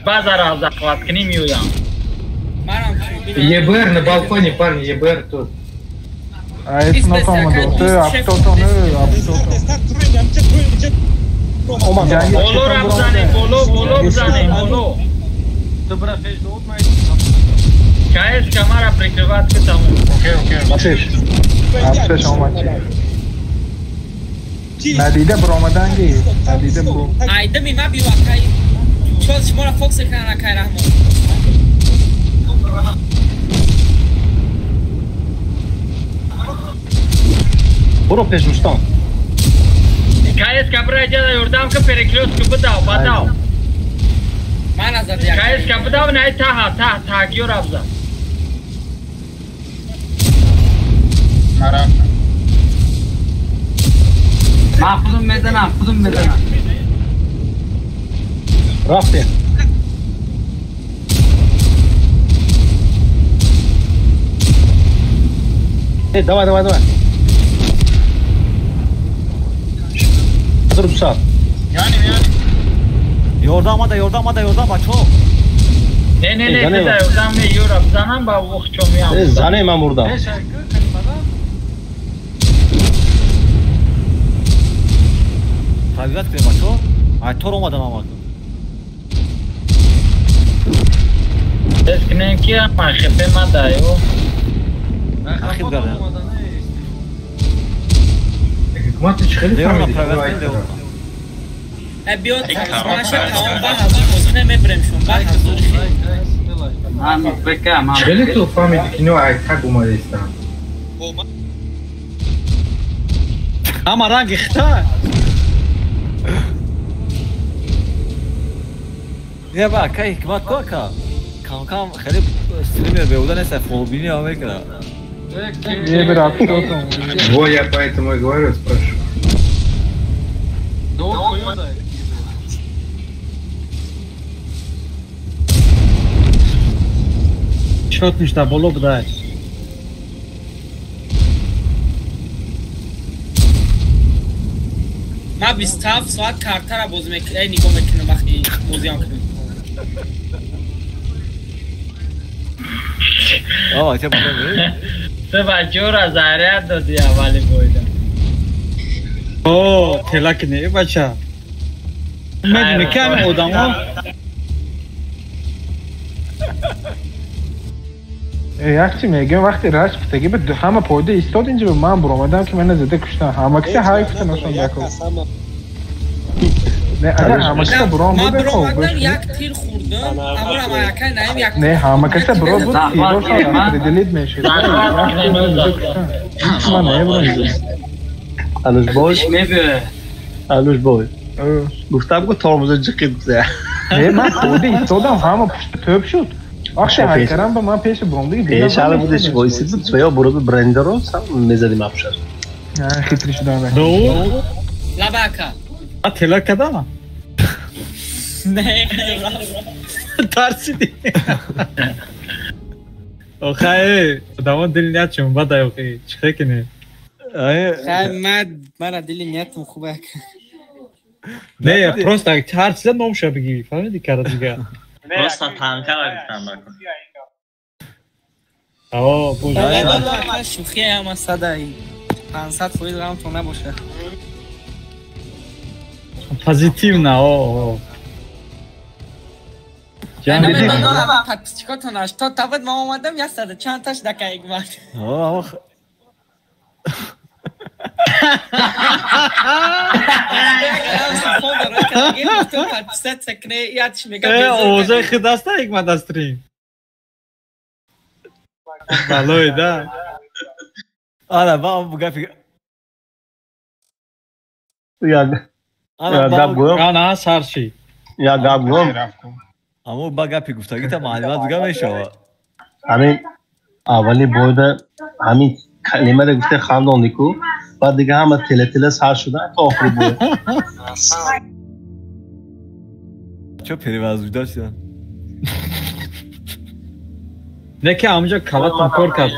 Базара захват кунӣ меоям. ЕБР на балконе, парни, ЕБР тут. А это на том идут. Автотон, автотон. Боло ра бизанем, боло, боло бизанем, боло. КСК мара прикрывать ки тамом. Окей, окей. Пеш. Пеш омад чи? Надида баромаданги, надида бу. Айда ми ма биё акай. Чол шуморо фокус кунан акай Раҳмон. Буро пеш Рустам. КСК бира ҷада ёрдам ки перекрёстку бидав, бадав. Ман азад як. КСК бидав най таҳа, таҳ, таҳгиё рафза. Ман худум меданам, худум меданам. Рафтем. Э, давай, давай, давай. 1200. Яним, яним. Ёрдам ада, ёрдам ада, ёрдам бачаҳо. Не, не, не, не, ёрдам не, ёра бизанам ба вохчо меам. Э, зане ман мурдам. Табиат кунем бачаҳо. Ай тор омадам ама. Тез кунем ки ман хепе мада ё. Ахиб гардам. Ҳикмат чи хеле фаҳмидӣ? Биё маша таом ба ҳазор бозӣ намебарем шум ба ҳазор. Чи хеле ту фаҳмидӣ ки ино ай так омадаистанд? Ҳама ранги хита. Не ба, акай ҳикмат ку ака. Кам-кам хеле стример беуда нест, фолбини ҳам мекунад. Не, брат, что там? Во, я поэтому и говорю, спрашиваю. Шот ништа боло будай. Ман 27 соат картара бозӣ мекунам, нигоҳ мекунам вақти бозиам кунам. О, ча бозӣ? Ту бачаҳоро заряд додӣ аввали бойда. О, тела кунӣ, бача. Медонӣ ки ҳамин одамо як чи мегӯям, вақте рашк кутагӣ ба ҳама пойда истод инҷа ман буромадам ки мана зада куштан. Ҳама киса ҳай куфта ношон дако. Не, агар ҳама киса буром Ман буд, биромадам як тир хӯрдам, аммо акай наим як. Не, ҳама киса буром буд, тирошон определить мешуд. Ман намебурам. Ануш бой. Ануш бой. Гуфтам ку тормоза ҷиқид гуза. Не, ман пойда истодам, ҳама пушти тӯб шуд. Вақте ҳайкарам ба ман пеши буромдиги дидам. Пеш ҳала будеш войсид буд, своё буроби брендеро сам мезадим апшар. Хитрӣ шудам. Лаба ака. А тела кадама? Не, тарсидӣ. Охай, одамо дили ниятшон бадай охи, чӣ хел кунӣ? Хай, ман мара дили ниятам хуб ака. Не, просто ҳар чиза номша бигӣ, фаҳмидӣ кара дига. Просто танкара гуфтам бакун. О, боже. Шӯхӣ ҳама садаи 500% ғамтон набоша. Позитивно, о. Подписчикотон 80 та буд, ман омадам 100 чанд таш дака Ҳикмат. О, овозои худ аста Ҳикмат аз стрим. Балой, да. Ана, ба гапи. Я гап гӯям. Ана, сар шид. Я гап гӯям. Аммо ба гапи гуфтагита маълумот дига мешавад. Ҳамин аввали бойда ҳамин калимаро гуфте хандонди ку, баъд дига ҳама теле-теле сар шуда то охири бой. Чо перевозбуда шудан? Не ки ҳамонҷо калатон кор кард.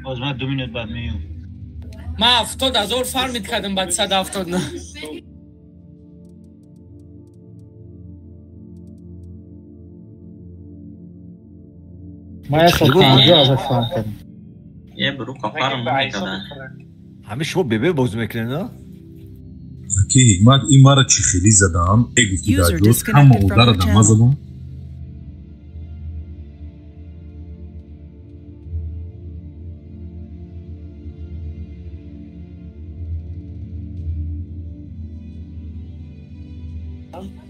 Боз ман 2 минут баъд меём. Ман 70 000 фармид кардам баъд 179. Ман 150 000 фарм кардам. Е, брука фарм намекарда. Ҳамин шумо бебе бозӣ мекунед, на? Ки Ҳикмат ин мара чӣ хелӣ задам, э гуфти дар ҷоз ҳама удара дама задам.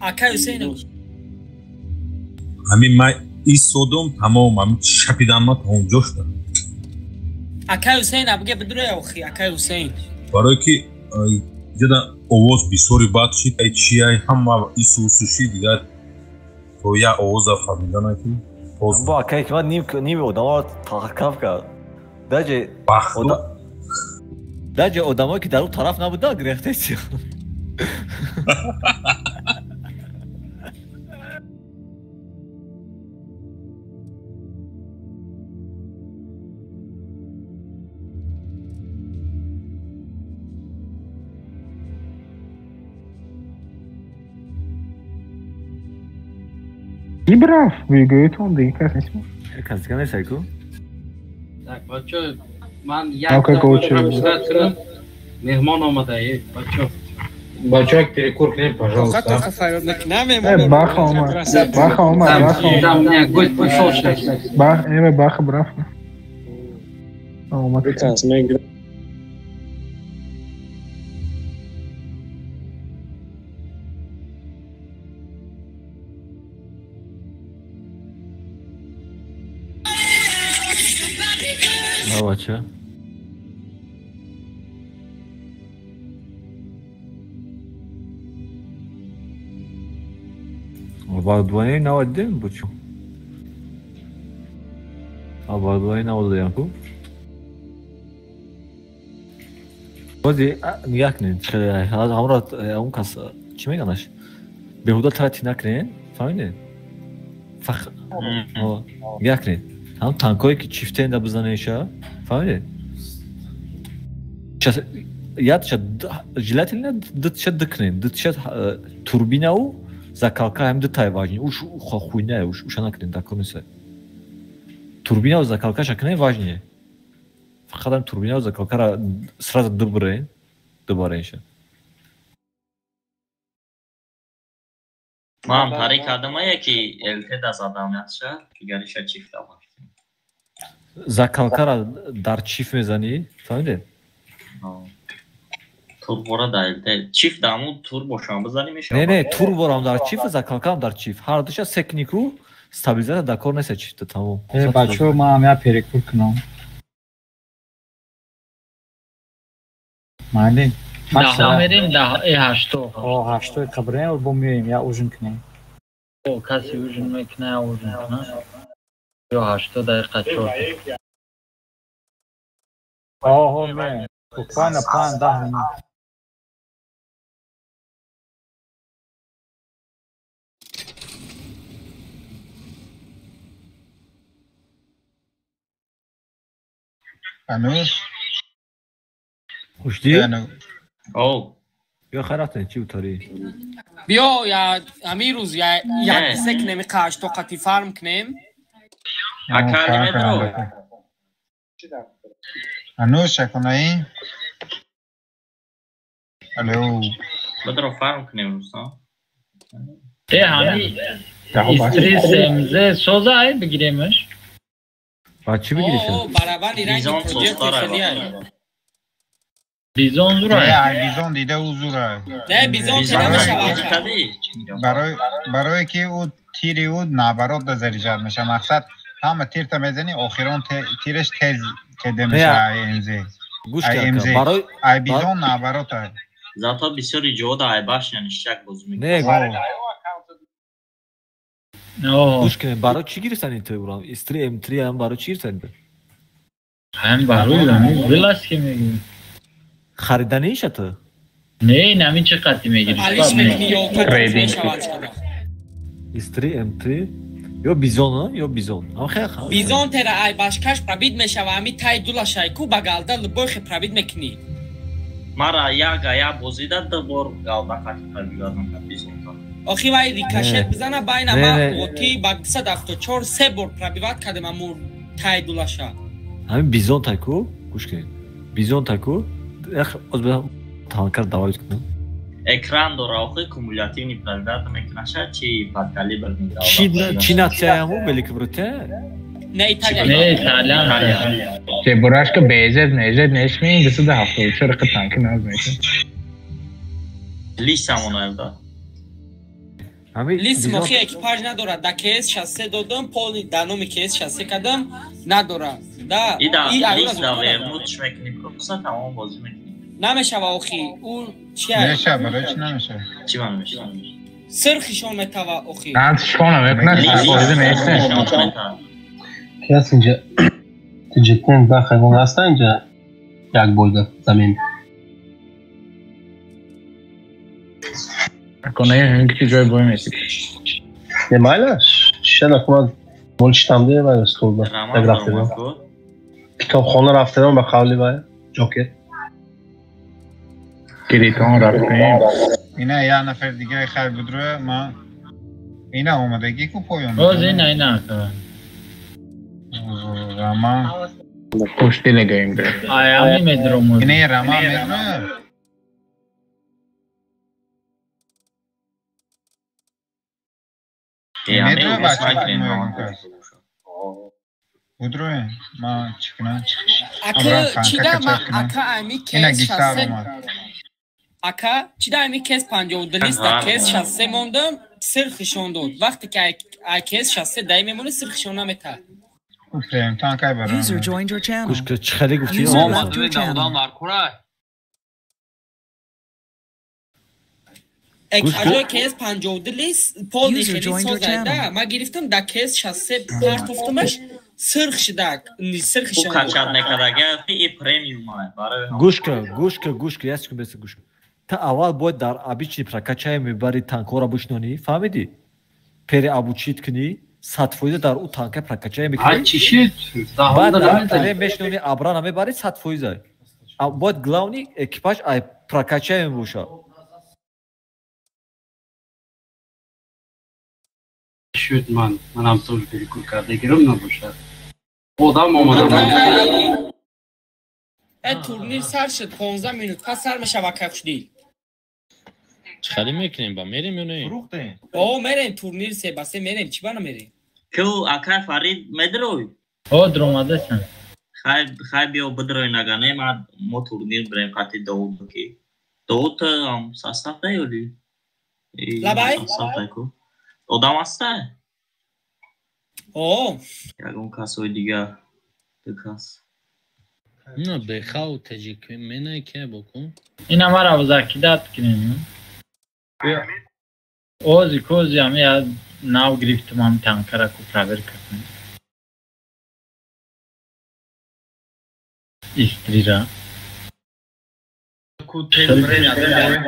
Акай Ҳусейнов. Ҳамин ман истодам, тамом, ҳамин шапидан ма тамом ҷо шудам. Акай Ҳусейн, абге бидурай охи, акай Ҳусейн. Барое ки ҷада овоз бисёри бад шид, ай чи ай ҳама ису усу шид, дигар то як овоза фаҳмида ки бо акай Ҳикмат ними одаморо тақкаф кард. Даҷе одамое ки дар ӯ тараф набуда, гирехтеси. Ибраф, бигӯитон дига кас нест. Кас дига нест ку? Так, бачо, ман як меҳмон омада, бачо. Бачо, як перекур кунем, пожалуйста. Баха омад. Баха омад, баха омад. Там меня гость пришел сейчас. Бах, баха браф. Омад. Бача. Оборудование наводим, бучу. Оборудование наводим, ку. Бози нигоҳ кунед, ҳамро он кас чӣ меганаш? Беҳуда трати накунед, фаҳмидед? Нигоҳ кунед. Ҳам танкое ки чифтенда бизанеша, фаҳмидед? Ядша желательно дутша дикунед, дутша турбинау закалка ҳам дутай важни. Уш хуйня, уш уша накунед, дакунеса. Турбинау закалкаша кунед важнее. Фақат ҳам турбинау закалкара сразу дубарен, дубаренша. Ман пари кардамая ки ЛТ да задам ядша, дигариша чифта бошад. Закалкара дар чиф мезанӣ, фаҳмидед? Турбора дар ЛТ чиф даму турбошам бизанӣ мешавад. Не, не, турборам дар чиф, закалкаам дар чиф. Ҳар душа секнику стабилизатор дар кор нест чифта тамом. Э, бачо, ман ҳам як перекур кунам. Майли. Даҳ мерем, даҳ, ҳашто. О, ҳаштои қабрем, бо меоем, як ужин кунем. О, каси ужин мекунад, я ужин кунад. Ё 80 дақиқа 4. Оҳо, меоем. Буквально 5-10 минут. Ануш? Хушди? Оу. Биё хайр рафтем, чӣ утарӣ? Биё, я ҳамин рӯз як се кунем, иқа ҳашто қати фарм кунем. Акали медро. Ҳанӯз шакунаи? Алло. Бадро фарм кунем, Рустам. Э, ҳами истри СМЗ соза ай бигиремаш. Ба чӣ бигириш? О, барабани ранги Бизон проҷекти созтар хеле ай. Бизон зура. Не, ай бизон дида ӯ зура. Не, бизон Бизон хеле мешава. кади? Барое ки ӯ тири ӯ наоборот да заряжать меша. Мақсад ҳама тирта мезани, охирон тираш тез кеде меша ай МЗ. Гӯш Ай кар, МЗ. барои Ай бизон наоборот ай. Зато бисёри ҷода ай башня ништяк бозӣ Не, мекунад. гӯш кунем, барои чӣ гирифтан ин той урам? Истри М3 ҳам барои чӣ гирифтан? Ҳам барои ҳами вилас ки мегирем. Хариданиша ту? Не, нами чӣ қати мегириш? Алиш мекунӣ ё Трейдинг. мешава чиқадар. Истри М3 ё бизон, ё бизон. Ам хеле Бизон тера ай башкаш пробить мешава, ҳами тай дулашай ку ба галда лубой хе пробить мекунӣ. Мара яга я бозида ду бор галда қати пробивать накард бизонта. Охи вай рикошет Не. бизана байна Не, ма не. оти ба 274 се бор пробивать кардем аму тай дулаша. Ҳамин бизон тай ку? Гӯш кунед. Бизон тай ку? Эх, оз бизан танкар давайт кунам. Экран дора, охи кумулятивный пробивать мекунаша чи подкалибр Чи чи нацияяму Великобритания? Не, Италия. Не, Италия. Чебурашка безед мезед нешми 274 қа танки наз мекун. Лис ҳамонаевда. Ҳамин Лис бизон мохи экипаж надорад. Да КС 63 додам, полный да номи КС 63 кардам, надорад. Да, Ида и аюра лис да зудтар. вернуть мекунӣ, просто тамом бозӣ мекунӣ. Намешава охи. Ӯ чи ай? Меша, барои чӣ намеша? Чӣ ба намеша? Сирхишон метава охи. Наз шикона мекунад, сарфоида места. Ки ҳаст инҷа? Тиҷитен бахайвон ҳаста инҷа? Як бойда замин. Конаи ҳамин ки ҷой бой меси. Не майлаш? Шиша накунад мол читамде вай столда. Як рафтедам. Китобхона рафтедам ба қавли вай Ҷокер. Гиритон рафтем. Ина як нафар дига хай будро ма ина омадагӣ ку поён. Боз ина ина. Рама. Пушти легаим бре. Ай ами медром. Ина Рама медро. Медро бача будро ма чӣ кунам? Ака чида ма ака ами Ина КС гитар 63 омад. Ака чида ами КС 52 лист да КС 63 мондам, сирхишон дод. Вақте ки ай КС 63 дай мемонӣ, сирхишон наметад. Прем танкай барам. User joined your channel. Гӯш кун, чӣ хеле гуфтӣ? User Мо left your channel. одам дар кура. Экипажои КС 52 лист полный User хеле joined your созайда. channel. Ма гирифтам да КС 63 партофтамаш сирх шидак, сирхишон Ӯ дод. качать накардага и премиум ай барои Гӯш кун, гӯш кун, гӯш кун, як секунд беса гӯш кун. Та аввал бояд дар обычный прокачай мебари танкҳоро бишнонӣ, фаҳмидӣ? Переобучить кунӣ, 100% дар ӯ танка прокачай Ай мекунӣ. чӣ шид? Баъд Даҳонда дар намезанӣ. пре мешнонӣ, абрана мебарӣ 100%. Бояд главный экипаж ай прокачай мебошад. Шуд ман. Манам тоже перекур карда гирам набошад. Одам омада. Э, турнир сар шуд, 15 минут пас сар мешава кай хушдил. Чӣ хеле мекунем, ба мерем ё не? О, мерем турнир се ба се мерем, чӣ ба намерем? Ку акай Фарид медрой? О, дромадасан. Хай хай биё бидрой нагане ма мо турнир бирем қати Довуд ки. Довуд ам состав да ёли? Лабай? Состав да ку. Одам аста? О, Ягон касои дига ду кас. На бехау таҷик мена ке бокун. Ина мара закидат кунем. Ози кози ами я нав гирифтам ами танкара ку проверка кунем. Истрира. Ку тез брем ядем.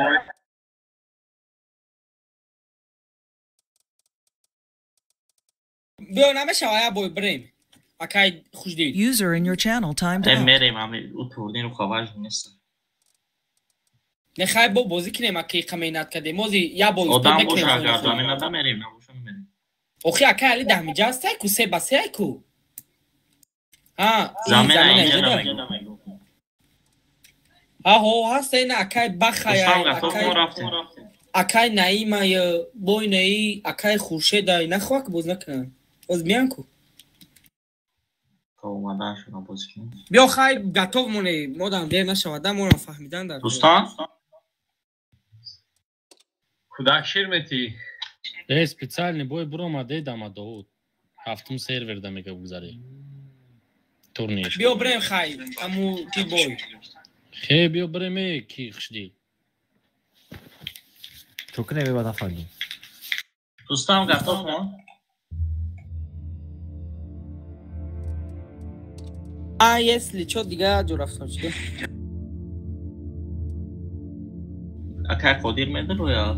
Биё намешава я бой брем. Акай хушдил. User in your channel timed Э out. мерем ами ӯ турниру хабар нест. Не хай бо бозӣ кинем, аки қамейнат кардем. Мози я бой одам боша агар заминада мерем, набоша намерем. Охи акай Али даҳмиҷа ҳастай ку, се ба се ай ку. А, замина инҷа намегӯ. Аҳо, ҳаста ина акай Бахай, акай акай Наимай, бой наи, акай Хуршедай, нахоҳ ки боз накунам. Боз миян ку. То омаданшона бозӣ кунем. Биё хай готов моне, модам дер нашавада, морам фаҳмидан дар. Рустам? Кӯдак шир метӣ? Э, специальный бой буромаде дамадоуд. Ҳафтум серверда мега гузарӣ. Турнир. Биё брем хай, аму ки бой. Хе, биё брем э, ки хушдил. Чо кунем эба нафаҳмидем. Рустам готов мон? А, если чо дига ҷо рафтам чида. Акай Қодир медароя?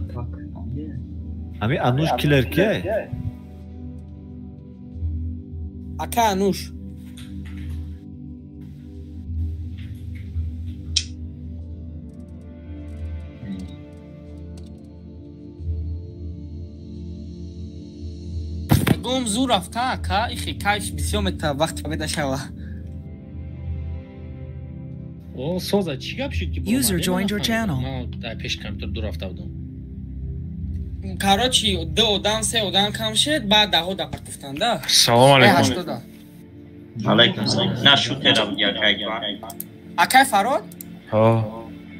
Ами Ануш киллер кие? Акай Ануш. Гум зур рафта ака, ихи кайш бисёр мета вақти победа шава. О, соза, чӣ гап шуд ки User joined your channel. Ман дар пеши компютер ду рафта будам. Короче, ду одам, се одам кам шуд, баъд даҳо да партуфтан, да? Салом алейкум. Алейкум салом. На шутера буди акай. Акай Фарод? Ҳо.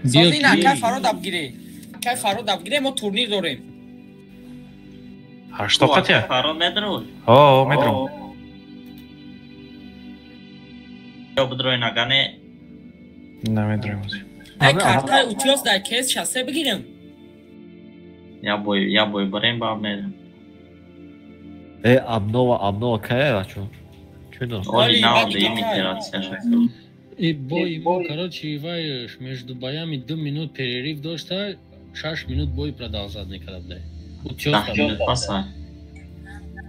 Соз ин акай Фарод абгире. Акай Фарод абгире, мо турнир дорем. Ҳашто қатия? Фарод медрой? Ҳо, медром. Ё бидрой нагане намедроем. Ай картаи утёс дар кс 63 бигирем. Я бой барем ба мерем. Э, обнова, обнова кая бачо? Чудо. Оли нав имитация шуд. И бой мо, короче, вай между боями 2 минут перерыв дошта, 6 минут бой продолжать мекард буда. Утёс минут паса.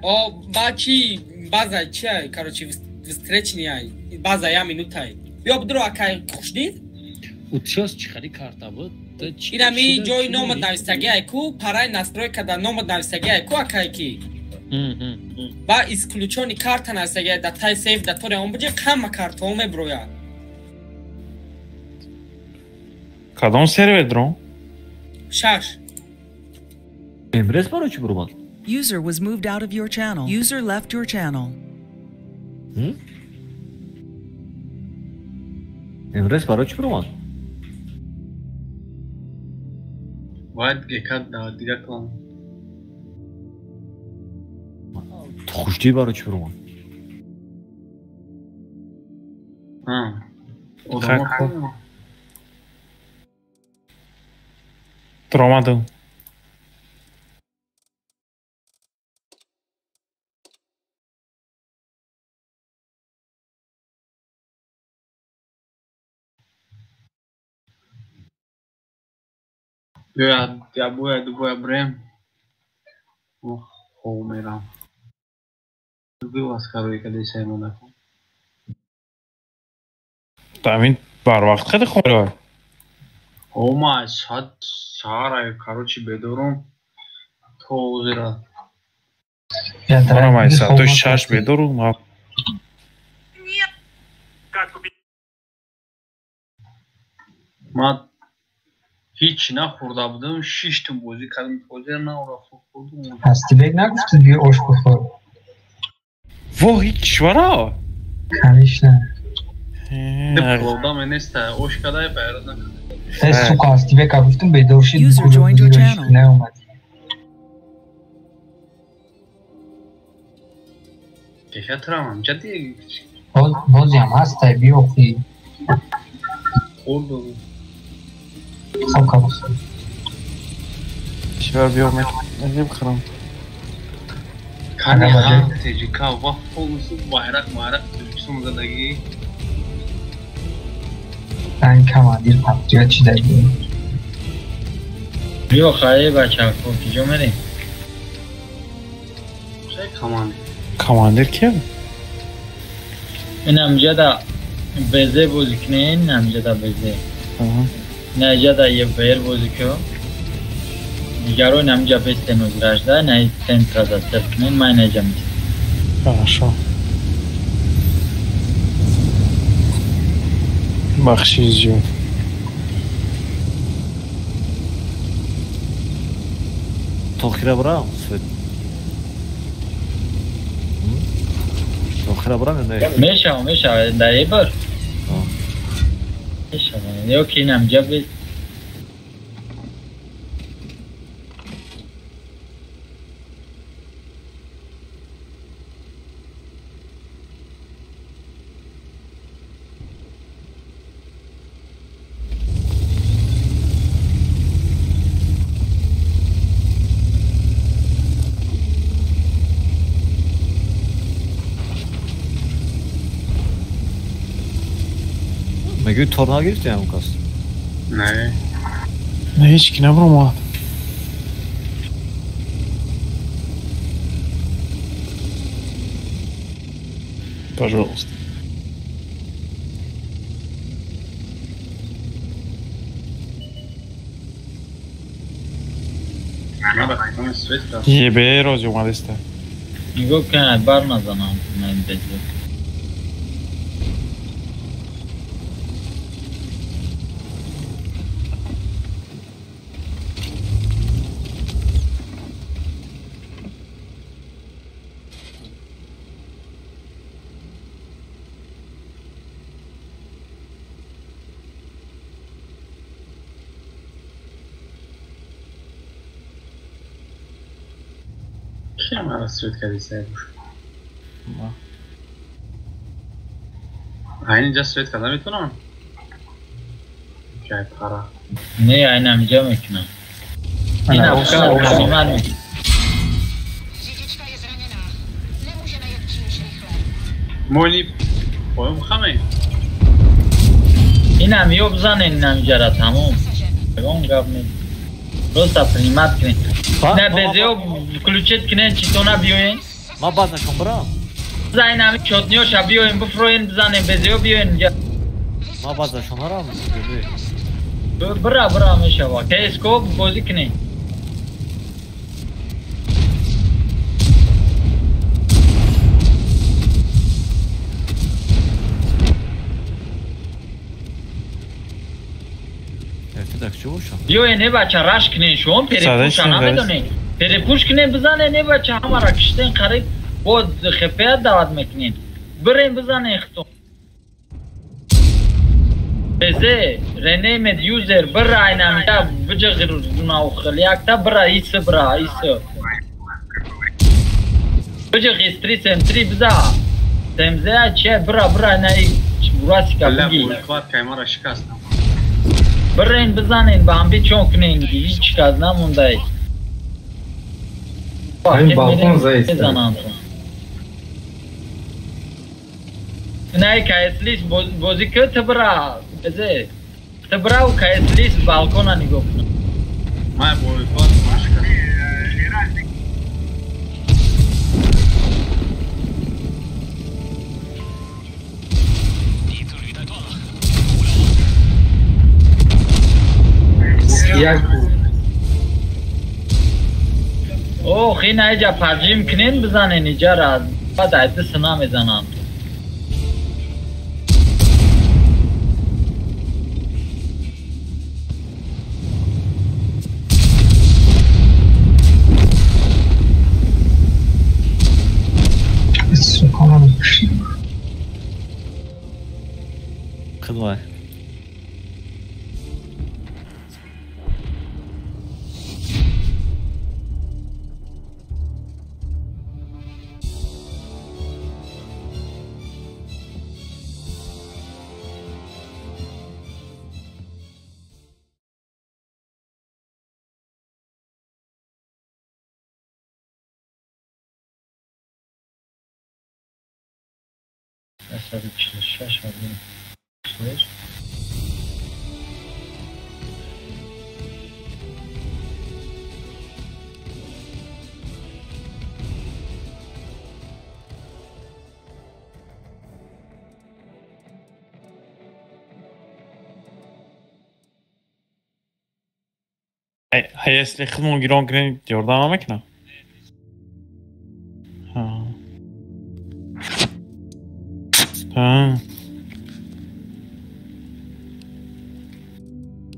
О, ба чи база чи, короче, встречный ай. База я минутай. Биё бидро акай хушдид? Утёс чӣ хари карта буд? Инами ҷои номат навистагӣ ай ку, параи настройка дар номат навистагӣ ай ку акай ки. Ба исключёни карта навистагӣ ай дар тай сейф дар тори он буҷи ҳама картаҳо меброяд. Кадом сервер дрон? 6. Эмрес барои чӣ бурумад? User was moved out of your channel. User left your channel. Эмрес барои чӣ бурумад? Бояд гекат дига клан. Хушдил барои чӣ бурумад? Одамо Тромадам. Я боя дубоя брем. Ох, мерам. Вилас карои кади саймона. Тамин барвақт хеле хуб. Ома сад сара короче бедорум то узира. Манам ай саатои 6 бедорум. Ма ҳеҷ нахӯрда будам, шиштум бозӣ кардам, ҳозир наора хӯрдум. Ҳастибек нагуфтӣ биё ош бихӯр? Во, ҳеҷ кишвара? Конечно. Одаме неста, ош кадай байрад накард. Э, сука, Ҳастибека гуфтум бедор шид, наомадӣ. Кеша турамам, ҷадди? Бозиам ҳастай, биё хӯй. Хӯрдум. Хоб кабос. Кишвар биё мебихӯрам. Кани ТЖК ва полностью байрақ майрақ Тоҷикистон задагӣ. Ан командир патриот шидагӣ. Биё хай бачако, киҷо мерем? Командир. Командир киё? Ин амҷада БЗ бозӣ кунен, ин амҷада БЗ. На иҷа да ЕБР бозӣ ку. Дигаро намиҷа бестен озиражда, на центра зацеп кунен, ман наиҷа мистам. Хорошо. Бахши зиёд. Тохира брам, свет. Тохира брам ё не? Мешава, мешава, да ЕБР. Мешава. Ё ки намиҷа бест. Мегӯи тор нагирифти ҳамон кас? Не. Не, ҳеҷ ки набуромад. Пожалуйста. Ебе рози омадеста. Нигоҳ кунад, бар назанам ман безе. Свет кардӣ сайбуш. Айн инҷа свет карда метавонам? Ҷай пара. Не, айн ҳаминҷа мекунам. Ин афкар ман мекунам. Моли поём хаме. Ин ҳам ё бизанен ин ҳаминҷара тамом. Ягон гап нест. Просто принимать кунед. Не, безео включить кунед, читона биёен. Ма баъд нашон бирам. Бизанен ҳамин чотниёша биёен, бифроен, бизанен, безео биёен инҷа. Ма баъд нашон нарам. Бира, бира мешава. КСКО бозӣ кунед. Биёен, не бача, раш кунен, шумо перепуша намедонед. Перепуш кунен, бизанен, не бача, ҳамаро киштен, қариб бо хпя даъват мекунен. Бирен, бизанен хитон. Безе, ренемед юзер, бира айнамида, биҷиғирунавхил, якта бира, иси бира, иси. Биҷиғ истри, семтри, биза. Семзея чия, бира, бира, айнаи бурасика биги. Бирен, бизанен, ба ҳам бичон кунен, ҳеҷ кас намондай. Ин балкон заиста. Най кайслис бозӣ ку тибра, безе. Тибра у кайслис балкона нигоҳ кун. Ман бойкот мошка. Як Ох, ин айҷа паджим кунен, бизанен иҷара, баъд айди сина мезананд. Хидмат. Шаш. А если худмон гирон кунем, ёрдам намекунам?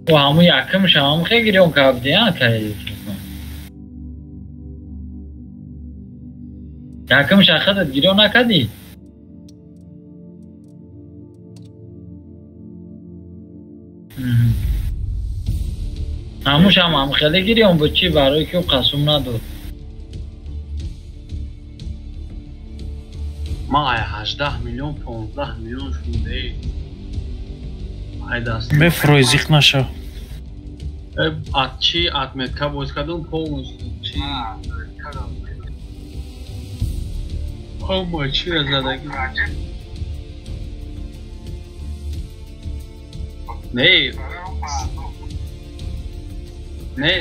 Ҳамун якумша ҳам хе гирён кардӣ, кай? Якумша худат гирён накардӣ? Ҳамушам ҳам хеле гирён буд, чӣ барои ки ӯ қасум надод. Ман ай 18 миллион 15 миллион шудаи. Ай даст. Мефрой зиқ наша. От чи отметка боз кардам полностью чи. Ҳама чира задагӣ. Не. Не,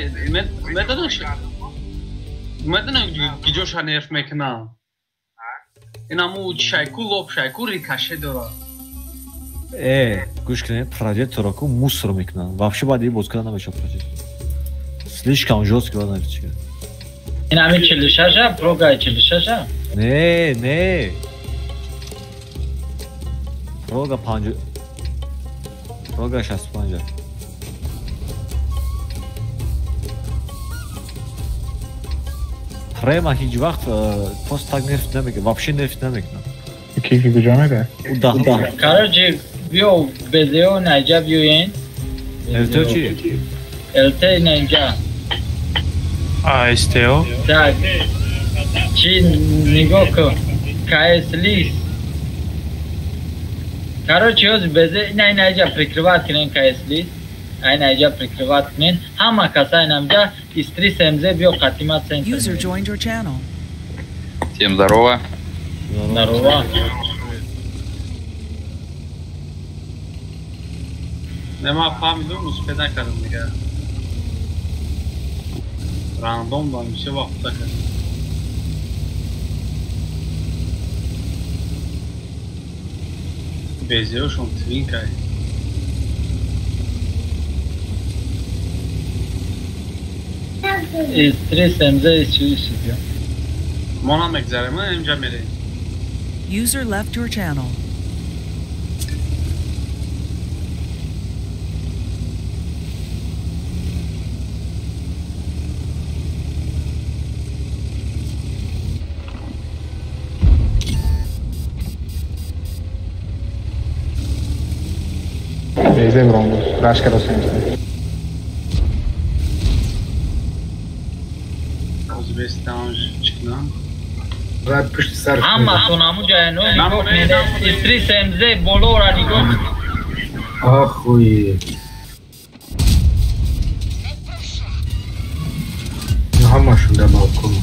медонам гиҷоша нерв мекунам. Ин ҳаму шайку лоб шайку рикаше дорад. Гӯш кунед, прожекторро ку мусор мекунанд. Вообще баъд ин боз карда намешавад прожектор. Слишком жёсткий баъд намешавад. Ин ҳамин 46-а, прогаи 46-а? Не, не. Прога 5, прога 65. Према ҳеҷ вақт пост так нерв намекунад, вообще нерв намекунад. Ки куҷо меравад? Короче, биё БЗО наҷа биёен. ЛТ чи? ЛТ наҷа. А СТО? Так. Чи нигоҳ кун. КС лист. Короче, ҳоз БЗ ина инаҷа прикрывать кунен КС лист. Айна иҷа прикрывать кунен. Ҳама каса инамҷа истрис МЗ биё қатима центр. User joined your channel. Всем здорово. Здорово. Не, ман фаҳмидум, успед накардам дигар. Рандом дам, все вақт накардам. Безеошон твинкай. Стресс МЗ исчез. Мо намегзарем, инҷа мерем. User left your channel. Безе бромбус, рашка росенс. Ҳаматон ҳамун ҷая но нигоҳ кунед. Истрис МЗ болоро нигоҳ. Охуеть. Ҳамашон дар балкон.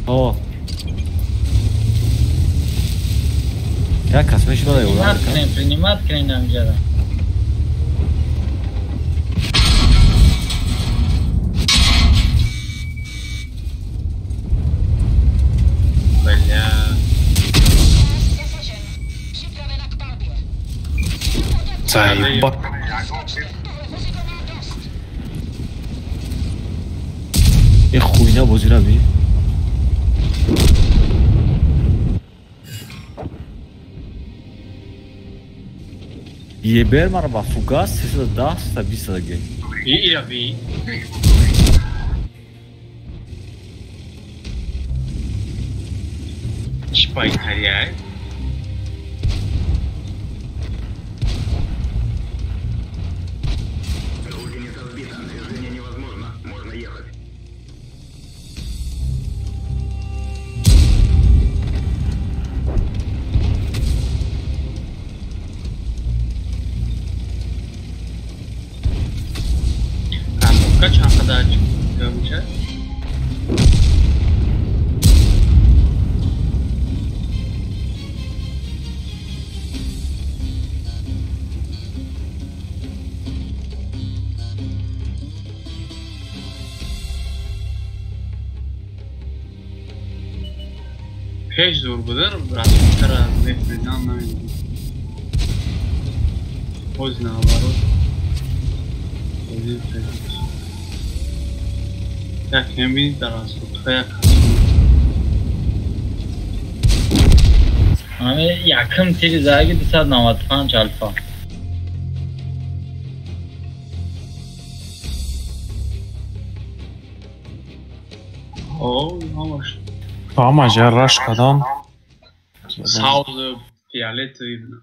О. Як кас мешавад Принимать кунед, принимать кунед ҳамҷара. Заеба. Е хуйня бозира би. Ебер мара ба фугас 310 320 даге. Ира би. Чӣ пайтария? Пеш зур будар, расмтара мефридан намедонам. Ҳози наоборот. Як ҳеми дар асотха як ҳами якм тири заги 295 алфа. Ҳамаш. Ҳамаш я раш кадан. Савз фиолетовый бина.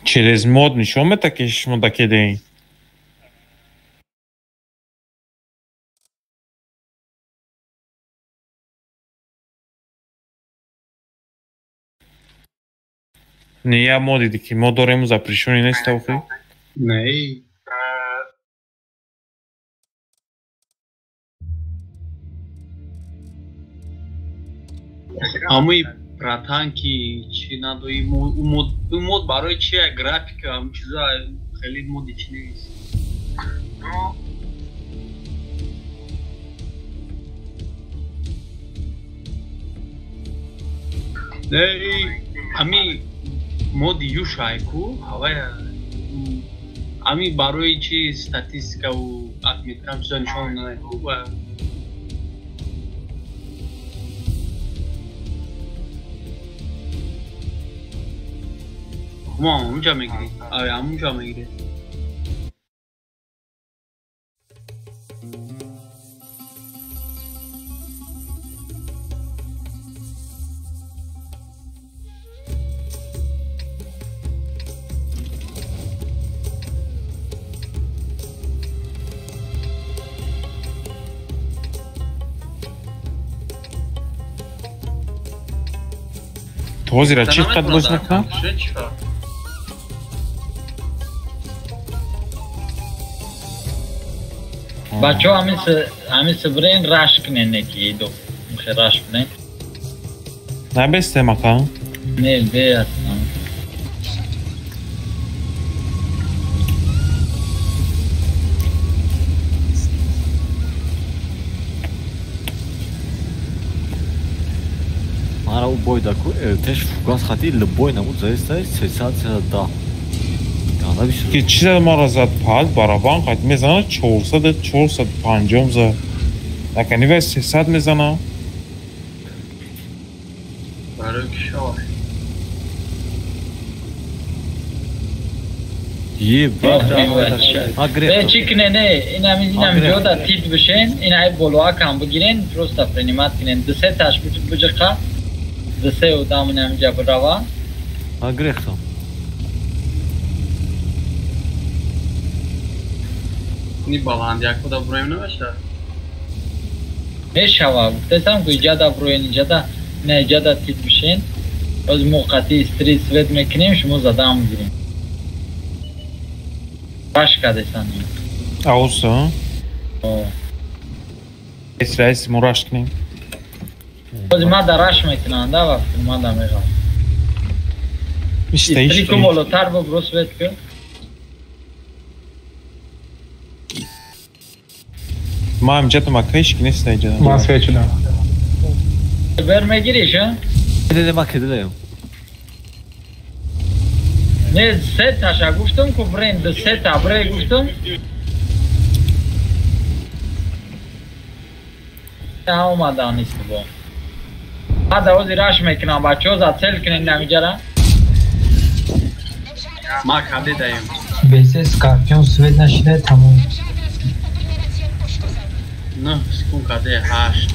Через мод нишон мета ки шумо дакедеин? Не, я моди ки мо дорем запрещённый нест охи? Не. Ҳамаи братан ки чӣ надои мод барои чи графика ҳам чиза хеле моди чӣ нест. Не, ҳами моди юшайку ҳавая ҳами барои чи статистикаву отметкам чиза нишон надои ва мо ҳамунҷа мегирем. Ай ҳамунҷа мегирем. Ҳозира чӣ қад боз мекунам? Бачаҳо ҳамин сибрен раш кунен неки идо. Мехе раш кунен. Набесте мака? Не, бе астам. Мара у бой даку, теш фугас хати любой намуд заистай 310. Ки чиза мара зад пад барабан қад мезана 400 450 зад. Акани вай 300 мезана. Барои кишовар. Е, бе чӣ кунен, не, инам ҷода тит бишен, ин ай болоа кам бигирен, просто принимать кунен. Ду се таш буҷиқа, ду се одам инам ҷа бирава. А грехтам. Ни баланд якуда броем намешава? Мешава, гуфтесам ку иҷада броен, иҷада, не иҷада тит бишен. Боз мо қатъи стрит свет мекунем, шумо задаам мегирем. Раш кардесан. Ауса? Эс раис мо раш кунем. Боз ма да раш мекунам, да вақт ма да меғам. Ишта ку болотар бо свет ку. Ма ҳамҷатам ака ҳеч ки нест иҷада. Ман свет шудам. Бер мегириш, а? Не, ма кидаем. Не, се таша гуфтам ку бренд, се та бре гуфтам. Та омада нест бо. Ада ози раш мекунам, бачаҳо за цел кунен намиҷара. Ма каде даем. Бесе скорпион свет нашида тамом. 9 секунд каде 8.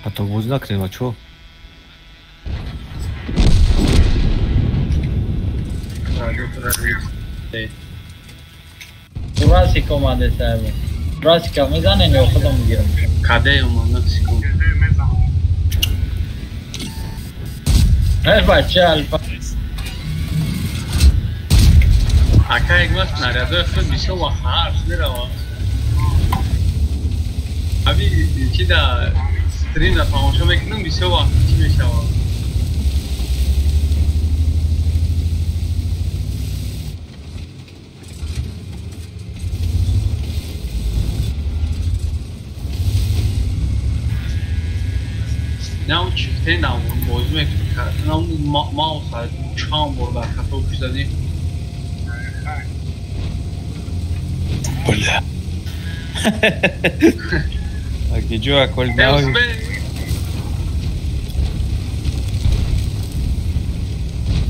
Потом боз накунем, а чо? Урасик омаде саҳиб. Урасика мезанем ё худам мегирам? Каде омад 9 секунд. Эй бача алфа. Ака як снарядои худ бисёр ва ҳарф меравад. Аби чи да стримда тамошо мекунам, бисёр вақт чӣ мешавад. На он чифте на бозӣ мекунад, на он маус чанд бор дар хато кушдадем. Бля. Акиҷо акол нав.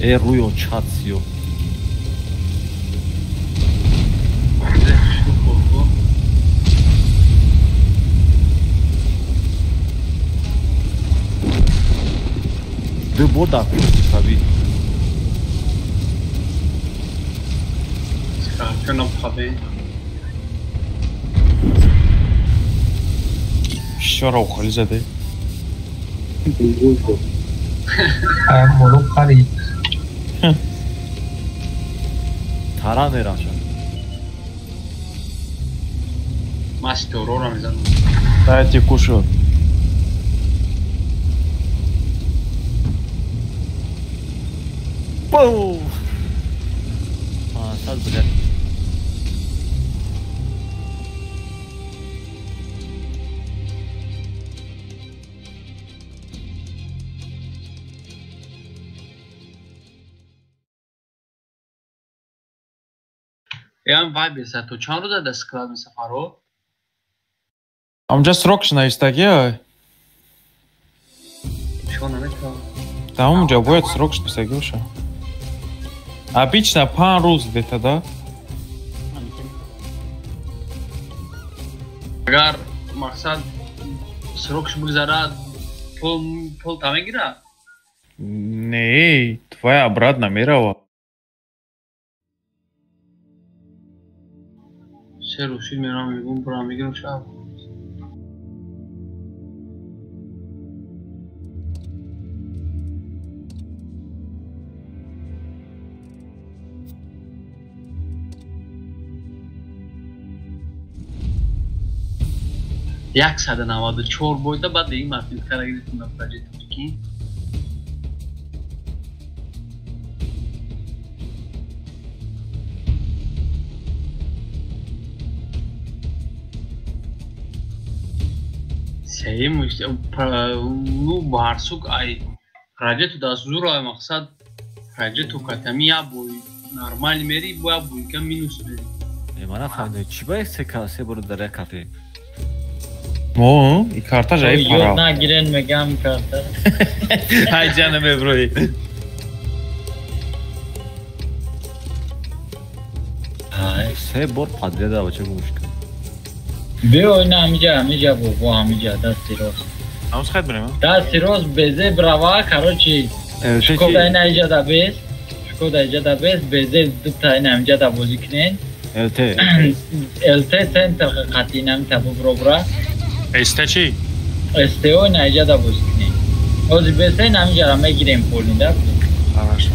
Э рӯё чат сиё. Ду бор дар курси қавӣ. Чора ухали заде. Молу харид. Тара мераша. Ман ситораро мезанам. Дайте кушаю. Пу! А, сад, блядь. Ям вайбеса то чанд рӯза дар склад месафаро? Амҷа срок навистагия? Чико наметавонам. Да ҳамонҷа бояд срок навистагӣ боша. Обычно 5 рӯз где-то, да? Агар мақсад срокш бигзарад, пул та мегирад? Не, твоя обратно мерава. Се рӯз шид меравам, мегӯм, бурам мегирам шаб. 194 бойда баъд ин мафилкара гирифтем дар проҷекти тоҷикӣ. Сеюм ну барсук ай проҷекту дастзур ай мақсад проҷекту катами як бой нормал мери, бо як бойка минус мери. Э, ман нафаҳмидам чӣ ба се бор дар як карта? Мо, и карта жай пара. Ёд нагирен мегам карта. Ай ҷана меброи. Се бор подряд бача гумш кард. Биё ина ҳамиҷа, ҳамиҷа бо ҳамиҷа дасти рост. Ҳамз хайд бирем? Дасти рост безе брава, короче, Шкода ина иҷа да без, Шкода иҷа да без, безе дута ина ҳамиҷа да бозӣ кунен. ЛТ. ЛТ центр қати ина ҳамита бубро бра. СТ чӣ? СТО ина иҷа да бозӣ кунен. Ҳозир бесе ина ҳамиҷара мегирем полин да. Хорошо.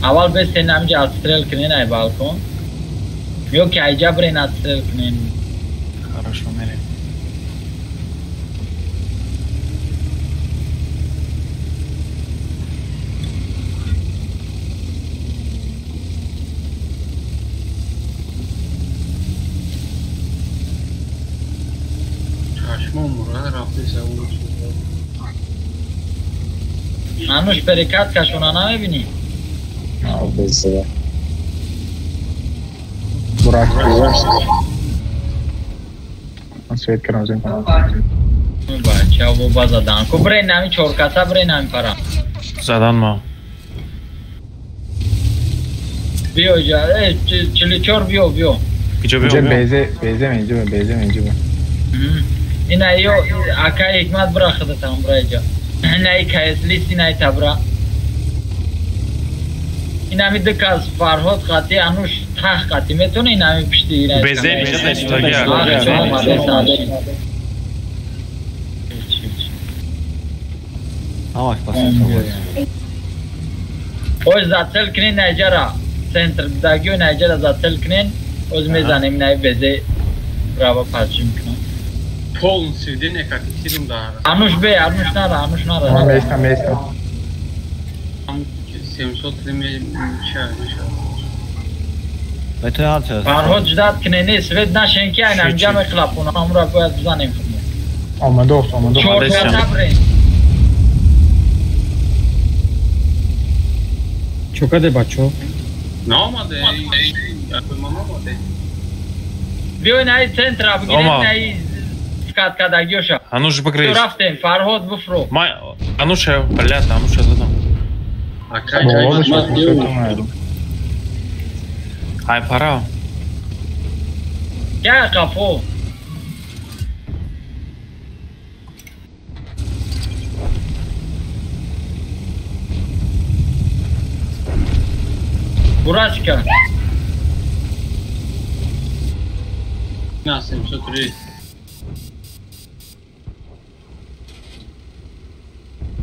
Аввал бесе ина ҳамиҷа отстрел кунен ай балкон. Ё ки айҷа бирен отстрел кунен. Хорошо, мерем. Чашмон мурад рафтеса Ануш перекат кашона намебинӣ? Бурак. Свет кардам зин. Бача боба задан. Ку бирен ҳами чоркаса бирен ҳами пара. Задан ма. Биё иҷа, э 44 биё, биё. Иҷа биё. Иҷа безе, безе инҷа, безе инҷа. Ина ё ака ҳикмат бира худатам бира иҷа. Ина и кс лист ина и табра. Ин ҳами ду кас Фарҳод қати Ануш тах қати метавонӣ ин ҳами пишти ина. Безе нишастагӣ. Ҳамаш по центру. Оз зацел кунен найҷара. Центр дагио найҷара зацел кунен. Оз мезанем най безе право поджим кунам. Полный сведение как тирм да. Ануш бе, ануш нара, ануш нара. Ман местам, местам. 703 меша, меша. Метои ҳар чиз. Фарҳод ждат кунен, не свет нашен ки айн анҷа мехлапона, амра бояд бизанем. Омадост, омадост. Чор набрен. Чокаде бачо? Наомаде, ман омаде. Биёй наи центра бигирем, наи каткадагиёша. Ануш бигрез. Рафтем, Фарҳод буфро. Ман Ануша, блядь, Ануша задам. Ай пара. Я қафо. Бурачка. На 703.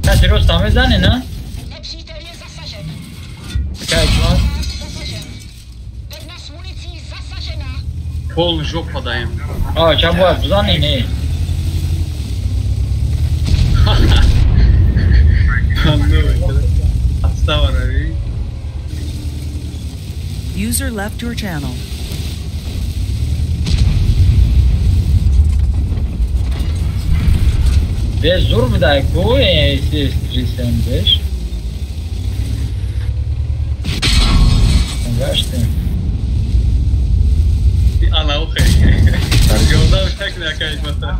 Каси рост мезане, на? Кай чуан? Полный жопа даем. А, ча бояд бизане, не? Отстава, рави. User left your channel. Бе зур будай ку СС-375. Гаштем. Ана охе. Ёрдам шакли акай мата.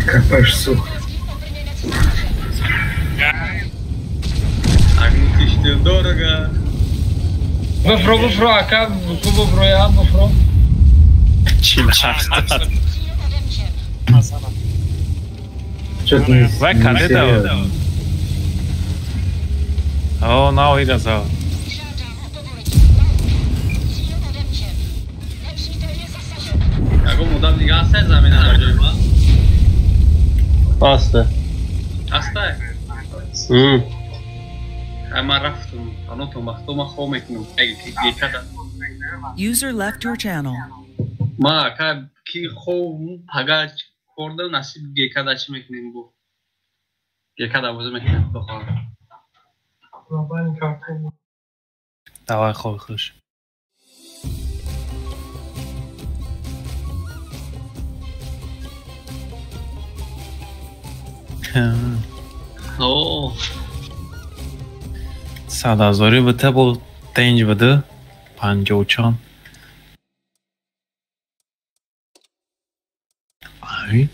Копаешь сух. Огнетушитель дорого. Буфро, буфро, ака, ку буфро я, буфро. Чил шахт. Чё-то не Вай кадета. О, на ира за. Ягон муддат дига ҳаст замина дар ҷои ман? Ҳаста. Ҳаста? Ай ман рафтум, анотон вақто ман хоб мекунам. Гекада. User left your channel. Ма ака ки хоб пага корда насиб гекада чӣ мекунем бо? Гекада бозӣ мекунем бихоҳам. Давай хоби хуш. О, 100 ҳазорӣ бута бо тенҷ буду панҷоҳу чанд. Ай.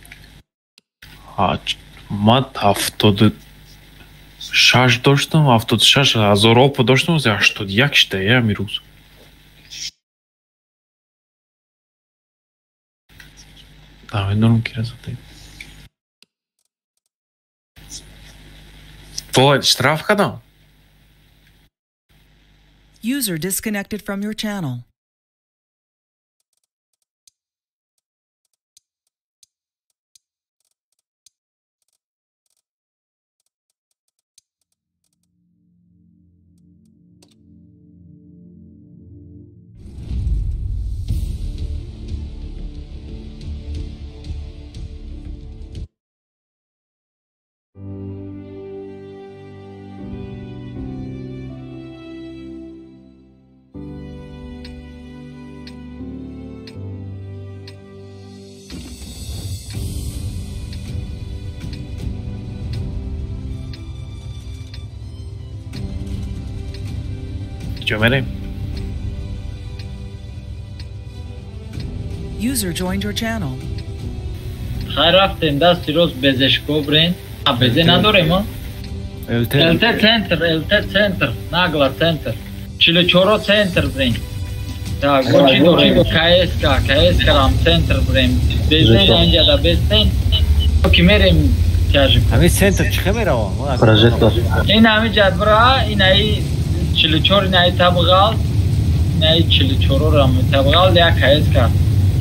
Ман 76 доштам, 76 ҳазор опа доштам, 81 шуда ҳамин рӯз. Намедонам ки разадаем. Вой, штраф кардам? User disconnected from your channel. Ҷо мерем? User joined your channel. Хайр, рафтем, дасти рост безешко брен. А безе надорем, а? ЛТ. ЛТ центр, ЛТ центр, нагла центр. 44 центр брен. Так, бо чӣ дорем? КСК, КСК рам центр брен. Безе инҷа да бестен. Ки мерем тяжик. Ҳамин центр чӣ меравам? Прожектор. Ин ҳамин ҷадбра, ин аи 44, ин аи табғал, ин аи 44 рам табғал, як КСК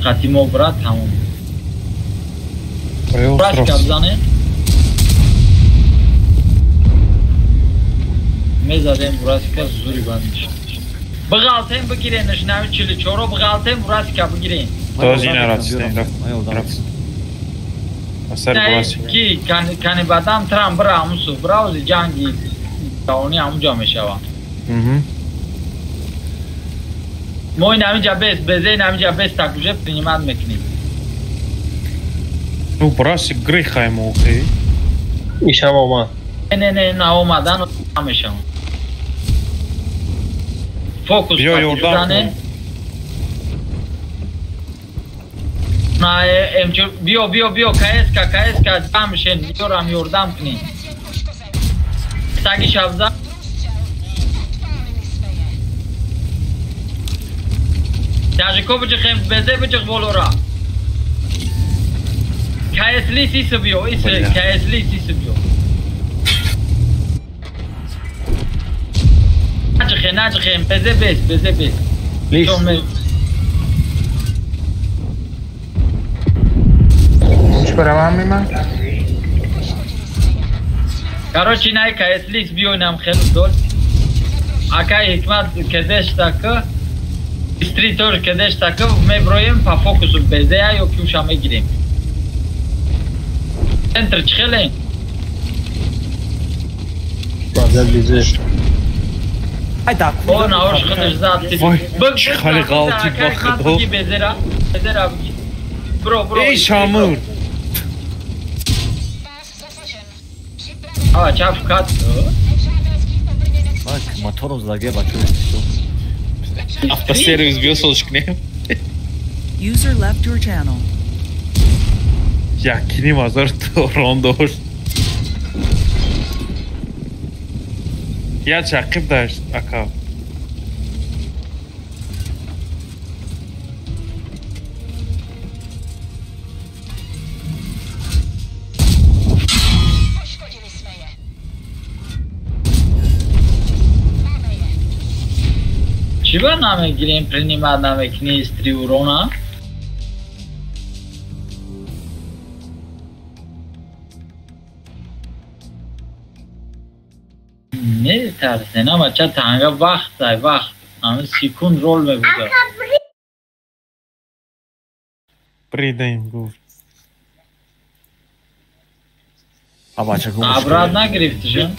хатимо бра, тамом. Бурасика бизанем. Мезадем Бурасика зури банд мешад. Бығалтем бигирен, нами 44-ро бығалтем Бурасика бигирен. Този нарафтем, рафт. Асар Бурасика. Ки кани бадам трам бира амусу, бираузи ҷанги ҷавонӣ ҳамунҷо мешавад. Мо ин ҳаминҷа бес, безе ин ҳаминҷа бес так уже принимат мекунем. Ну Бурасик грехай мо охи. Ишам омад. Не, не, на омадан намешавад. Фокус Биё ёрдам кун. На, биё, биё, биё, КСК, КСК, ҷамъ шен, биёрам ёрдам кунем. Таги шабза. Тажико биҷиқем, безе биҷиқ болора. КС лис иси биё, иси, КС лис иси биё. Наҷиқе, наҷиқем, безе бес, безе бес. Лис. Чӣ баравам меман? Короче, най КС лис биё инам хеле дол. Акай ҳикмат кедеш така, истри тоже кедеш така, меброем по фокусу безея ё ки уша мегирем. Центр чӣ хеле? Базар безе. Ай да. О, наош худаш зад. Вой, чӣ хеле ғалти ба худо. Бигӣ безера, безера бигӣ. Бро, бро. Эй Шамур. А, чап кат. Мак мотором заге бачо. Автосервис биё созш кунем. User left your channel. Якиним ҳазор торон дошт. Як чақиб дошт ака. Чӣ ба намегирем, принимат намекунӣ истри урона? Метарсе, на бача танга вақт ай вақт. Ҳамин секунд рол мебуда. Придаем гуфт. А бача гум. Абрат нагирифтишем?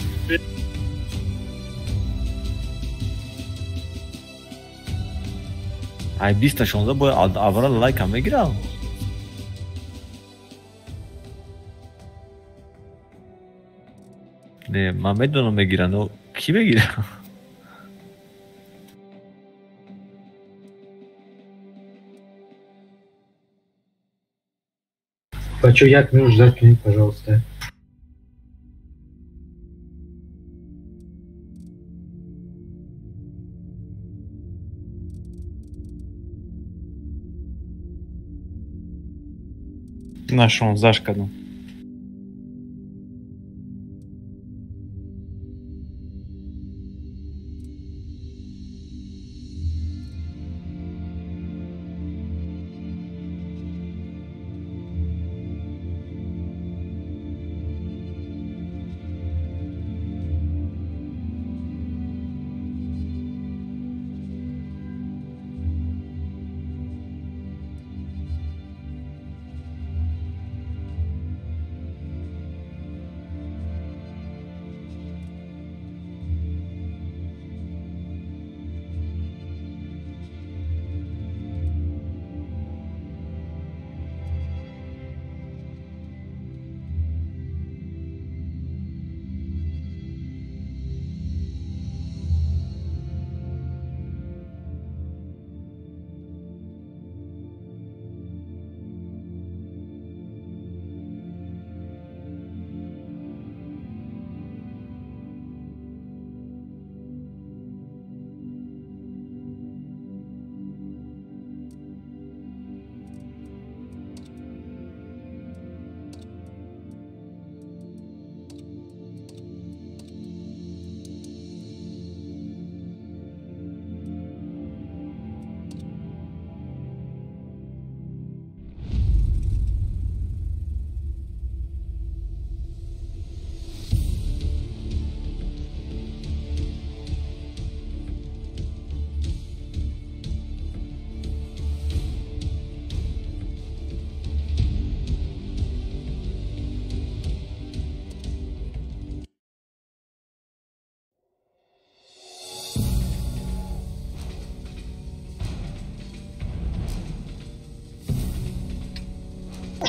Ай 20-16 бояд аввал лайка мегирам. Не, ман медонам мегирам, но ки мегирам? Бачо, як минут ждать кунед, пожалуйста. На 16 кардам.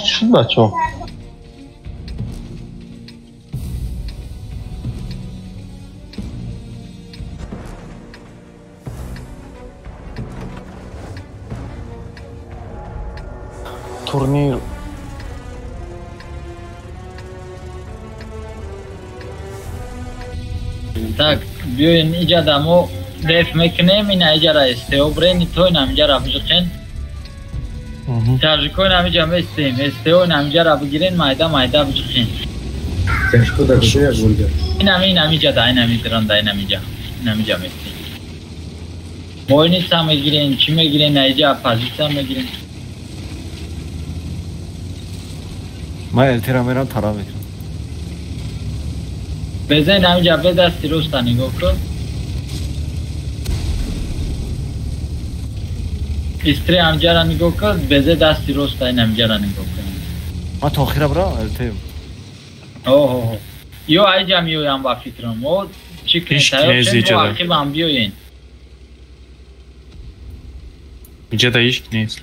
Чӣ шуд бачаҳо? Турнир Так, биёен иҷада мо деф мекунем, ина иҷара СТО брен, то ина иҷара бижиқен. Тажико ина иҷа местем, СТО ина иҷара бигирен, майда майда бижиқен. Тяжко да куҷоя бурда? Ина иҷада, ина мидранда, ина иҷа, ина иҷа местем. Бойница мегирен, чӣ мегирен, ина иҷа позиция мегирен. Ман ЛТ-ра мерам тара мекунам. Безен ҳаминҷа бе дасти роста нигоҳ кун. Истри ҳамҷара нигоҳ кун, безе дасти роста ин ҳамҷара нигоҳ кун. Ман то охира бира ЛТ. Оҳо. Ё айҷа меоям ба фикрам. О чӣ кунем? Ақибам биёен. Иҷада ҳеҷ нест.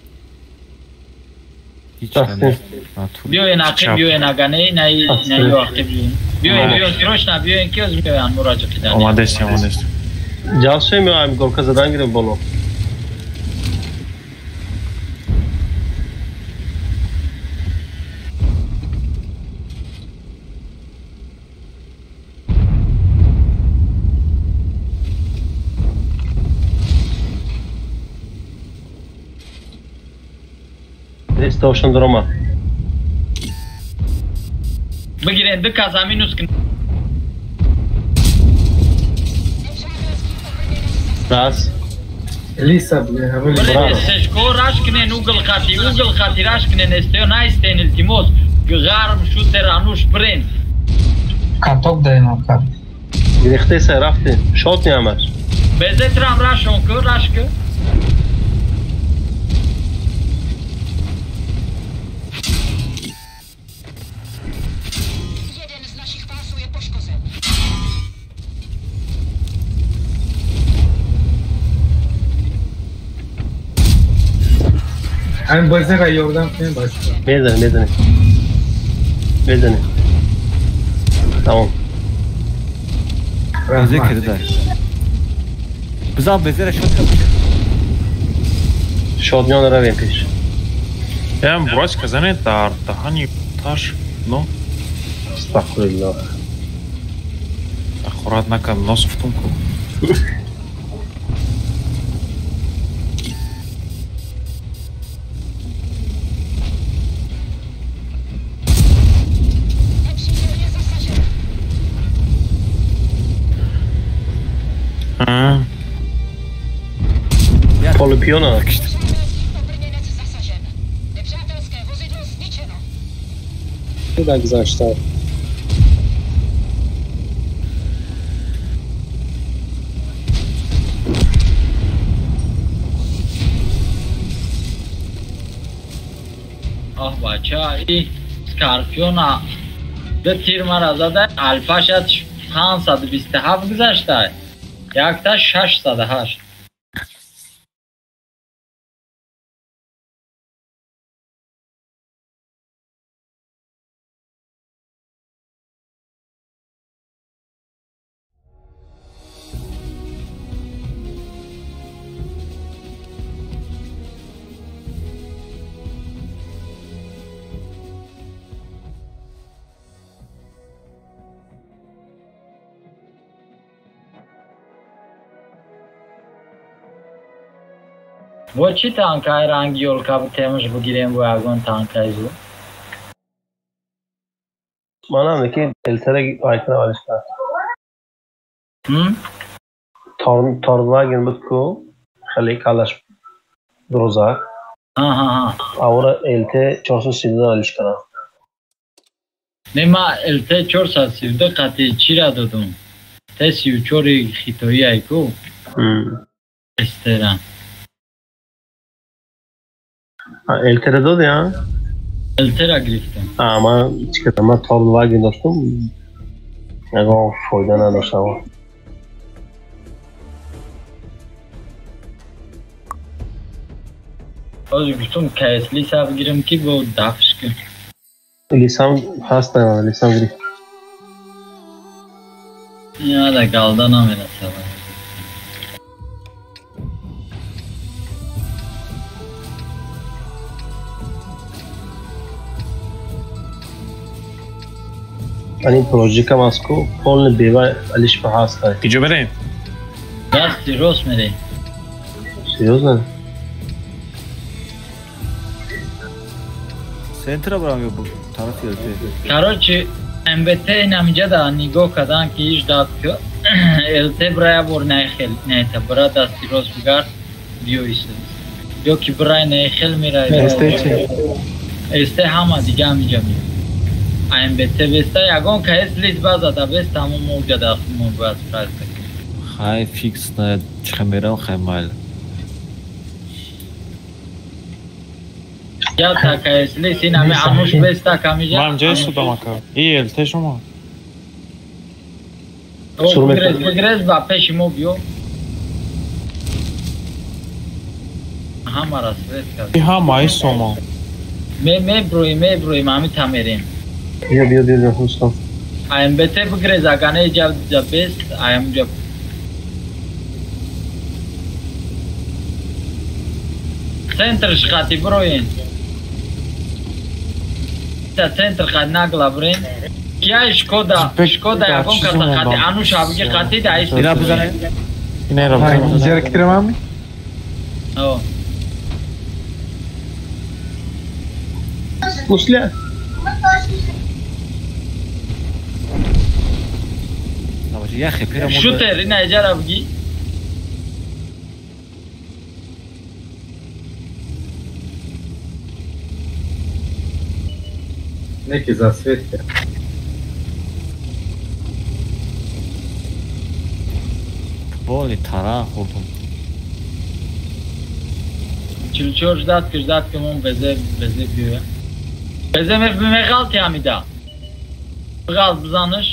Биёен ақиб биёен ага не на ё ақиб биёен. Биёен биёен срочно биёен ки оз меоян муроҷиат кидан. Омадестем омадестем. Ҷалсем меоям горка задан гирем боло. Естошон дрома. Бигирен ду каса минус кун. Раз. Лиса бигирен. Сешко раш кунен угл хати раш кунен СТО наистен илтимос. Гарм шутер ануш брен. Каток даем акар. Гирехте рафтем. Шот ҳамаш. Безетрам рашон ку раш ку. Ҳамин бозиро ёрдам кунем бачаҳо. Мезанем. Мезанем. Тамом. Безе кирда. Бизан безера шот кардем. Шотниён равем пеш. Ям бросика занед дар даҳани таш, но. Астағфируллоҳ. Аккурат накан, нос уфтум ку. Полупиона. Гузашта. Оҳ бача, и Скорпиона ду тир мара зада, алфаша 527 гузашта. Якта 608. Бо чӣ танкаи ранги ёлка темаш бигирем бо ягон танкаи зу? Манам ки элтера айкна валишка. Торнваген буд ку хеле калаш дурозак. Аура ЛТ 432 валишкана. Не ма ЛТ 432 қати чира додум? Т34 хитои айку. Эстера. ЛТ-ра доди, а? ЛТ-ра гирифтам. Ман чӣ кардам? Ман Торнваген доштум. Ягон фоида надоштам. Ҳозир гуфтум КС-лиса бигирам ки бо дафш кун. Лисам ҳаст, лисам гирифт. Я да галда намерасад. Ани проҷика Москва полный бева алишба ҳаст. Киҷо берем? Дасти рост мерем. Серьезно? Центра брам ё тарафи ЛТ? Короче, МБТ инамиҷа да нигоҳ кардан ки иш дад ки ЛТ бра я бор наихел нета бра дасти рост бигард биё исед. Ё ки брай наихел мирай. СТ чи? СТ ҳама дига ҳамиҷа миёд. АМБТ беста ягон каес лист базада бес тамом мовҷа да мо бояд справиться. Хай фикс на чиха мерам хай майл. Я така лист ин ами ануш беста камиҷа. Ман ҷой судам ака. И ЛТ шумо. Бигрез, бигрез ба пеши мо биё. Ҳамара свет кард. И ҳама и сомо. Ме меброи меброи ами тамерем. Биё, биё, биё, хустам. АМБТ бигрез агане ҷа ҷа бест АМ ҷа. Центр шқати броин. Та центр қад нагла брин. Кия Шкода, Шкода ягон каса қати ануш абги қати да ис. Ина бизане. Ина бизане. Ҷара кирамами? О. Мусля. Шутер ина иҷара бги. Неки засветка. Боли тара хурдум. 44 ждат ки ждат ки мон безе безе биё. Безе меғалти ҳамида. Ғалт бизаниш.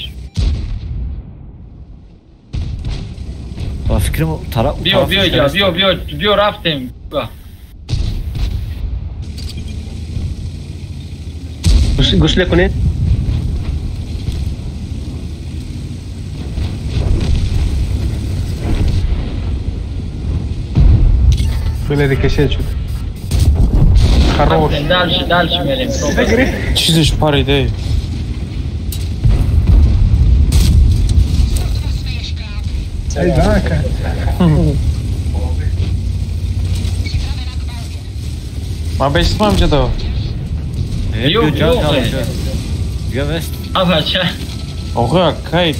Ба фикрам тара биё биё ҷа биё биё биё рафтем. Гусле кунед. Пуле рикошет шуд. Хорош. Дальше, дальше мерем. Чизеш париде. Ай дака. Ма бесмам ҷадо. Биё, биё, биё вест. Ава ча. Оға кай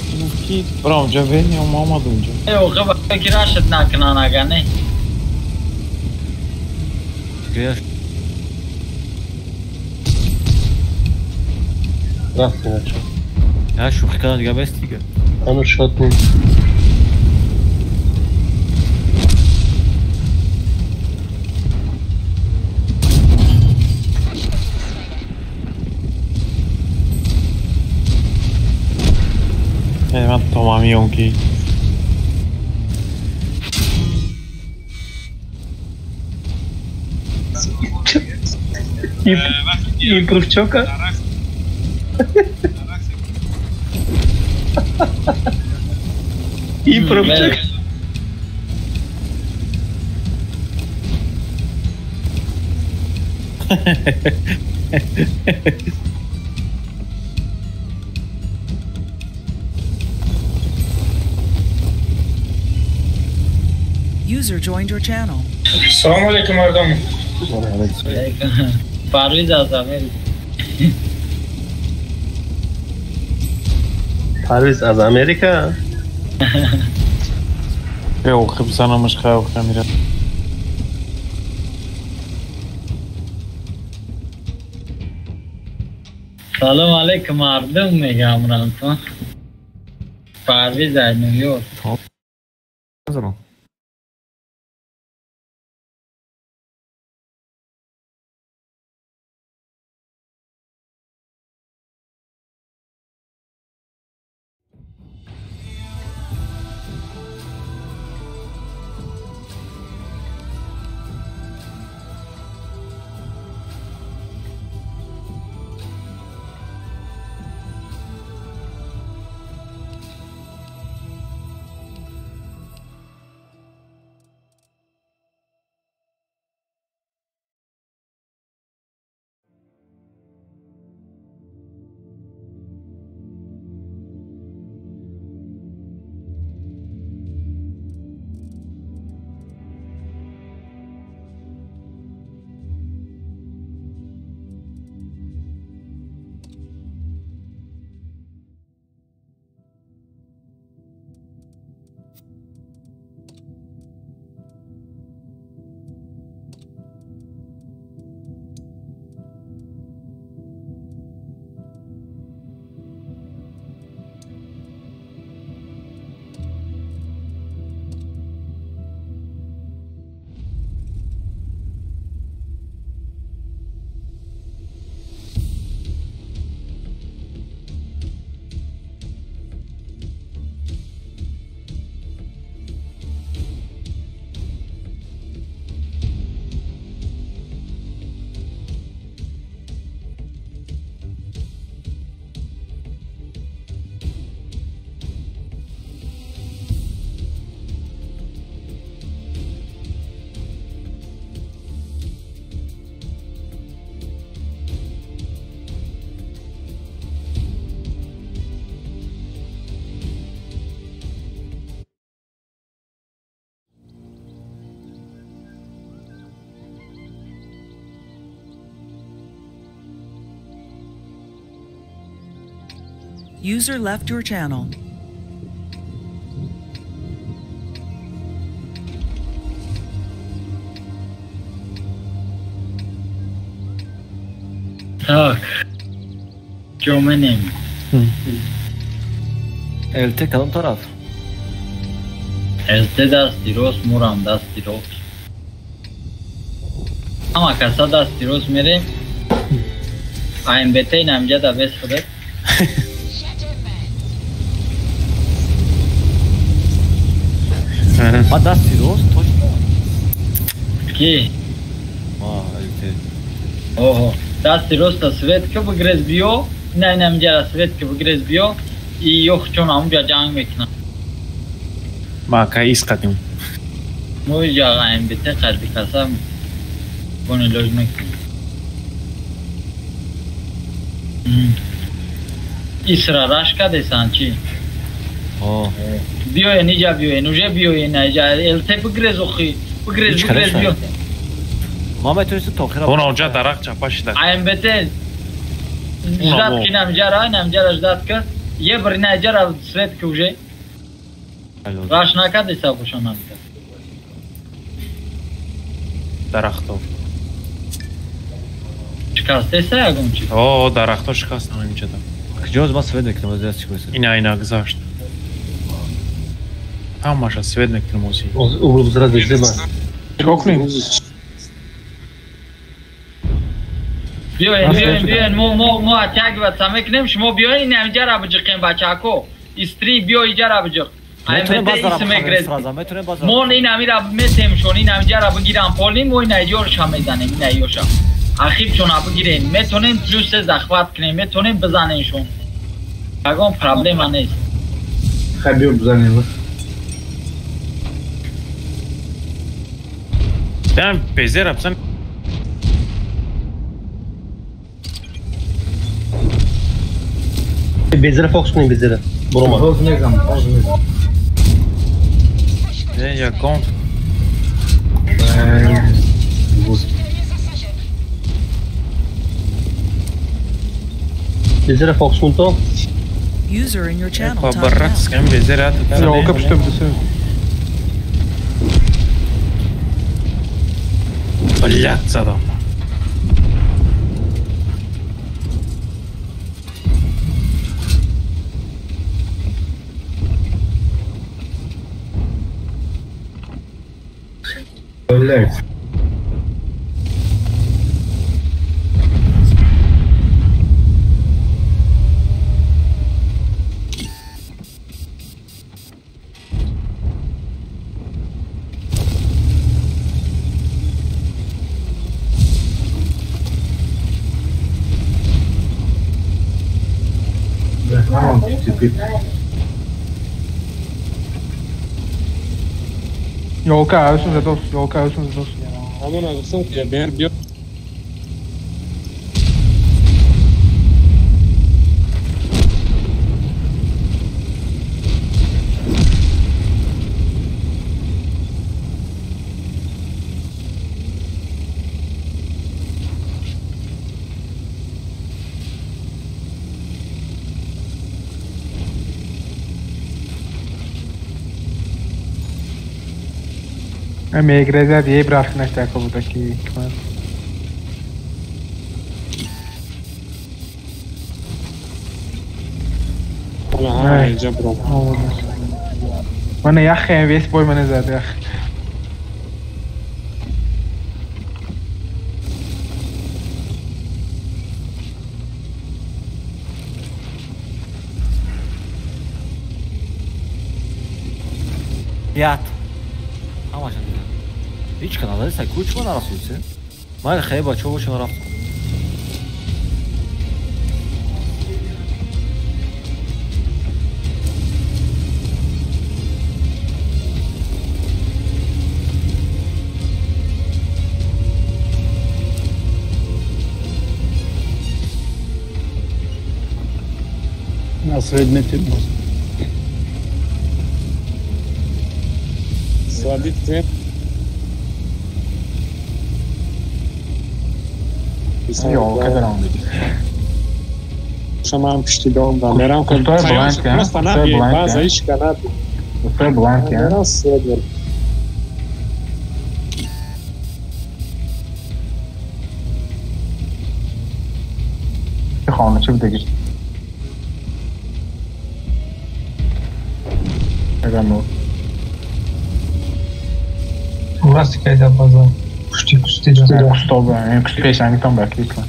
ки брам ҷа вени омадум ҷа. Э оға ба ки рашд накунан ага не. Рафтем бача. Я шӯхӣ кардам дига бест дига. Ҳанӯз шод нест. Ман томамиём ки Импровчока? Импровчока? User joined your channel. Салом алейкум мардум. Парвиз аз Америка. Парвиз аз Америка? Э, охи бизанамаш хай охи мира. Салом алейкум мардум мегам рамтон. Парвиз аз Нью-Йорк. Салом. User left your channel. Так. Ҷоменем. ЛТ кадом тараф? ЛТ дасти рост, мурам дасти рост. Ҳама каса дасти рост мерем. АМБТ инамҷа да бес худат. Ма дасти рост точно? Ки? Ма ЛТ. Оҳо. Дасти роста свет ки бигрез биё, ина инамҷара свет ки бигрез биё, и ёх чон амуҷа ҷанг мекунам. Ма ка ис қадим. Мо иҷа АМБТ қадди каса бон илоҷ мекунем. Исра раш кадесан чӣ? Биёен иҷа биёен, уже биёен иҷа ЛТ бигрез охи, бигрез бигрез биё. Ма метавонистем то охира. Он онҷа дарахт чапа шида. АМБТ ждат ки намҷара, намҷара ждат ки е бир наҷара свет ки уже. Раш накадеса бошонам. Дарахто. Шикастеса ягон чи? О, дарахто шикастан инҷада. Куҷоз ма свет мекунам, аз чӣ гӯсед? Ина ина гузашт. Ҳамаша свет мекунам ози. Угроза безеба. Чикор кунем? Биёен, биёен, биёен, мо оттягиваться мекунем, шумо биёен ин ҳамҷара биҷиқем бачако. Истри биё иҷара биҷиқ. Мо ин ҳамира метемшон, ин ҳамҷара бигирам полни, мо ин ҳаҷорша мезанем, ин ҳаёша. Ахибшона бигирем, метонем плюс захват кунем, метонем бизанемшон. Ягон проблема нест. Хай биё бизанем. Дан безера бизан. Безера фокус кунем, безера. Бурома. Ҳоз мезанам, ҳоз мезанам. Ягон. Безера фокус кун то. User in your channel. Па барракс кам безера та. Ёлка пушта бисё. Блядь, задам. Блядь. Ёлка ҳавсун задос, ёлка ҳавсун задос. Ҳамон агсам ки бер биё. Мегрезад еб рафт наштака буда ки кман. Мана яхе весь бой мана зад ях. Ят. Ҳамашон дидам. Ҳеҷ каналаи сай куч ма нарасудсе? Ман хеле бачаҳо бошам рафтам. На свет метем. Сводит цвет. Ёлка даром. боша, ман пишти дом да мерам. Просто наби, база ишка наби. Устой бланки, а? Мерам свет бер. Хоначи будагиш. Ага, Урасти кайда база. Пушти кусти да. Кустоба, кусти пешангитон бакитла.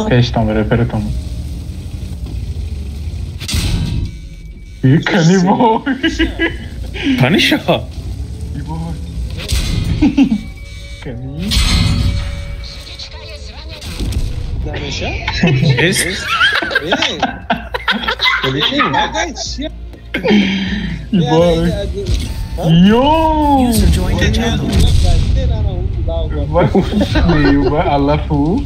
Пештон реперетон. Кани бой. Каниша. Кани. Намеша? Эс. Yo! User joined your channel. Аллаху.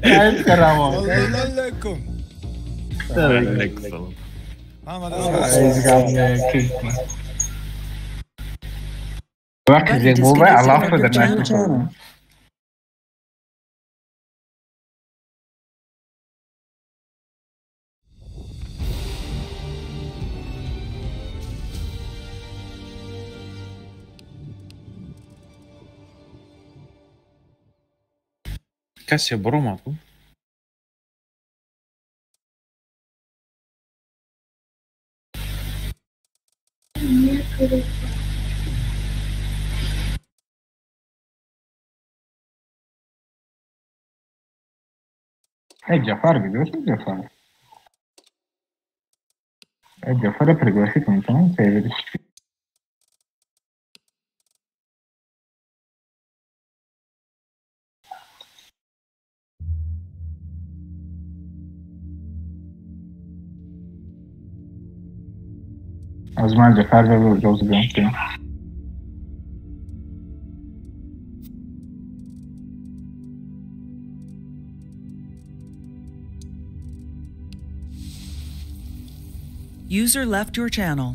Кайф карамо. Алейкум. Алейкум. Вақти зебо Аллаху дар нашто. Касе баромад гуфт. Эй, Джафар, ведешь Джафар? Эй, Джафара пригласить, он там появится. Аз ман Ҷафар ва ҷоз гирам. User left your channel.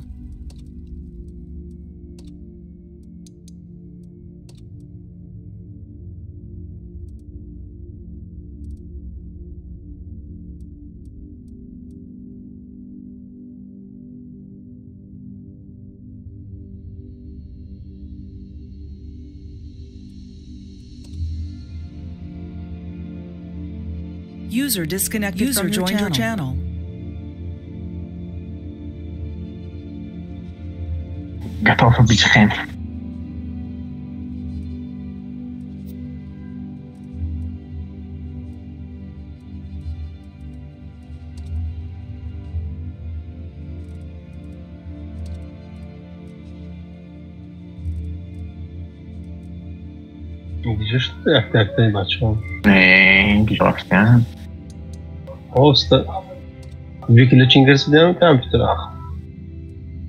User disconnected. User from your joined your channel. Готов убить Хэн. Gdzież ty jak tak najbaczą? Не, гирифтан. Оста. Выключен компьютер.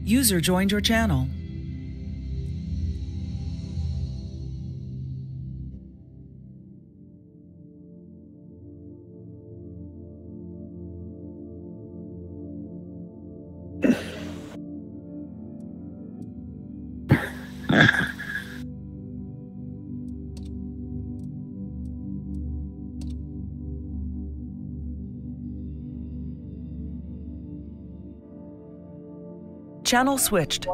User joined your channel. Channel switched.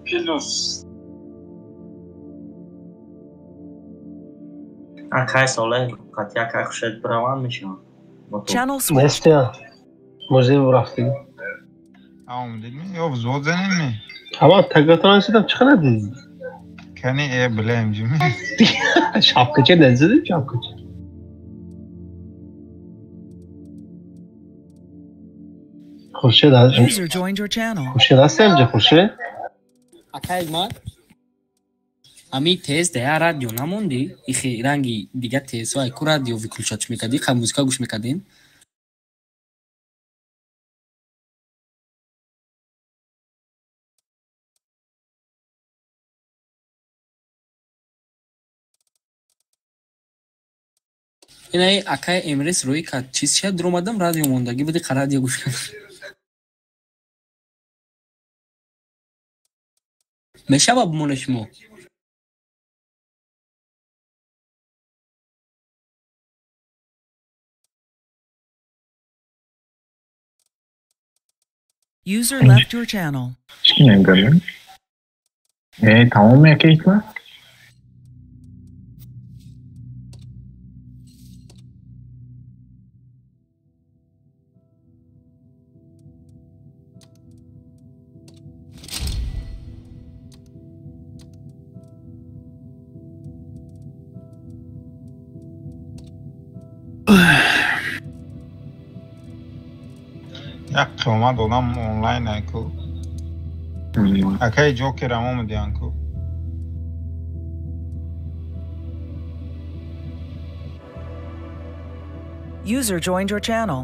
Плюс. Акай соле, қатя кай хушед браван мешавам. Channel switched. Нестя. Може рафти. Омдидми ё взвод занем? Ама тагатон сидам чӣ надидӣ? Кани билем ҷими. Шапкача назидим шапкача. Хуршед User joined your channel. Хуршед ҳастем ҷа Хуршед? Акай ман ами тез да я радио намонди? Ихи ранги дига тезҳо ай ку радио выключать мекардӣ, ха музыка гӯш мекардем? Инаи акай Эмрес рӯи кард чиз шад дуромадам радио мондагӣ буди қа радио гӯш кардам. Мешава бимоне шумо? User left your channel. Чӣ намегардем? Э, тамом яке ҳикмат? Як қиёмат одам онлайн айку. Акаи Ҷокерам омадиан ку. User joined your channel.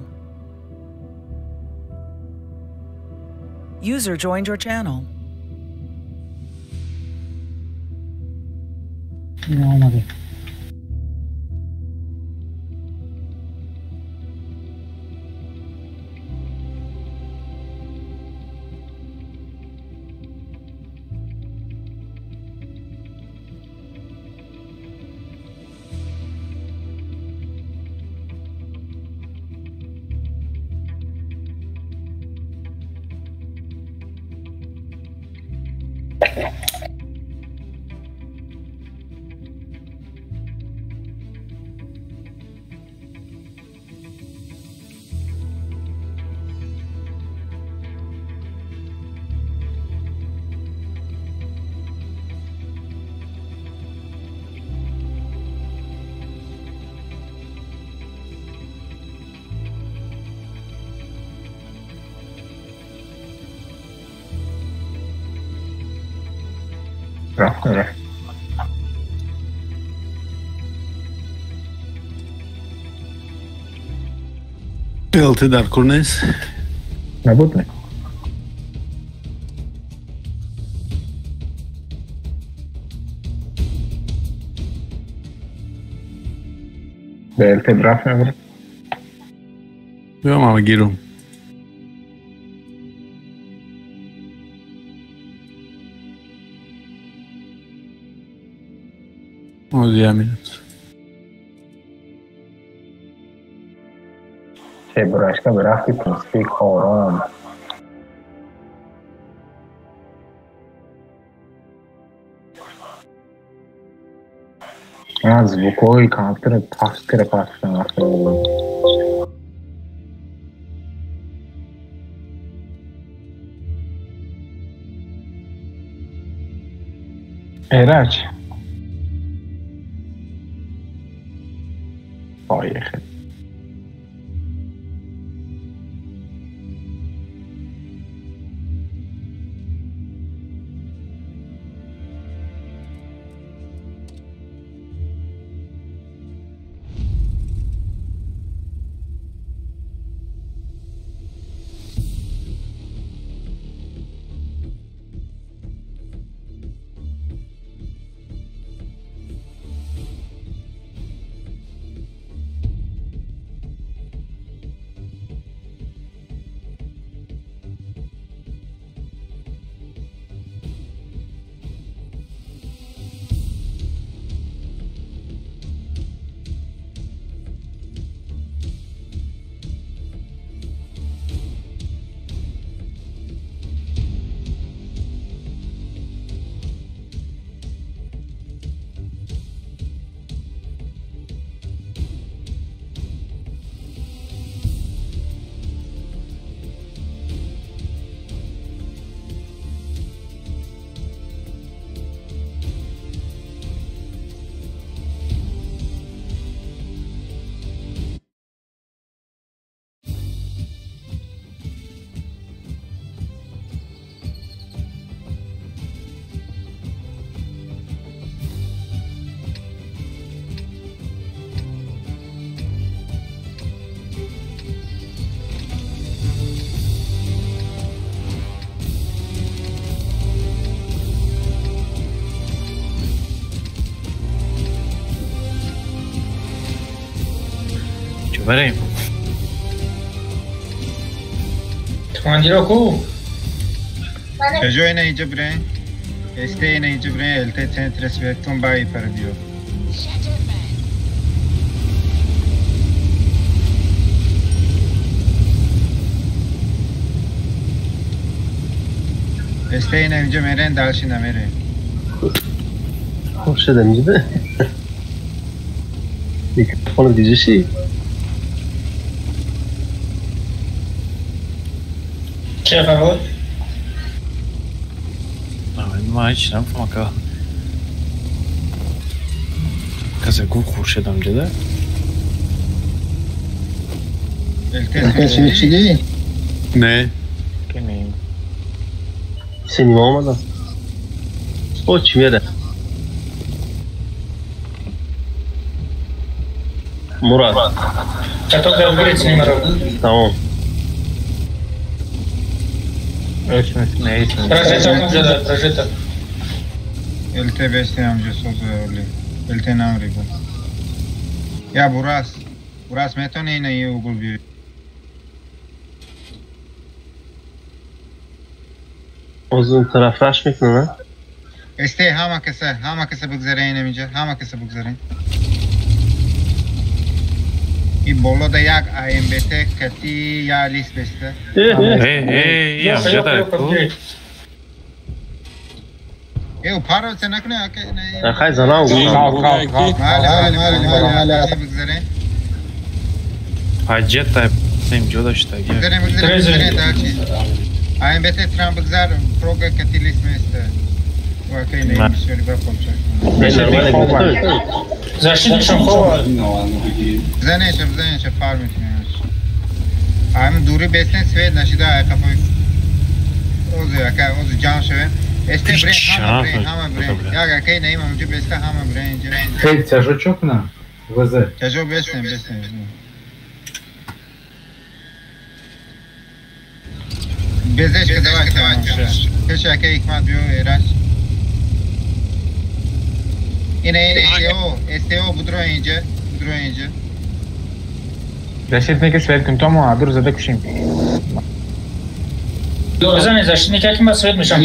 User joined your channel. Омаде. Рафт рафт. ЛТ дар кор нест? Набуд не? Ба ЛТ рафт мебарад? Биё ман гирум. Ози як минут. Чебурашка ба рафти пинспик ором. Ман звукҳои компютерро паст кара паст кардам вақте овардам. Эраҷ. Поехали. Барем. Командиро ку? Каҷо ина иҷа бирен? СТ ина иҷа бирен, ЛТ центр светон баи парадио. Эсте ина инҷа мерен, дальше намерен. Хуршед инҷа? Микрофон дижиши? Че хабар? Ман ҳеч намефаҳмам ка. Касе гуфт Хуршед амҷада? Чӣ дидӣ? Не. Синема омадам. О, чӣ мере? Мурад. Каток апгрейд синема. Тамом. Прожета, прожета. ЛТ бести амҷа соза оли. ЛТ намри бо. Я Бурас. Бурас метони ина и угол биёй. Оз он тараф раш мекунам, а? Эсте ҳама каса бигзаре ина инҷа, ҳама каса бигзаре. И боло да як АМБТ кати я лист беста. Э, я амҷада ку. Э, паро се накне, аке не. Хай занам. Мали, мали, мали, бигзаре. Ҳаҷата инҷо дошта. Бигзаре, бигзаре, бигзаре дальше. АМБТ трам бигзар, прога кати лист места. Окей, не, всё, ребят, помчак. Защитникшон хова. Бизанеша, бизанеша, фар мекунем. Ам дури бестен свет нашида ай қафои. Ози, ака, ози ҷамъ шавем. Эсте брен, ҳама брен, ҳама брен. Як акай наим амҷо беста ҳама брен инҷа. Хей, тяжо чо кунам? ВЗ. Тяжо бестен, бестен. Безешка, давай, давай. Пеш акай Ҳикмат биё, Эраш. Ина СТО, СТО будро инҷа, будро инҷа. Защитники свет кун, тому адур зада кушим. Бизане защитника ки ма свет мешам.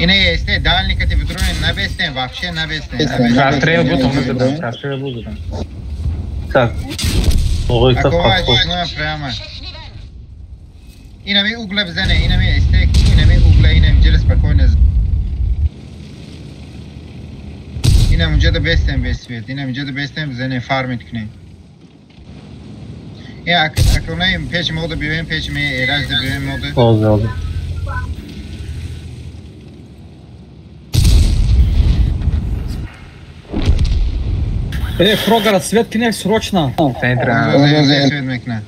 Ина СТ дальника ти будро набестен, вообще набестен. Расстрел буд, он задам, расстрел буд задам. Так. Ой, так прямо. Инами угла бизане, инами стек, инами угла, инами ҷира спокойно. Инам ҷада бестем без свет, инам ҷада бестем бизане фармит кунем. Э, акронаим пеш мода биёем, пеш ме эраҷ да биёем мода. Ози, ози. Э, Прогара, свет кинек срочно. Центра. Ози, свет мекна.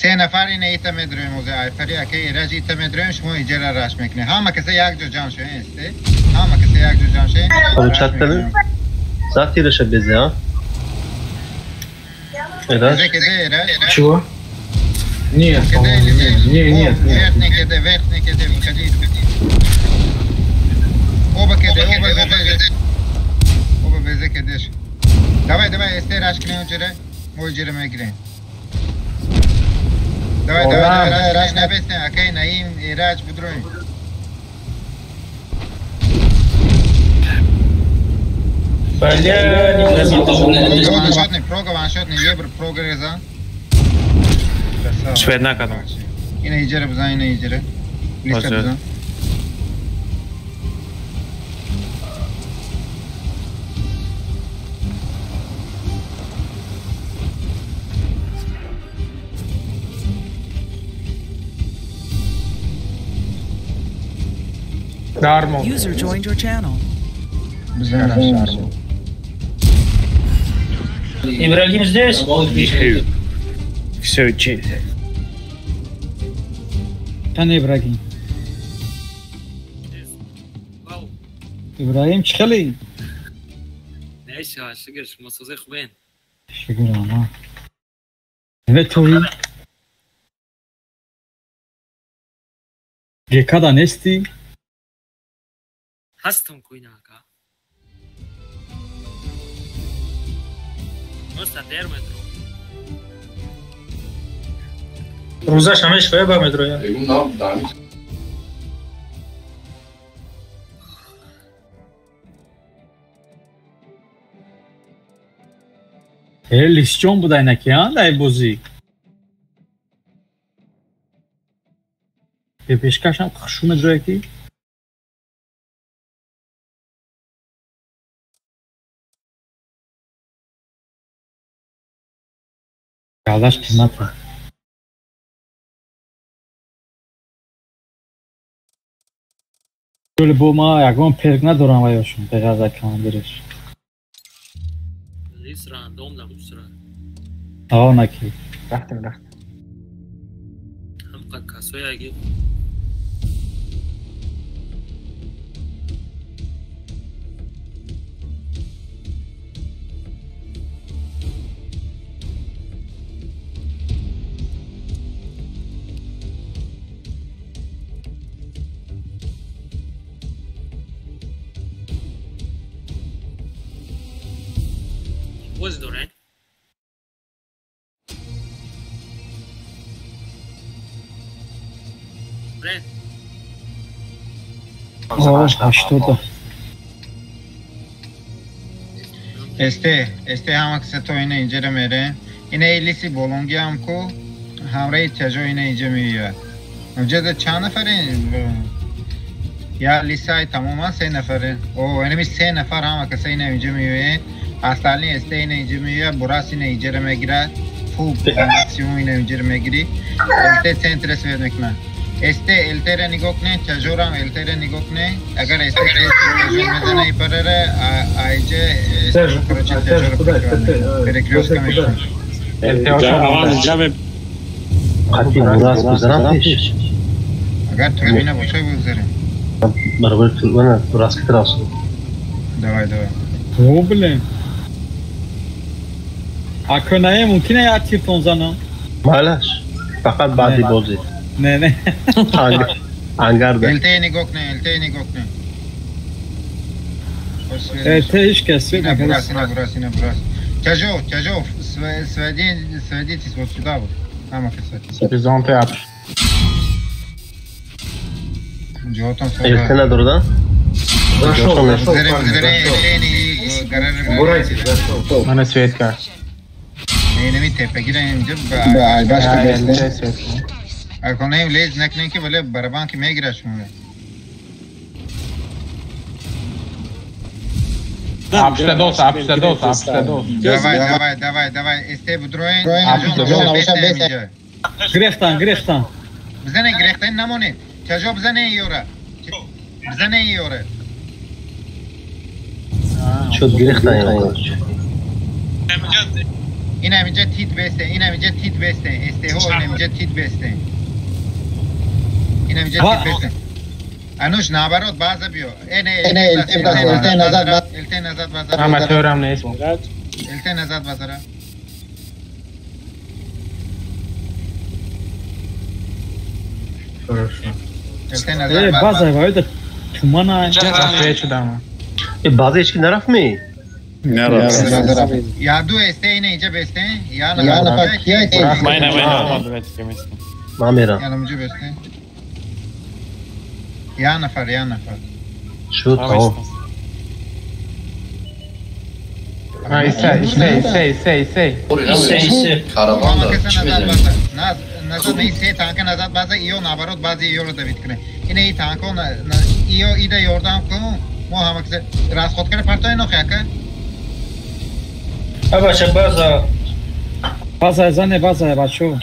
Се нафар ина ита медроем озе айфари аке эраҷ ита медроем шумо иҷара раш мекунед. Ҳама каса як ҷо ҷамъ шавед, эсте? Ҳама каса як ҷо ҷамъ шавед. Получат кардем? Сафтираша безе, а? Эраҷ? Чего? Нет, нет, нет. Верхний кеде, верхний кеде, выходи. Оба кеде, оба безе. Оба безе кедеш. Давай, давай, эсте раш кунем ҷара, мо иҷара мегирем. Давай, давай, давай, раш набестен, акай Наим, Эраҷ будроем. Бля, не Ваншотный, прога ваншотный, ебр прога реза. Свет накардам. Ина иҷара бизан, ина иҷара. Листа бизан. User joined your channel. Ибрагим здесь? Все, чист. Кани Ибрагим? Ибрагим чӣ хелӣ? Не, шукр, шумо созаи хубен. Шукр, ама. Метои? Гекада нести? Ҳастам куйна ака. Носта дер метро. Рӯзаш ҳамеш фая ба метроя. Лисҷон буда инаки, а, дар бозӣ. Пешкашам хушу медроя ки. Галаш қимата. Бо ма ягон перк надорам ваёшон, беғарз аз командираш. Лис рандом да бусра. А, наки. Рафтем, рафтем. Ҳамқа касои аги боз дорем. О, 80. Эсте ҳама киса то ина инҷара мере. Ина элиси болонги ҳам ку ҳамраи тяжо ина инҷа меояд. Инҷа чанд нафаре? Я лисай тамоман 3 нафаре. О, инами 3 нафар ҳама каса ина инҷа меояд. Остальные эсте ина инҷа меояд, бурас ина инҷара мегирад. Фул максимум ина инҷара мегири. ЛТ центре свет мекунад. Эсте ЛТ-ра нигоҳ кунед, тяжорам ЛТ-ра нигоҳ кунед. Агар эсте тяжор мезана ипарара, айҷа короче тяжор перекрёстка мешавад. Қати бурас гузарам пеш. Агар турбина бошад гузарем. Баробари турбина бурас ки тараф. Давай, давай. О, блин. Ако нае мумкин е як тиртон занам? Малаш. Фақат баъди бозӣ. Не, не. Ангарда. ЛТ нигоҳ кунед, ЛТ нигоҳ кунед. ЛТ ҳеҷ кас свет накард. Бурас, ина бурас, ина бурас. Тяжов, Тяжов, сведитесь вот сюда вот. Ҳама каса. Горизонты ап. Ҷотон ЛТ надорда? Зашел, зашел. Зашел. Мана свет кард. Инами тепагира инҷа ба Аконем лез накунем ки вале барабан ки мегирад шумо. Апшта дос, апшта дос, апшта дос. Давай, давай, давай, давай. Эсте будроин. Грехтан, грехтан. Бизане грехтан намонед. Тяжо бизане ёра. Бизане ёра. Шуд грехтан ёра. Ин ҳаминҷа тит бесте, ин ҳаминҷа тит бесте. Эстеҳо ин ҳаминҷа тит бесте. Ин ҳаминҷа тит бесте. Ануш наоборот база биё. Э не, ЛТ назад, ЛТ назад базара. Аматорам нест. ЛТ назад базара. Хорошо. ЛТ назад. База вайда тумана. Свет шудам. Э база ҳеч ки нарафт ми? Нарафт. Я ду эсте ина инҷа бесте, я нафар кия эсте? Майна, майна. Ман мерам. Я намуҷа бесте. Я нафар, я нафар. Шуд, тамом. Исе, исе, исе, исе, исе. Исе, исе. Назад исе танка назад база иё наоборот бази иёро давид кунед. Ина и танко иё ида ёрдам кун. Мо ҳама каса расход кара партои нохи ака. Бача база. База зане база бачо.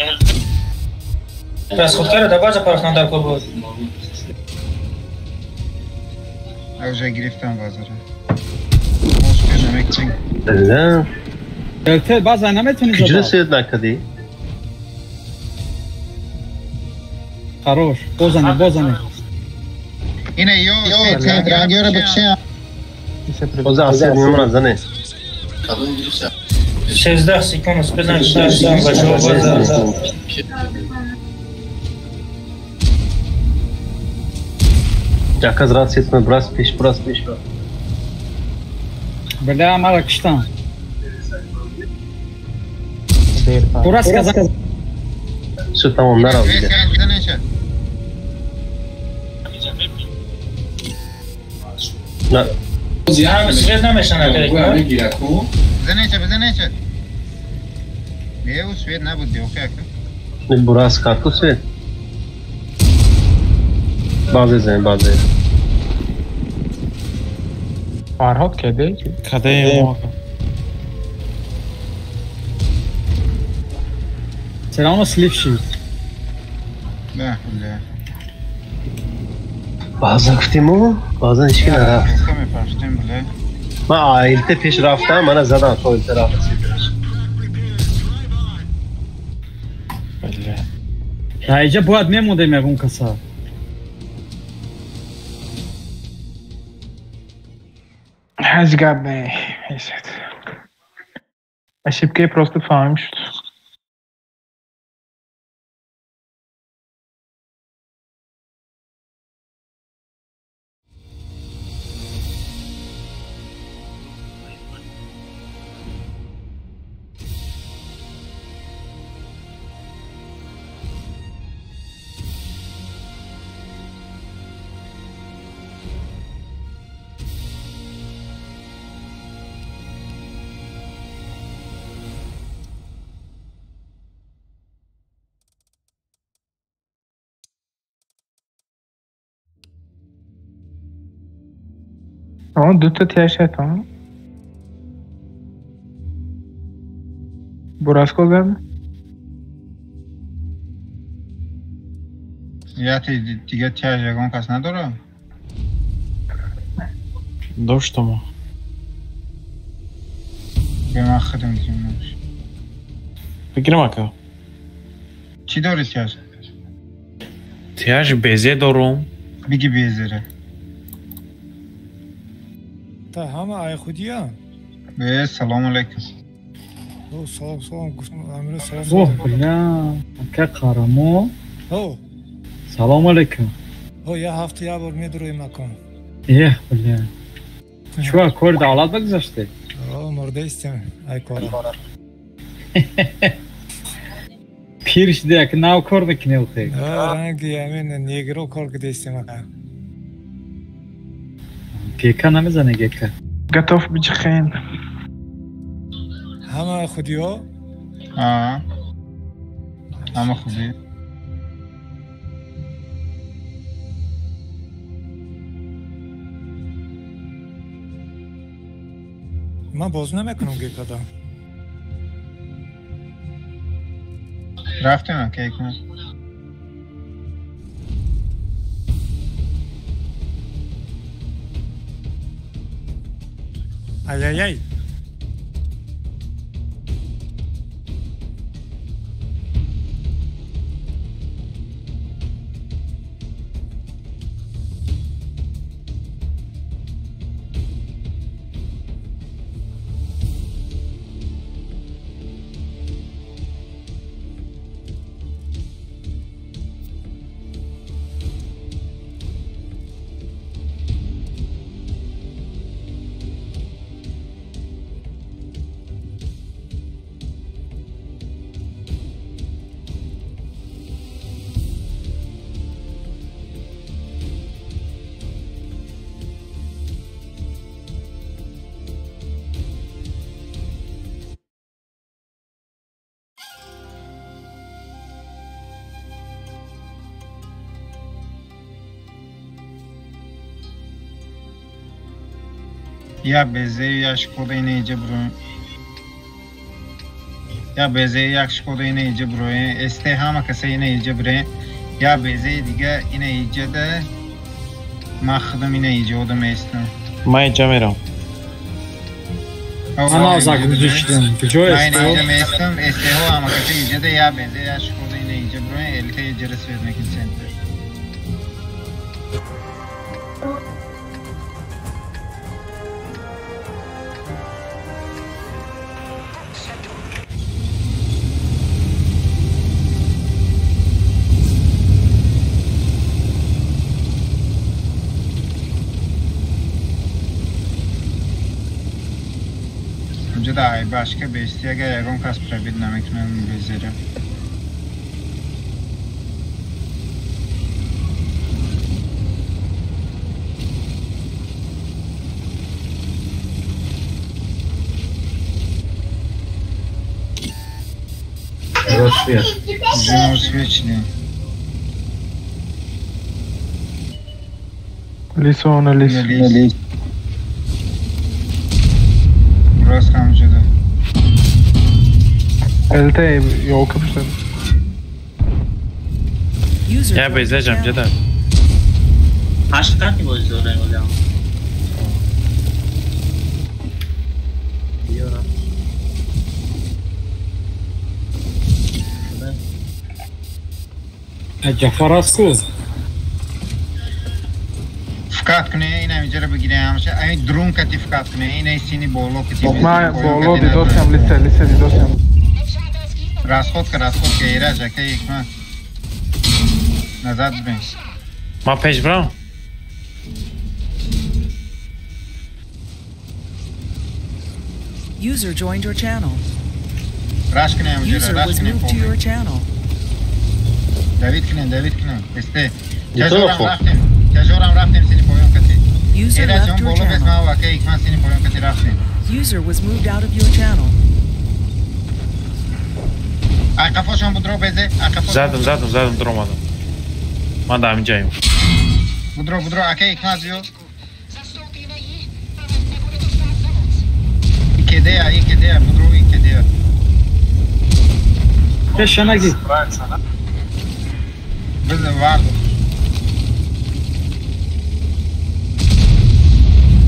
Расход кара да база парахтан дар кор буд. Уже гирифтам базара. ЛТ база наметавонӣ зада. Куҷо свет накардӣ? Хорош. Бозане, бозане. Ина ё рангёро бикшем. Боза асер мемонад зане. 16 секунд успеем 16 бачо база. Яказ рад свет кунад, брас пеш, брас пеш. Бля, мара киштан. Бурас казан. Шуд тамом, нарав дига. На. Свет намешана Бизанеча, бизанеча. Не, у свет набуд диохе ака. Не бурас карту свет. Базе зен, базе. Фарҳод каде? Каде мо ака. Все равно слив шид. Да, бля. Баъзан гуфтиму, баъзан ҳеч ки нарафт. Ман АЛТ пеш рафтам, мана задам, то ЛТ рафт сидраш. Дар иҷа бояд мемондем ягон каса. Ҳеҷ гап не, ҳесад. Ошибкаи просто фаҳм шуд. Дута тяшат, Бураско зад? Я ти дига тяж ягон кас надора? Доштамо. Бе ман худам димнаш. Бигирам ака. Чӣ дори тяж? Тяж безе дорум. Биги безере. Та ҳама ай худия? Бе, салом алейкум. О, салом, салом, гуфтам, амир салом. О, бля, ака қарамо. О. Салом алейкум. О, я ҳафта як бор медуроем акон. Ех, бля. Чуа, кори давлат багузаште? О, мурдаистем, ай кора. Пир шуди, ака нав кор мекунӣ охе. О, ранги амин негро кор кидаистем ака. Гека намезане гека. Готов бичихен. Ҳама худиё? Аа. Ҳама худи. Ман боз намекунам гекада. Рафтем ака икман. Ай-яй-яй. Я безе як шкода ина иҷа броем. Я безе як шкода ина иҷа броем. СТ ҳама каса ина иҷа броем. Я безе дига ина иҷада ман худам ина иҷа одам местам. Ман иҷа мерам. Ман загрузӣ шудам. Куҷо Ман ина иҷа местам. СТ-ҳо ҳама каса иҷада я безе як шкода ина иҷа броем. ЛТ иҷара свет мекин центр. Ай башка бести агар ягон кас пробит намекунам безера. Мо свет. Мо свет чиде. Лисо на лис. Раз кам шуда. ЛТ ёлка пушта. Я безажам ҷада. Ҳашт қати бози дорем олям. Биёра. Ҷафар аст ку? Фкат куне, ина инҷара бигире ҳамаша. Ай дрон кати фкат куне, ина сини боло кати. Ма боло дидосам, лице, лице дидосам. Расход ка, расход ка, ира жака икма. Назад бин. Ма пеш брам? User joined your channel. Раш куне ҳамҷара, User раш was куне moved to your channel. Давид куне, Давид куне. Эсте. Чажорам рафтем. Чажорам рафтем сини поён кати. User Эра left ҷон your боло channel. бесма ва ка икма сини поён кати рафтем. User was moved out of your channel. Ай қафошон будро безе, ай қафошон. Задам, задам, задам, даромадам. Ман дар ҳаминҷаем. Будро, будро, ака икма биё. Икедея, икедея, будро, икедея. Пеша наги. Биза варду.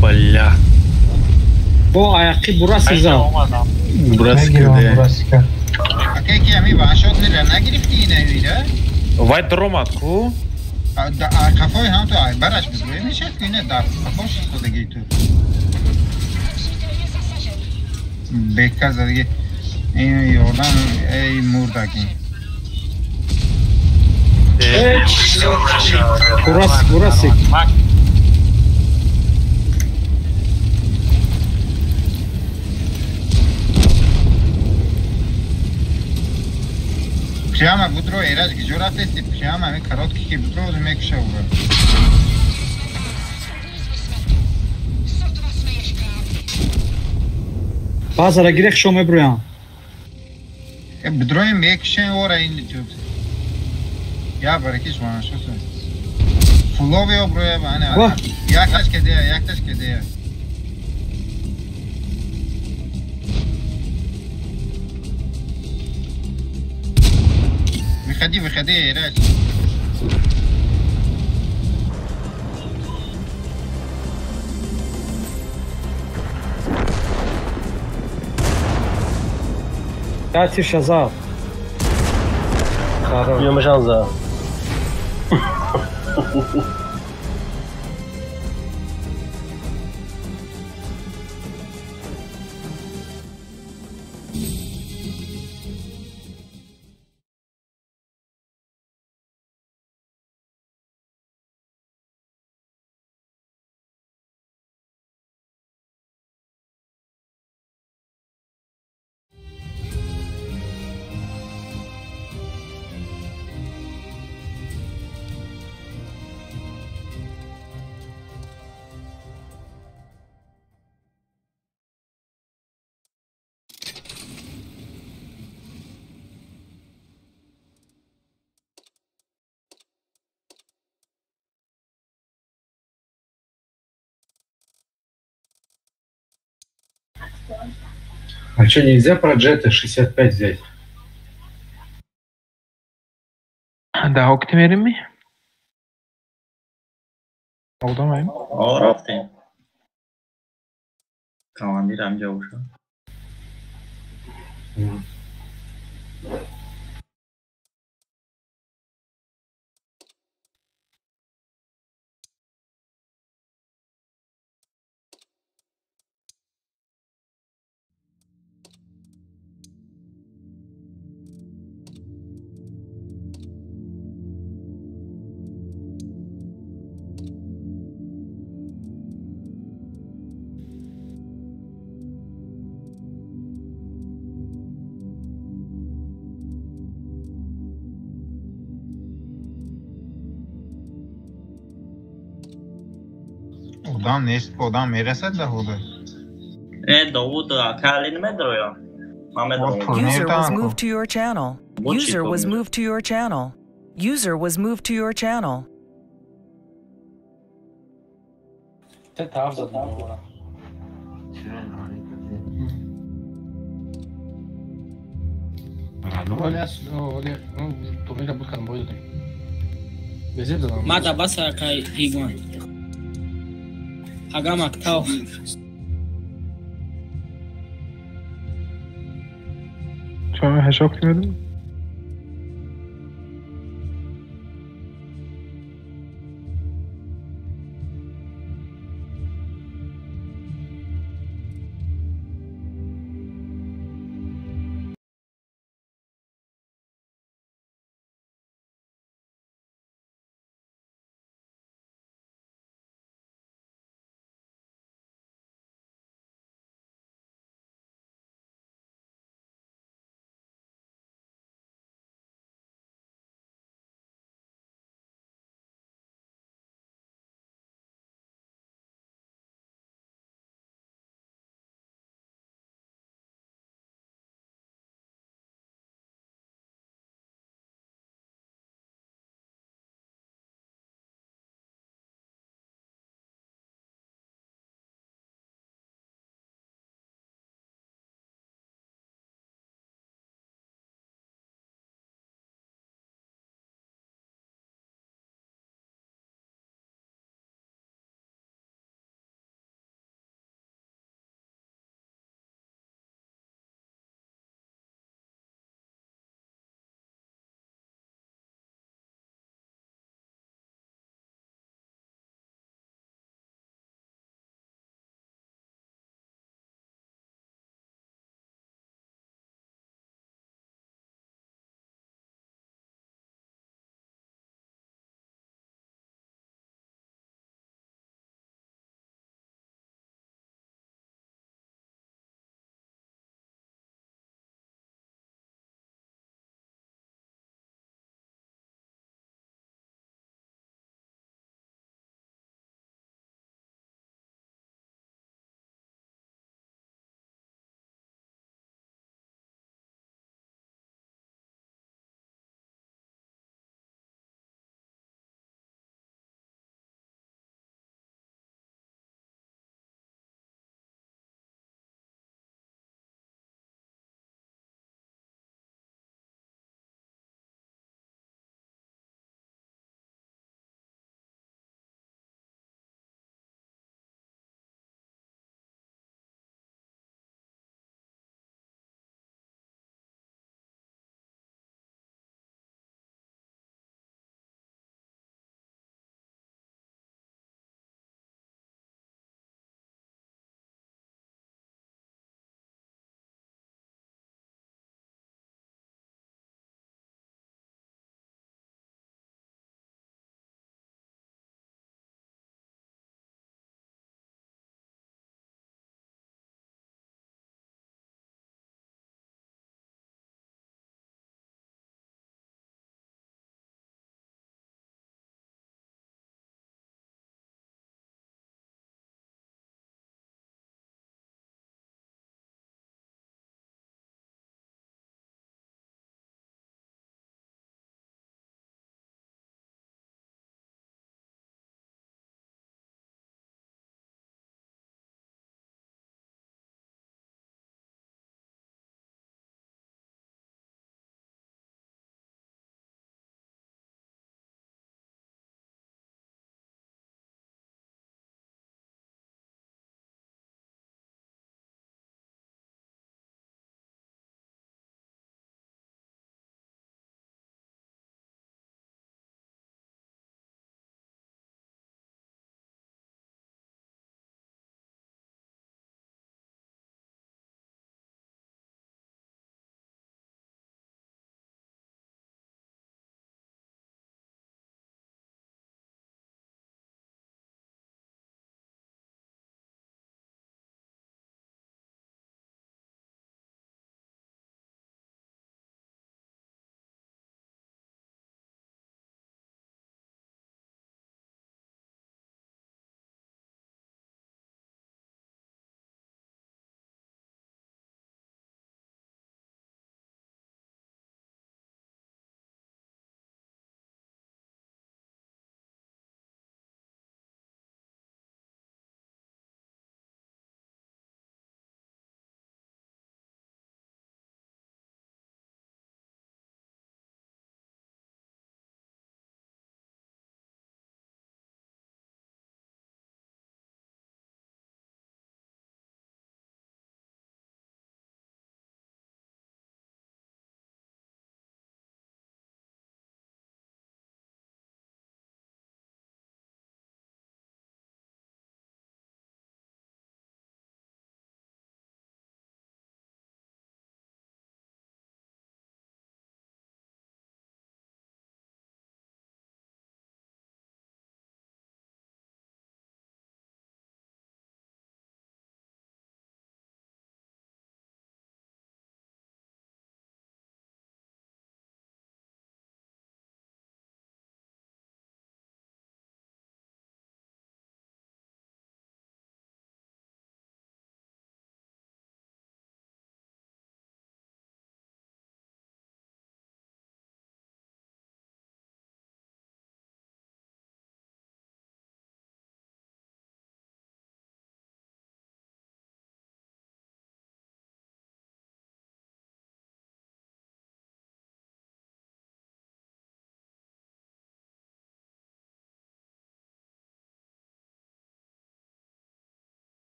Бля. Бо аяқи бураси зад. Бураси кирде. Ака ки ами ваншот нира нагирифти ина ира? Вай даромад ку? Қафои ҳам ту ай бараш будро мешад ки ина дар қафош истодаги ту. Бека задаги. Ин ёрдам эй мурдаки. Бураси, бураси. Прямо будро эраҷ гиҷо рафтести? Прямо ами короткий ки будро озу мекуша ура. Базара гирех шо меброям. Э будрои мекушен ора ин тут. Я баракиш ваншот. Фулови оброя ана. Якташ кедея, якташ кедея. Выходи, выходи, Эрач. Тати шазав. Ёмашан за. А что, нельзя про джеты 65 взять? Да, окти мерими? Одамаем. О, рафтем. Командир ҳамҷа боша. Одам нест, одам мерасад да ҳуда. Э, Довуд, акали намедроя. Ман медроям. User was moved to your channel. User was moved to your channel. User was moved to your channel. Те тараф задам. Мада баса кай игман. Ага мактав. Чома ҳашок кимедим?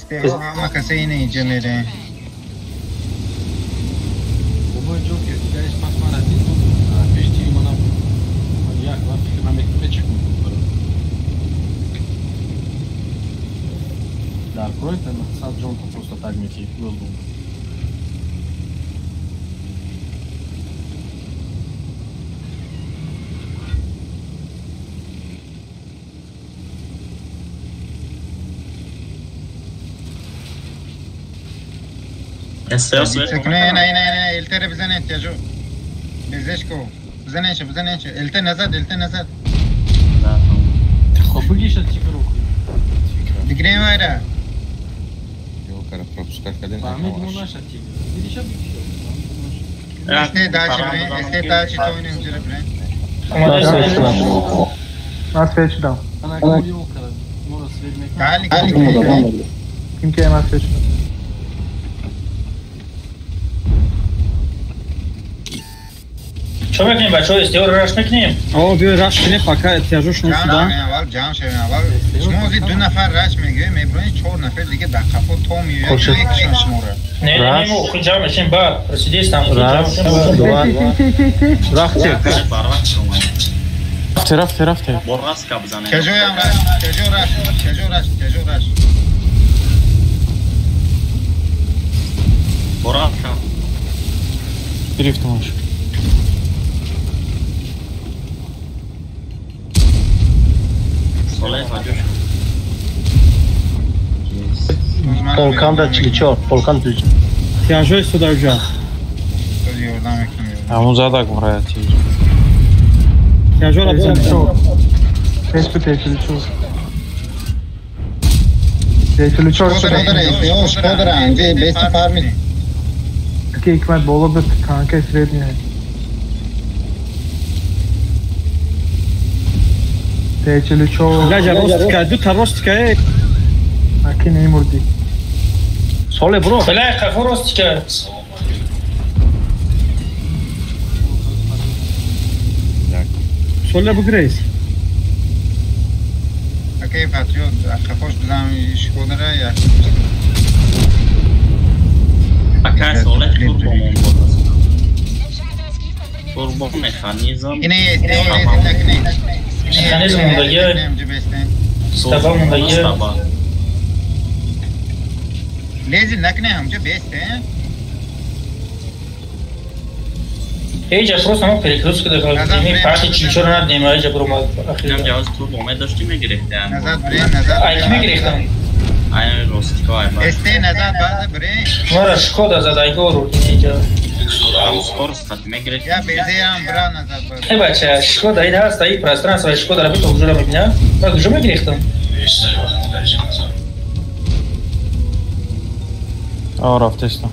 СТО ҳама касе ина инҷа мерем. Бобои Ҷокер, дигариш пас мара дид, пеш тири мана як вақт фикр намекунам, чӣ кунам. Дар кроита мақсад ҷон то просто так мети, гӯлдум. Не, не, не, элтере бизанед, тяжу. Безешко. Бизанед, бизанед. Элте назад, элте назад. Хоб бигиша тигр окуй. Дигрем айра. Ёлкара пропускать кардем. Фаҳмид мо наша тигр. Дидиша бигиша. Эсте дальше брен, эсте дальше то инем ҷира брен. Ман свет шудам. Ана ёлкара моро свет мекунад. Ким ки ман свет шудам. Чо мекунем бачаҳо? СТО раш мекунем? О, биёй раш кунем, пока эҳтиёҷош нусуда. Аввал ҷамъ шавем, аввал шумо ози ду нафар раш мегӯем, мебронед чор нафар дига дар қафо то меояд, мекушанд шуморо. Не, не, мо худ ҷамъ мешем, баъд расидистам. Раз, два, рафте. Рафте, рафте, рафте. Борраска бизанем. Каҷоям раш, каҷо раш, каҷо раш, каҷо раш. Борраска. Гирифтамаш. Полкан да 44, полкан 44. Тяжой сюда уже. Ҳамун задак мурая тир. Тяжой работа. Пеш бу 44. 44 шкода, шкода, анҷа бест фармид. Ки ҳикмат боло буд, танка средний. 44. Ляжа ростика, ду та ростика. Аки немурди. Соле бро. Бля, қафо ростика. Соле бугрейс. Окей, патриот, қафош бизам шкодара я. Ака соле турбо мон буд. Турбо механизм. Ине, ине, ине. Механизм мондагӣ. Стаба мондагӣ. Лези накне ҳамҷа бесте. Эйҷа просто мо перекрестка дахал. Парти 44 надем, эйҷа бро ма ахир. Инам ҷавоз турбо медошти мегирифтан. Назад бре, назад. Ай ки мегирифтан? Ай ростико ай. Эсте назад баъд бре. Мара шкода зад ай гору эйҷа. Я безеам бра назад бад. Э бача, шкода ин ҳаст, ай пространство шкода ра бито ҳуҷура мебина. Ма куҷо мегирифтам? О, рафтеста.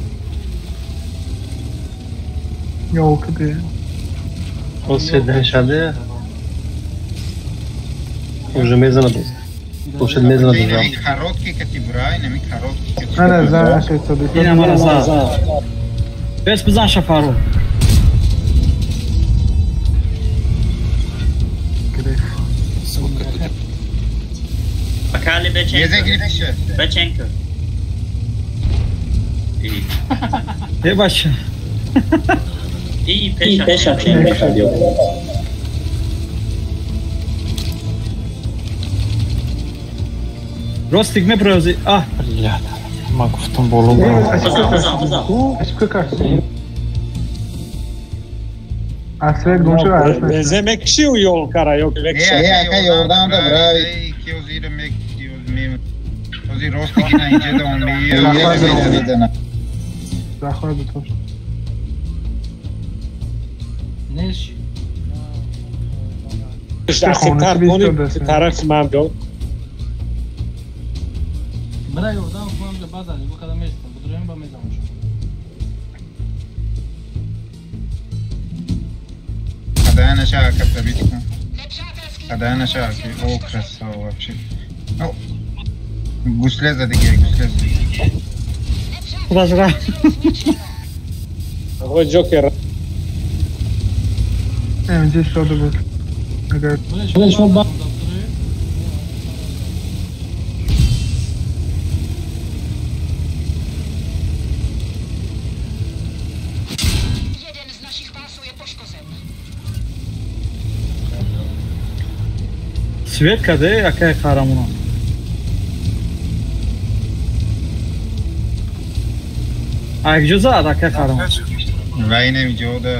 Ёлка бе. Оседен шаде. Уже мезанад. Хуршед мезанад. Инами короткий кати бра, инами короткий кати. Ана за 600. Ина мара за. Бес бизан шафару. Акали беченко. Езе гирифтиша. Беченко. Е бача. И пеша ченко. Ростик мепрози. А, блядь. Ма гуфтам боло. Асвет гум шуд. Безе мекши у ёлкара ё мекши. Е, ака ёрдам да бра. Ки озира мек ме. Ози ростик ина инҷа да он меё. Захват то. Неши. Тар тарафи ман бё. Бра ёрдам кунам да баъд аз бу када местам. Будроем ба мезанам. Хадая наша ака пробить кун. Хадая наша ака. О, красава вообще. Ну, гусле задиги, гусле задиги. Худашра. Ого, Джокер. Здесь что-то будет. Свет каде, акай қаҳрамонон. Акҷо зад, акай қаҳрамон. Ва инам иҷода.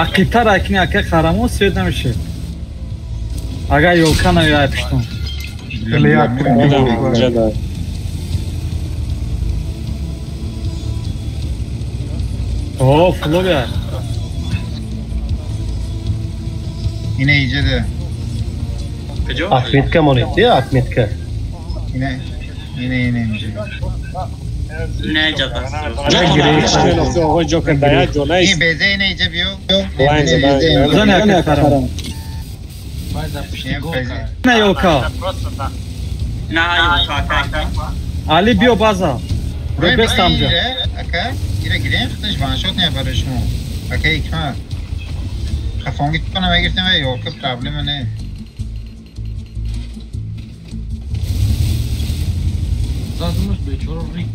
Ақибтар акни акай қаҳрамон свет намешед. Агар ёлка наёяд пиштон. О, фловия. Ине иҷода. Отметка монед, отметка. Ине, ине, ине иҷода. Не иҷода. Оғои Ҷокер дар як ҷо нест. Ин безе ине иҷа биё. Зани акай қаҳрамон. На ёлка. На ёлка, акай. Али биё база. Бест амҷа. Ака, ира гирем, худаш ваншот не барои шумо. Ака ҳикмат. Хафонги тона мегирифтем ва ёлка проблема не. Задумаш бечора рик.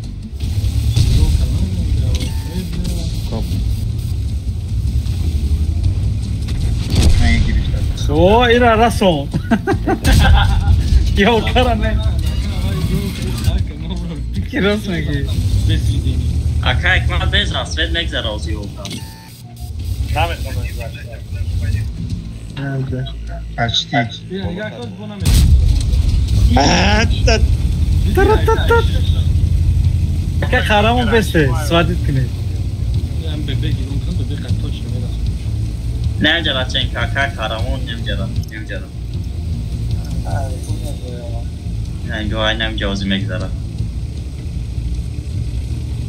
Ёлка намегирифта. О, ира расон. Ёлкара не. Ки рост мегӣ? Ака ҳикмат беза, свет мегзара ози ёлка. Почти. Ака қаҳрамон бесте, свадит кунед. Намеҷара ченка, ака қаҳрамон намеҷара, намеҷара. Нангоҳ намеҷа ози мегзара.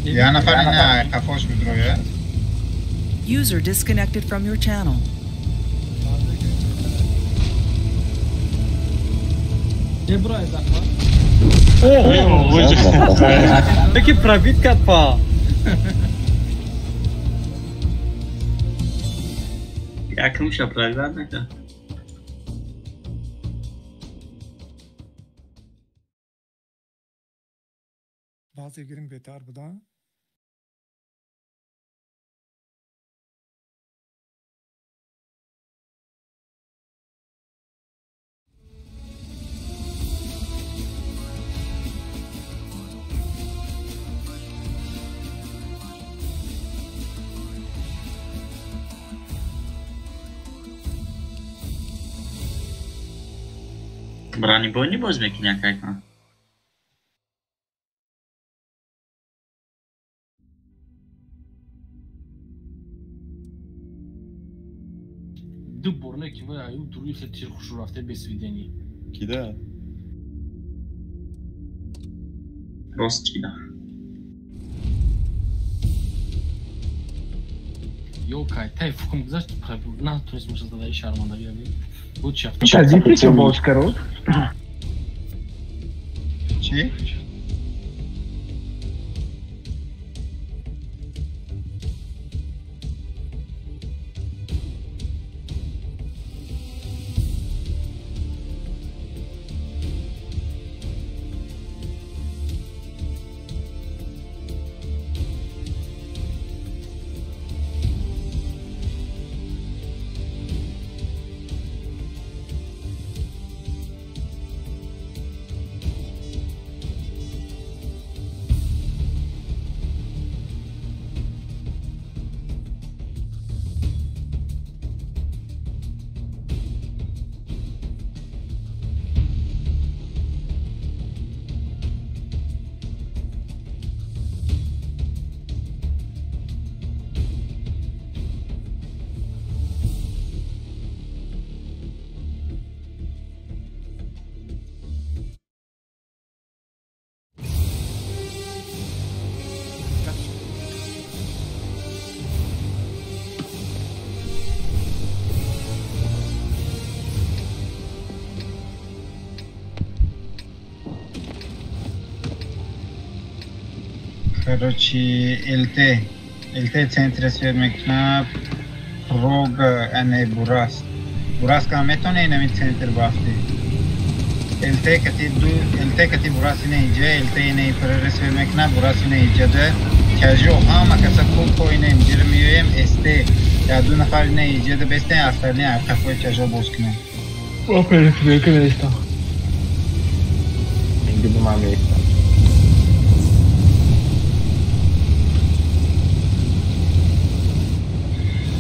Я нафар ина қафош бидрояд. User disconnected from your channel. Таки пробит капа. Якумша пробиват накард. Баъзе гирим беҳтар буда. Бронебойни боз мекунӣ акай кан? Ду бор не ки вай аю дуруи хел тир хушу рафте без свидени. Кида? Рост кида. Ё кай тай фукум гузашт на тунист муша задаи шармандагӣ аби. Буд чафт. Тазипи чо боз кард? Чӣ? Короче, ЛТ центре свет мекунад, Прога, не Бурас. Бурас кам метоне инами центр бафти. ЛТ кати ду, ЛТ кати Бурас ине иҷа, ЛТ ине ПРР свет мекунад, Бурас ине иҷа да. Кажо ҳама каса пул коинем, ҷир миёем СТ. Я ду нафар не иҷеда бестен, остальные қафои кажо боз кунем. Оперативка меистам. Инги бу ман меистам.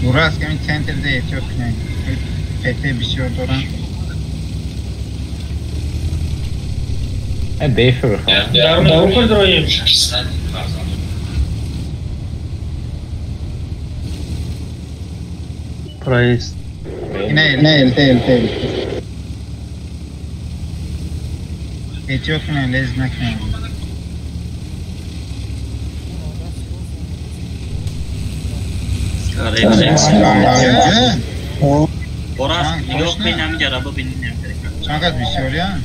Дураст ками центрда эҳтиёт кунем. ПТ бисёр дорам. Дейфер бихоҳам. Дарун курдроем. Проезд. Не, не, ЛТ, ЛТ. Эҳтиёт кунем, лез накунем. Борас, нигоҳ кунед ҳаминҷара бибинед. Чанд кас бисёриянд?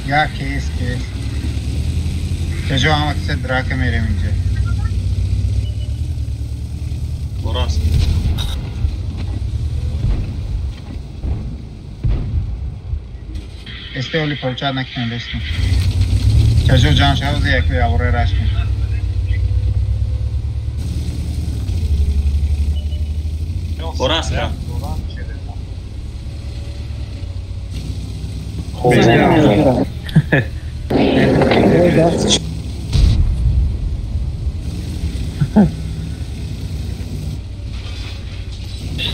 Я кейс, кейс. Кежо ҳама киса драка мерем инҷа. Борас. Эсте оли получат накунем бестем. Кежо ҷан шавзи яку явора раш кун. Борас ка.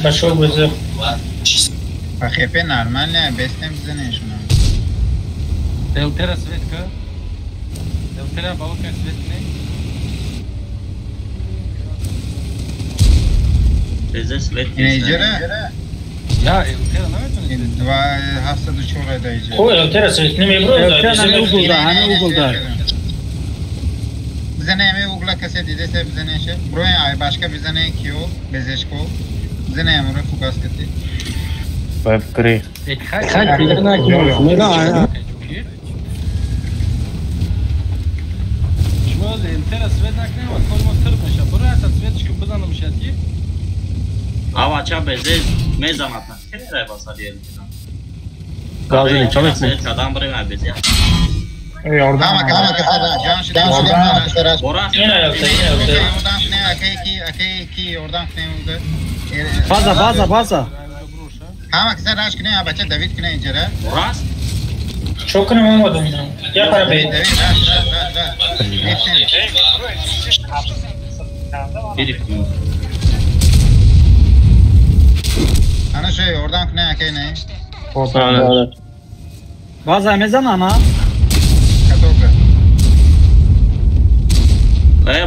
Пошел вызов. По ХП нормально, бестем бизанешуна. Елтера светка. Елтера балка светне. Безе свет. Иҷара? Я Елтера наметонӣ. 274 да иҷара. Хо Елтера свет намебро. Елтера ҳаме углда, ҳаме углда. Бизане ҳаме угла касе дидесе бизанеше. Броен ай башка бизане кио безешко. Бизане ҳамора фукас кати. Веб гри. Шумо Елтера свет накунем, кор мо тир меша. Бро ята светчику бизанам шад ки. Ава ча безе мезанад. Чера басади Елтера. Газини чо мекунӣ? Кадам брем ай безе. Ҳама ҳама каса ҷан шуда. Борас. Ина Елтера, ина Елтера. Ёрдам кунем, акай ки, акай ки ёрдам кунем уда. База, база, база. Ҳама каса раш кунем, бача Давид кунем инҷара. Борас. Чо кунем омадам ина. Я пара бе. Давид раш, раш, раш, раш. Гирифтем. Ана шо ёрдам кунем, акай не. База мезанам, а? Катока.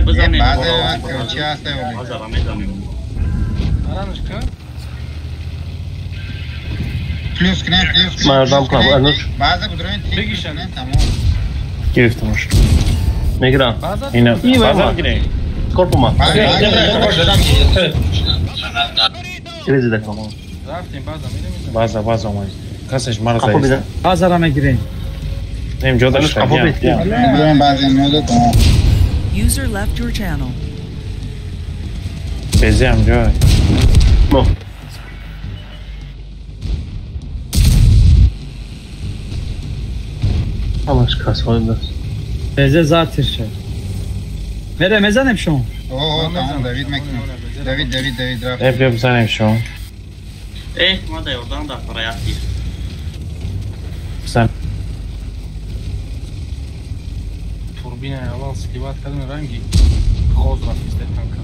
Бизанем. База чи ҳаста оли? Базара мезанем. Аранышка. Плюс кунем, плюс кунем. Ман ёрдам кунам, Ануш. База будроин три кунем, тамом. Гирифтамаш. Мегирам. Ина база гирем. Корпума. Чизи дакам. Рафтем база мерем. База, база омад. Касеш мара заист. Базара мегирем. Нем ҷода шуда. Броин база меода тамом. User left your channel. Безе ҳам ҷой. Мо. Ҳамаш касҳои даст. Безе зад тир шуд. Мере мезанем шумо? О, тамом, Давид мекунем. Давид, Давид, Давид рафт. Э, биё бизанем шумо. Э, ма да ёрдам дар фара як тир. Бизан. Турбина аввал сливать кардем ранги хоз рафт истед танка.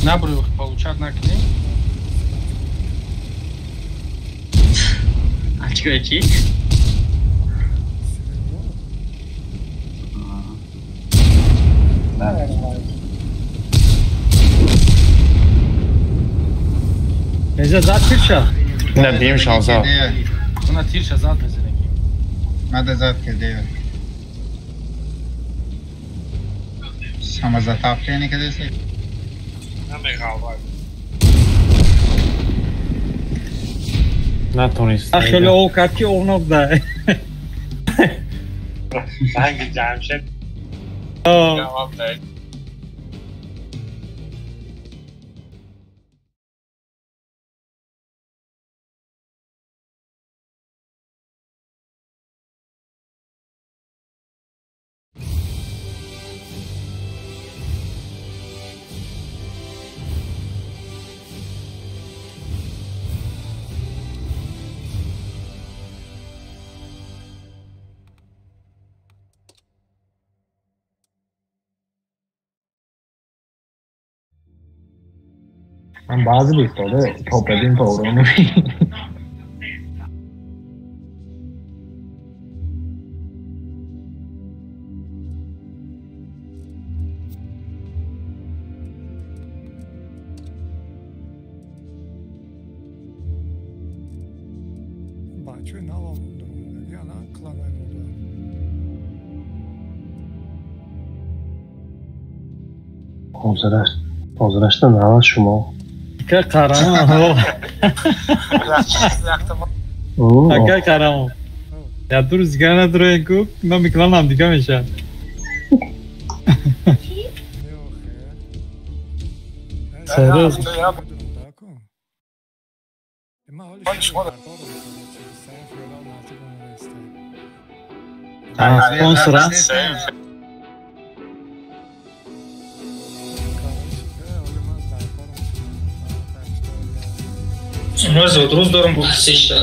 Наброй получать накунем. Ачкои чи? Безе зад тирша? Не, бием шанса. Она тирша зад мезанем. Мада зад кардея. Самозатопление кардеса? Натонист. Хеле ов кард ки овнок да. Ранги Ҷамшед. من بعضی بیفتاده تاپدیم تا اورانو. بچه نوام درون یا نه کلانای مورد. 15 90 шумо. Ака қарамон. Ака қарамон. Я ду рӯз дигар надроен ку, номи кланам дига мешавад. Серьёз. Спонсора. Рӯз дорам бо сешта.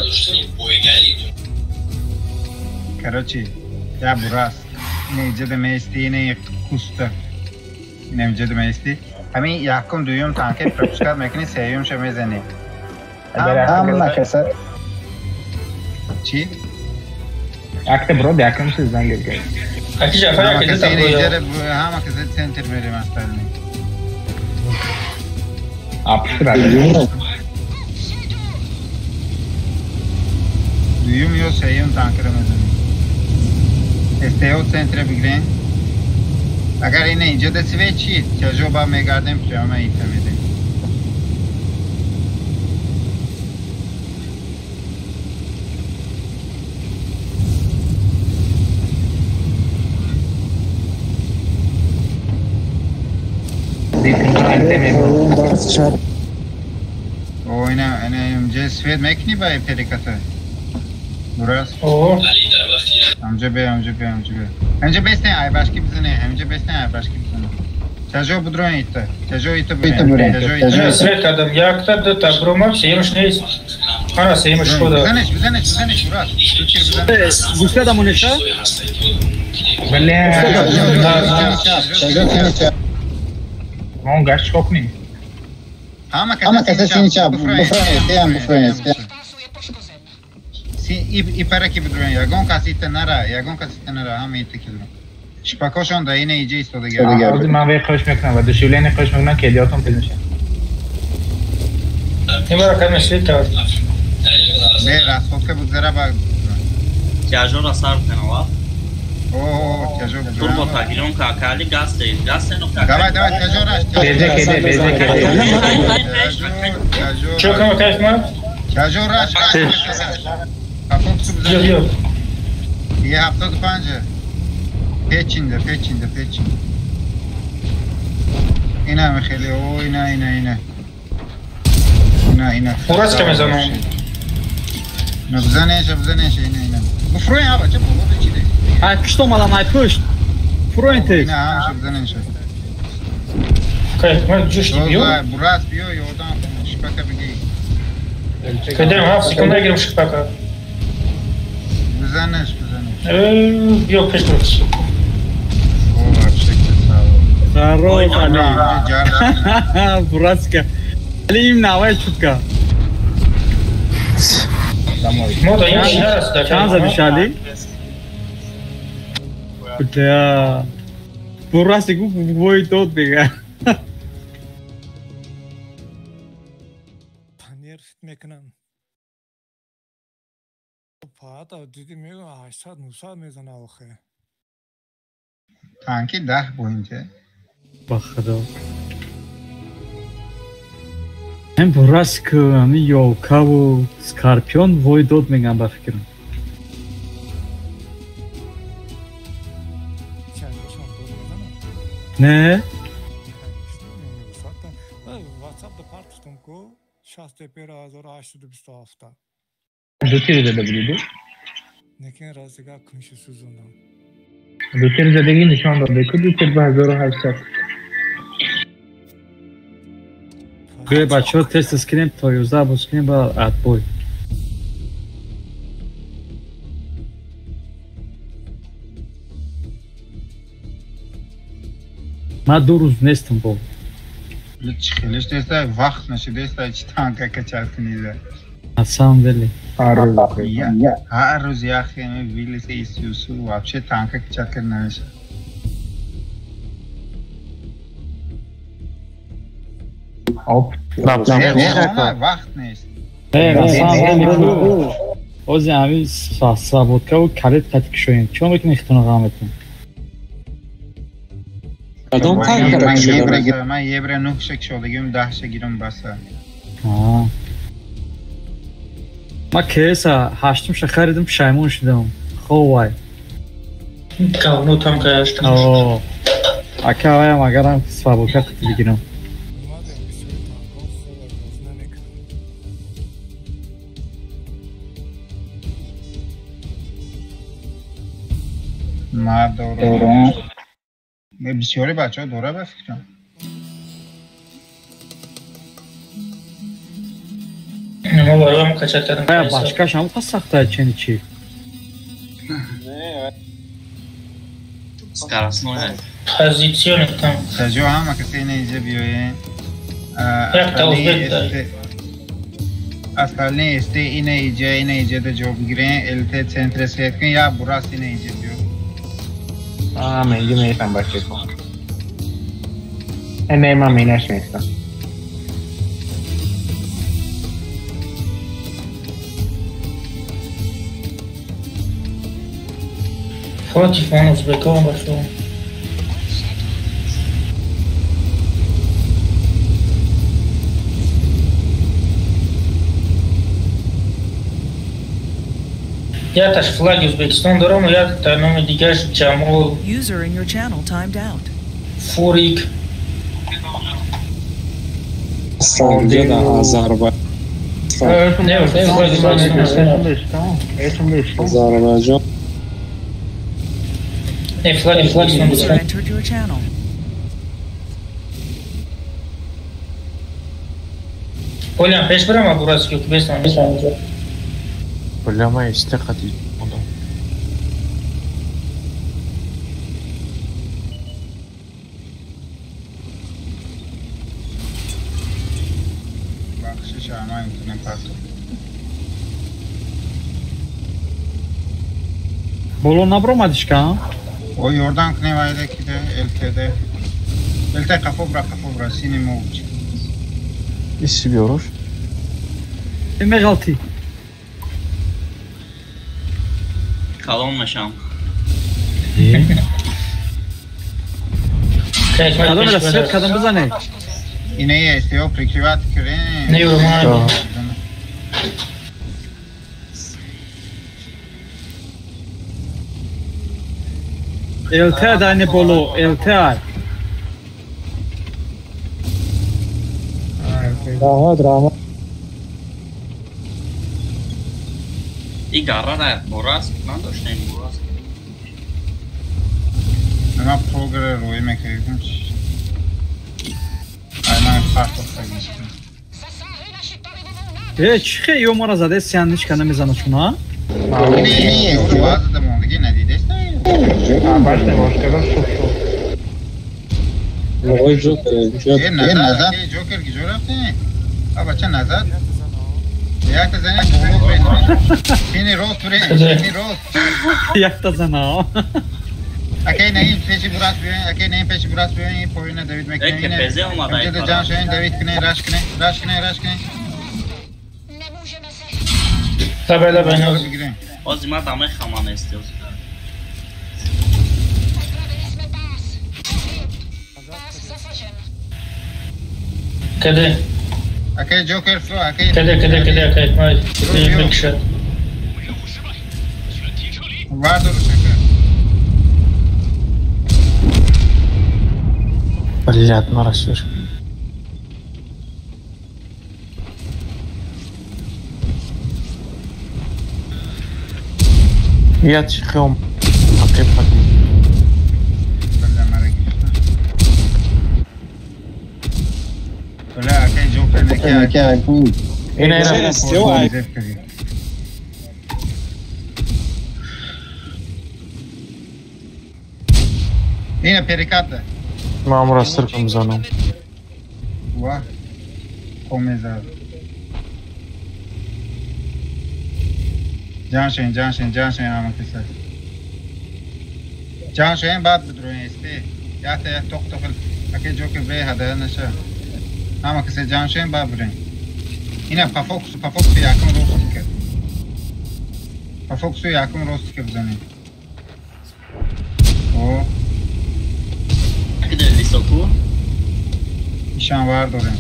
Короче, я бурас. Ине иҷода меисти, ине куста. Ине иҷода меисти. Ҳамин якум, дуюм танке пропускат мекунӣ, сеюмша мезанӣ. Ҳама каса Чӣ? Якта брод якумша занг гирд. Аки Ҷафар Ҳама яке каса дита ине броя. иҷода ҳама каса центр мерем остальные. Апшра. Дуюм ё сеюм танкера мезанӣ. СТО центре бигирен. Агар ине иҷода свет чӣ? Тяжо ба мегардем, прямо ита медем. О, ина, ина, инҷа свет мекунӣ ба переката? Бурас? О. Амҷа бе, амҷа бе, амҷа бе. Амҷа бестен, ай башки бизане, амҷа бестен, ай башки бизане. Тяжо будроен ита. Тяжо ита бурен. Тяжо ита. Свет кардам якта, дута бромам, сеюмш нест. Ана сеюмш шуда. Бизанеш, бизанеш, бизанеш, бурас. Ключир бизанеш. Гӯшта дамонеша? Бля. Мон гашт чикор кунем? Ҳама каса синча буфроен, сеям буфроен. И параки бидроен, ягон кас ита нара, ягон кас ита нара, ҳама ита ки дурон. Шипакошон да ине иҷа истодаги. Ҳозир ман ве қош мекунам ва душивлени қош мекунам, келиётон тез мешавад. Имара каме свет кард. Бе, расходка бугзара ба. Тяжора сар кунава. О, тяжо будроен. Турбо тагирон какали гасте, гасте но какали. Давай, давай, тяжо раш. Безе кеде, безе кеде. Тяжо. Чо кама кайф ма? Тяжо раш, раш. Капоксу Йо, бизан. йо. Е 75. Печинда, печинда, печинда. Ина хеле, о, ина, ина, ина. Ина, ина. Урас каме занам. На бизанеш, бизанеш, ина, ина. Буфроен аба, ча бо чиде. Ай пушт омадам, ай пушт. Фуроен тез. Ина, ҳамаша бизанеш. Кайф ма ҷушти биё. Бурас биё, ёрдам кун, шипака биги. Кадем 7 секунд нагирам шипака. Бизанеш, бизанеш. Биё пеш бурас. О, вообще красава. Здорово, Али. Бураска. Али им навай чутка. Мо да ин чи нарасида. Чанд задиш, Али? Бля. Бураси гуфт бой дод бега. Нерв мекунам. Паата диди мегӯям 800 900 мезана охе. Танки 10 поинте. Ба худо. Ҳам Бураску, ҳами Ёлкаву, Скорпион вой дод меган ба фикрам. Тяжошам дод мезанам. Не? WhatsApp-да партофтам ку 60 ДПР 1827. Ду тир зада будиду? Некин раз дига кунши сӯзондам. Ду тир задагӣ нишон дода ку ду тир ба 1800. Гӯя бачаҳо тест кунем то 11 боз кунем ба отбой. Ман ду рӯз нестам бо. Чӣ хелеш неста, вақт нашудеста, чӣ танка качат кунида. На самом деле. Ҳар рӯз яхе вилисе исюсу вообще танка качат карда намешавад. Вақт нест. Ози ҳамин свободкаву калид қати кушоем. Чӣ мекунӣ хитона ғам метон? Ман евро 9 кушодагим, 10 гирам баса. Ман кеса 8-ша харидам, пушаймон шудам. Ховай. Говно там конечно. Ака ваям агарам свободка қати бигирам. Ма дорам. Бисёри бачаҳо дора ба фикрам. Ма бароям качат кардам. Ая бачкаш ҳам қад сахта чени чи? Скоростной. Позиционе там. Саҷо ҳама касе ина иҷа биёен. Остальные СТ ина иҷа, ина иҷа да ҷо бигирен, ЛТ центре свет кун, я бурас ина иҷа биё. Меги меистам бачако. Не, ман минаш меистам. Против он узбеков пошел. Яташ флаги Узбекистон дорам, я та номи дигаш Ҷамол. User in your channel timed out. Фурик. Азербайджан. Не, флаги User entered your channel. Олям пеш барам абурас ки бестам. Бля, ма исте қати одам. Бахшиш, ама интернет партов. Боло набромадишка? Ой, ёрдам кунем айда киде, ЛТД. ЛТ қафо бра, қафо бра, сини мовч. Иси биёрош. Меғалти. Калон мешам. Кадом ра свет кадом бизане? Ине СТО прикрывать кунем. Не, нормально. ЛТ дани боло, ЛТ. Раҳмат, раҳмат. И гарра бурас надоштем бурас. Ма програ рӯй мекардем. Ай ман партофтагиштам. Э, чӣ хе ё мара заде сианничка намезана чуна? Не, баъзада мондагӣ надидеста? Башта бошкада шуд. Ой, Ҷокер, Ҷокер. Назад, Ҷокер ки ҷо рафте? А бача назад. Якта зана боло брен. Сини рост брен, сини рост. Якта зана. Акай наим пеши бурас биёен, акай наим пеши бурас биёен, поина Давид мекунем. Эке пезе омада. Инҷа ҷамъ шавем, Давид кунем, раш кунем, раш кунем, раш кунем. Лабай, лабай, Ози ма даме хама нести ози. Каде? Акай Ҷокер фро, акай. Каде, каде, каде, акай, май, каде мекшад. Вардор шака. Блядь, нарастешь. Я чихом. Ина переката. Мамура сиркам занам. Ва. Комеза. Ҷаншен, ҷаншен, ҷаншен ҳама киса. Ҷаншен баъд бидроин исти. Яхта я тоқ тоқил. Аке ҷокер бе ҳадая наша. Ҳама киса ҷаншен баъд бирен. Ина по фокусу, по фокусу якум ростика. По фокусу якум ростика бизанем. О. Високо. Ишан вар дорем.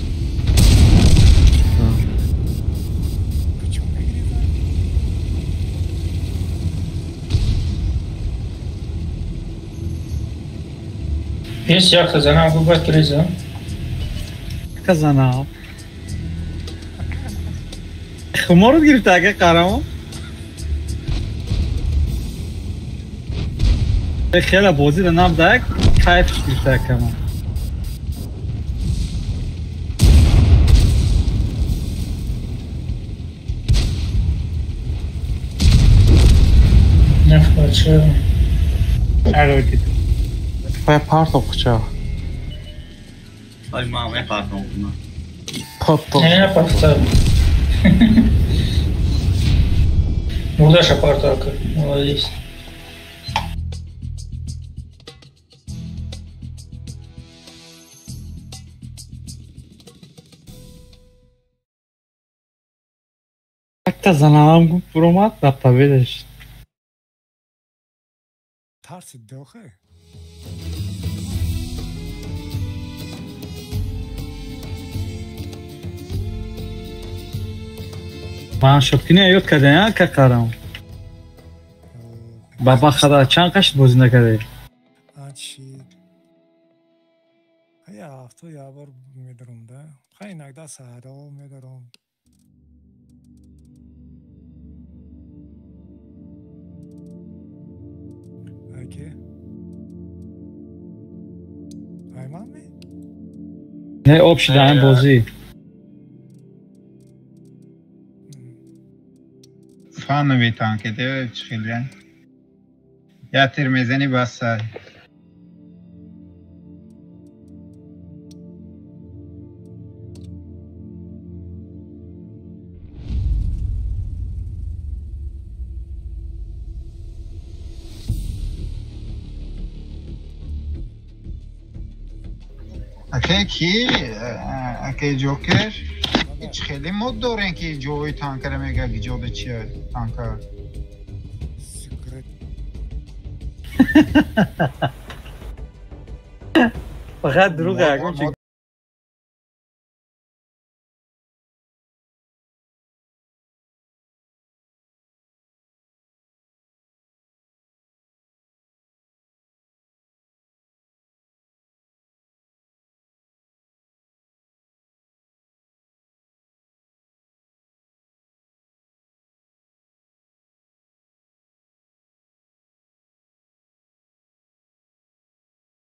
Есть якта занам губат криза. Казанам. Хуморот гирифта ака қарамо. Хеле бозиро набдак, кайф гирифта акама. Не хочу. Ароти. Пая партов хча. Ай мама, я партов. Партов. Не, партов. Мурдаша партовка. Молодец. Якта занам гуфт буромад ва победаш. Тарсид дохе. Ман шоткини ёд кардем, ка қарам. Баба хада чанд қашт бозӣ накардем? Ачи. Я авто я бор медорум, да? Хай иногда саҳро медорум. Аки? Айман ми? Не, общий даем бозӣ. Фанови танки, де чихилиян. Я тир мезани бас сай. Аке ки, аке ҷокер, хеле мод дорен ки ҷои танкара мега гиҷода чия танка. Секрет. Фақат дурӯғ ягон чи.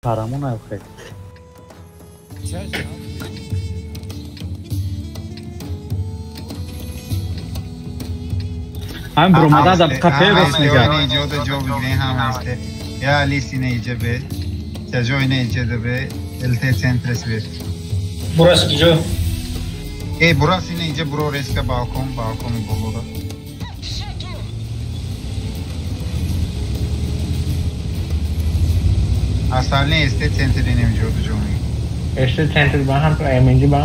Қарамон охе. Ҳам буромадан дар кафе рост мегӯяд. Иҷода ҷо бигирен ҳам ҳасте. Я лиси не иҷа бе. Ҷой не иҷа бе. ЛТ центрес бе. Бурас иҷо. Э бурас ине иҷа буро резка балкон, балкони болода. Остальные СТ центри не иҷода ҷо мегирен. СТ центр ба ҳам МНГ ба?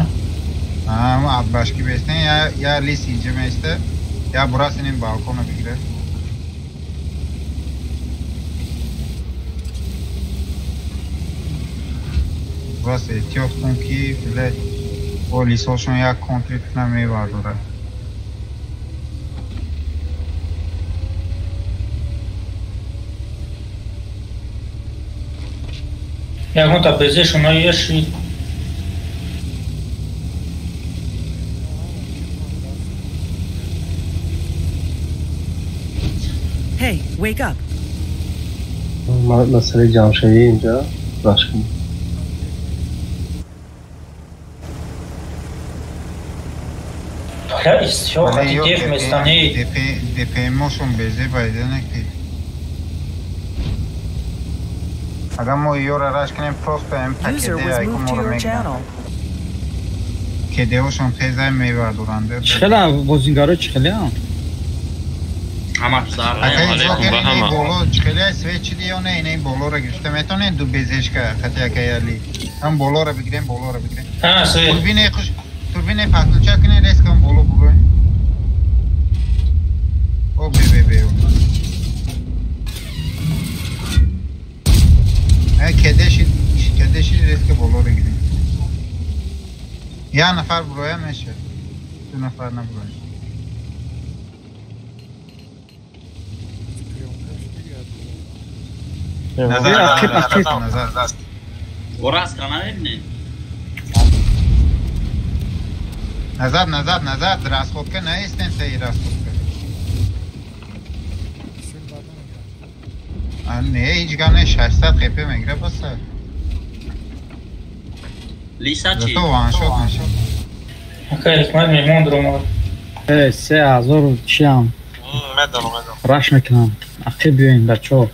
Ҳам аббашки бестен я лиси иҷа месте. Я бурас ине балкона бигире. Бурас эҳтиёт кун ки филе бо лисошон як контрит кунам мебардора. Ягон та безешон еши. Hey, wake up. مسئله جمشایی اینجا باش کن. Бля, исчо, хати деф местани. ДПМошон безе пайда неки. Агар мо ёра раш кунем, просто м User пакеде was айку moved to моро your мегиранд. channel. Кедеошон тезай мебардоранд. Чихела бозингаро чихелиам? Ҳамаш зар. Акай Алейкум Ҷокер, ба инаи ҳама. боло чихелия свет чиди ё не? Инаи болоро гирифта метавонед ду безешка хати акай Али. Ҳам болоро бигирем, болоро бигирем. А, свет. Турбинаи хуш, турбинаи подключа кунед, резко ҳам боло буроем. О, бе, бе, бе. Кедеши, кедеши резко болоро гирем. Я нафар буроя меша. Ду нафар набуроем. Назар, Ақиб, назар, ақиб. назар. Ораска намебинед? Назад, назад, назад, расходка наистен саи расходка. А не, ҳеҷ гап не, 600 хп мегира баса. Лиса чӣ? Зато ваншот мешад. Акай Ҳикмат меҳмон дуромад. Э, 3000 чиам. Медонам, медонам. Раш мекунам. Ақиб биёин, бачаҳо.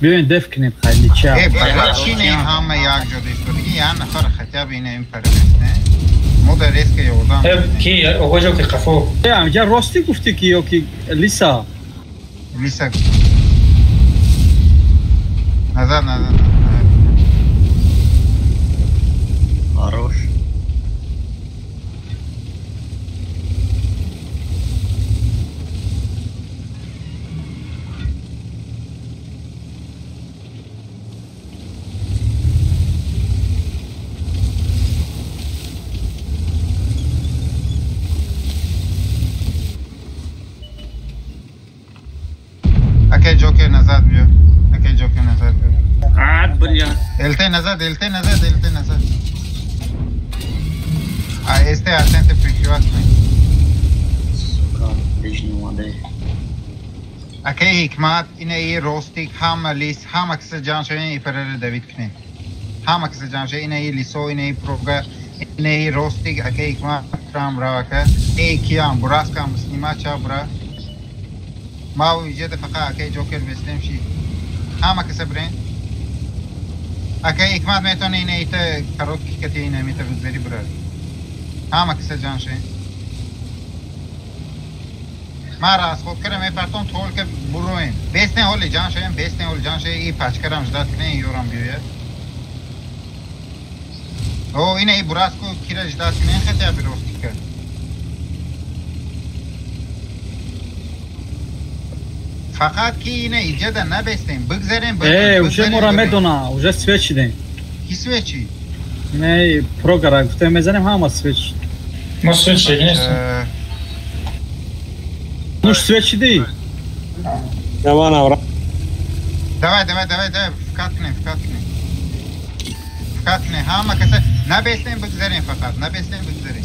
Биёин деф кунем, хайли чиам. Э, бага чи не ҳама як ҷо истодагӣ, як нафар хотя бы ина ин парвест, не? Мо дар резко ёрдам. Э, ки оғоҷо ки қафо. Э, амҷа ростӣ гуфтӣ ки ё ки Лиса? Лиса. Назад, назад, назад. Хорош. Акай Ҷокер назад биё. Акай Ҷокер назад биё. А, бля. Элте назад, элте назад, элте назад. А este атенте прикрывать ме. Сука, ближний омаде. Акай Ҳикмат, ина и ростик, ҳама лис, ҳама киса ҷамъ шавен, иперере давид кунем. Ҳама киса ҷамъ шавен, ина и лисо, ина и прога, ина и ростик, акай Ҳикмат крам брав ака. Эй киям, бураскам, снима ча бра. Ма иҷеда фақат акай Ҷокер бестем ши. Ҳама киса брен. Акай Ҳикмат метавони ина ита короткий кати ина мита бигзари бра. Ҳама киса ҷамъ шавен. Ман расход кардам, мепартом только буроем. Бестен ҳоли ҷамъ шавем, бестен ҳоли ҷамъ шавем, и пачкарам ждат кунем, ёрам биёяд. О, ина и бураску кира ждат кунем, хотя бы ростика. Фақат ки ина иҷада набестем, бигзарем, Э, уже мора медона, уже свет шидем. Ки свет чи? Не, прогара гуфтем мезанем ҳама свет. Мо свет шиди нестем. Ну свет шиди? Давай, давай, давай, давай, вкат кунем, вкат кунем. Вкат кунем, ҳама каса набестем, бигзарем фақат, набестем, бигзарем.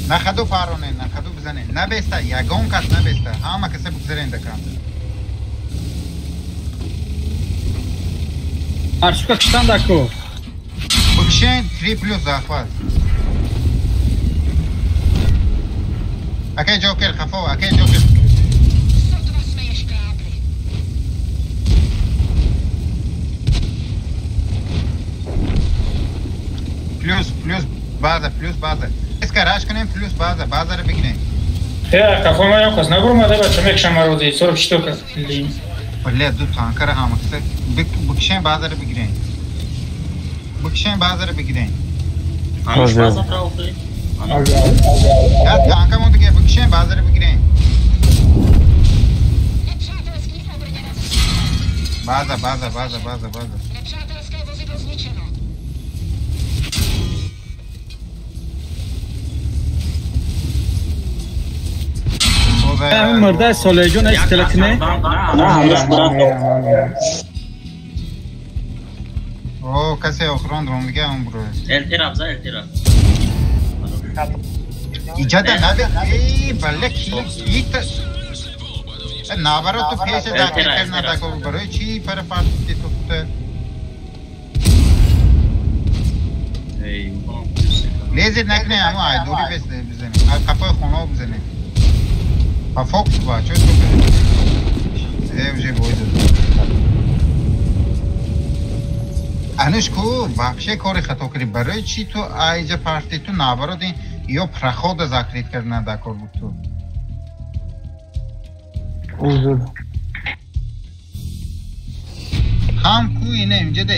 На ходу паронем, на ходу бизанем. Набеста, ягон кас набеста. Ҳама каса бигзарем да кам. Аршука киштан даку. Бикшен 3 плюс захват. Акай Ҷокер хафо, акай Ҷокер. Плюс, плюс база, плюс база. Резко раш кунем, плюс база, базаро бигирем. Э, қафо ма як кас набуромада, бача мекшам мароди 44 кас. Бля, ду танкара ҳама каса бикшен базаро бигирем. Бикшен базаро бигирем. Ҳамаш база правда? Я танка мон диге бикшен базаро бигирем. База, база, база, база, база. Ҳамин мурдаи Солеҳҷон ҳеҷ телекне? О, касе охирон ром дига он буро. Элтира бза элтира. Иҷада наби эй бале ки ита наоборот ту пеша закрит кардан дако барои чи пара парти ту эй лезет накне амо ай дури бес бизани ай қафои хона бизани по фокусу ба чо ту э уже бой дод ануш ку вообще кори хато кардӣ барои чи ту айҷа парти ту наоборот ин ё прохода закрит кардан дакор буд ту узр ҳам ку ина инҷа да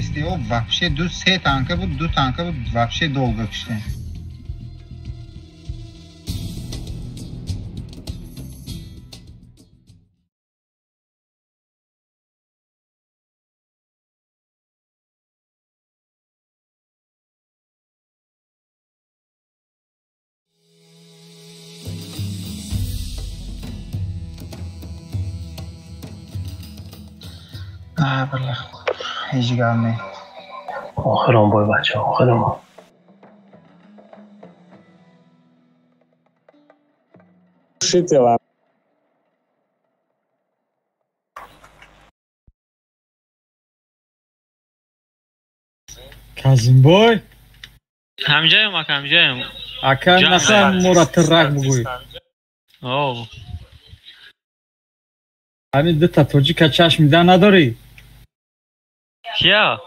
СТО вообще ду се танка буд ду танка буд вообще долго киштем ҳеҷ гап не. Охирон бой бачаҳо, охирон бой. Шитела. Казимбой? Ҳамҷаем, ака, ҳамҷаем. Ака, наса мора тиррак бугӯй. О. Ҳамин дута тоҷика чашм дида надорӣ? Кия?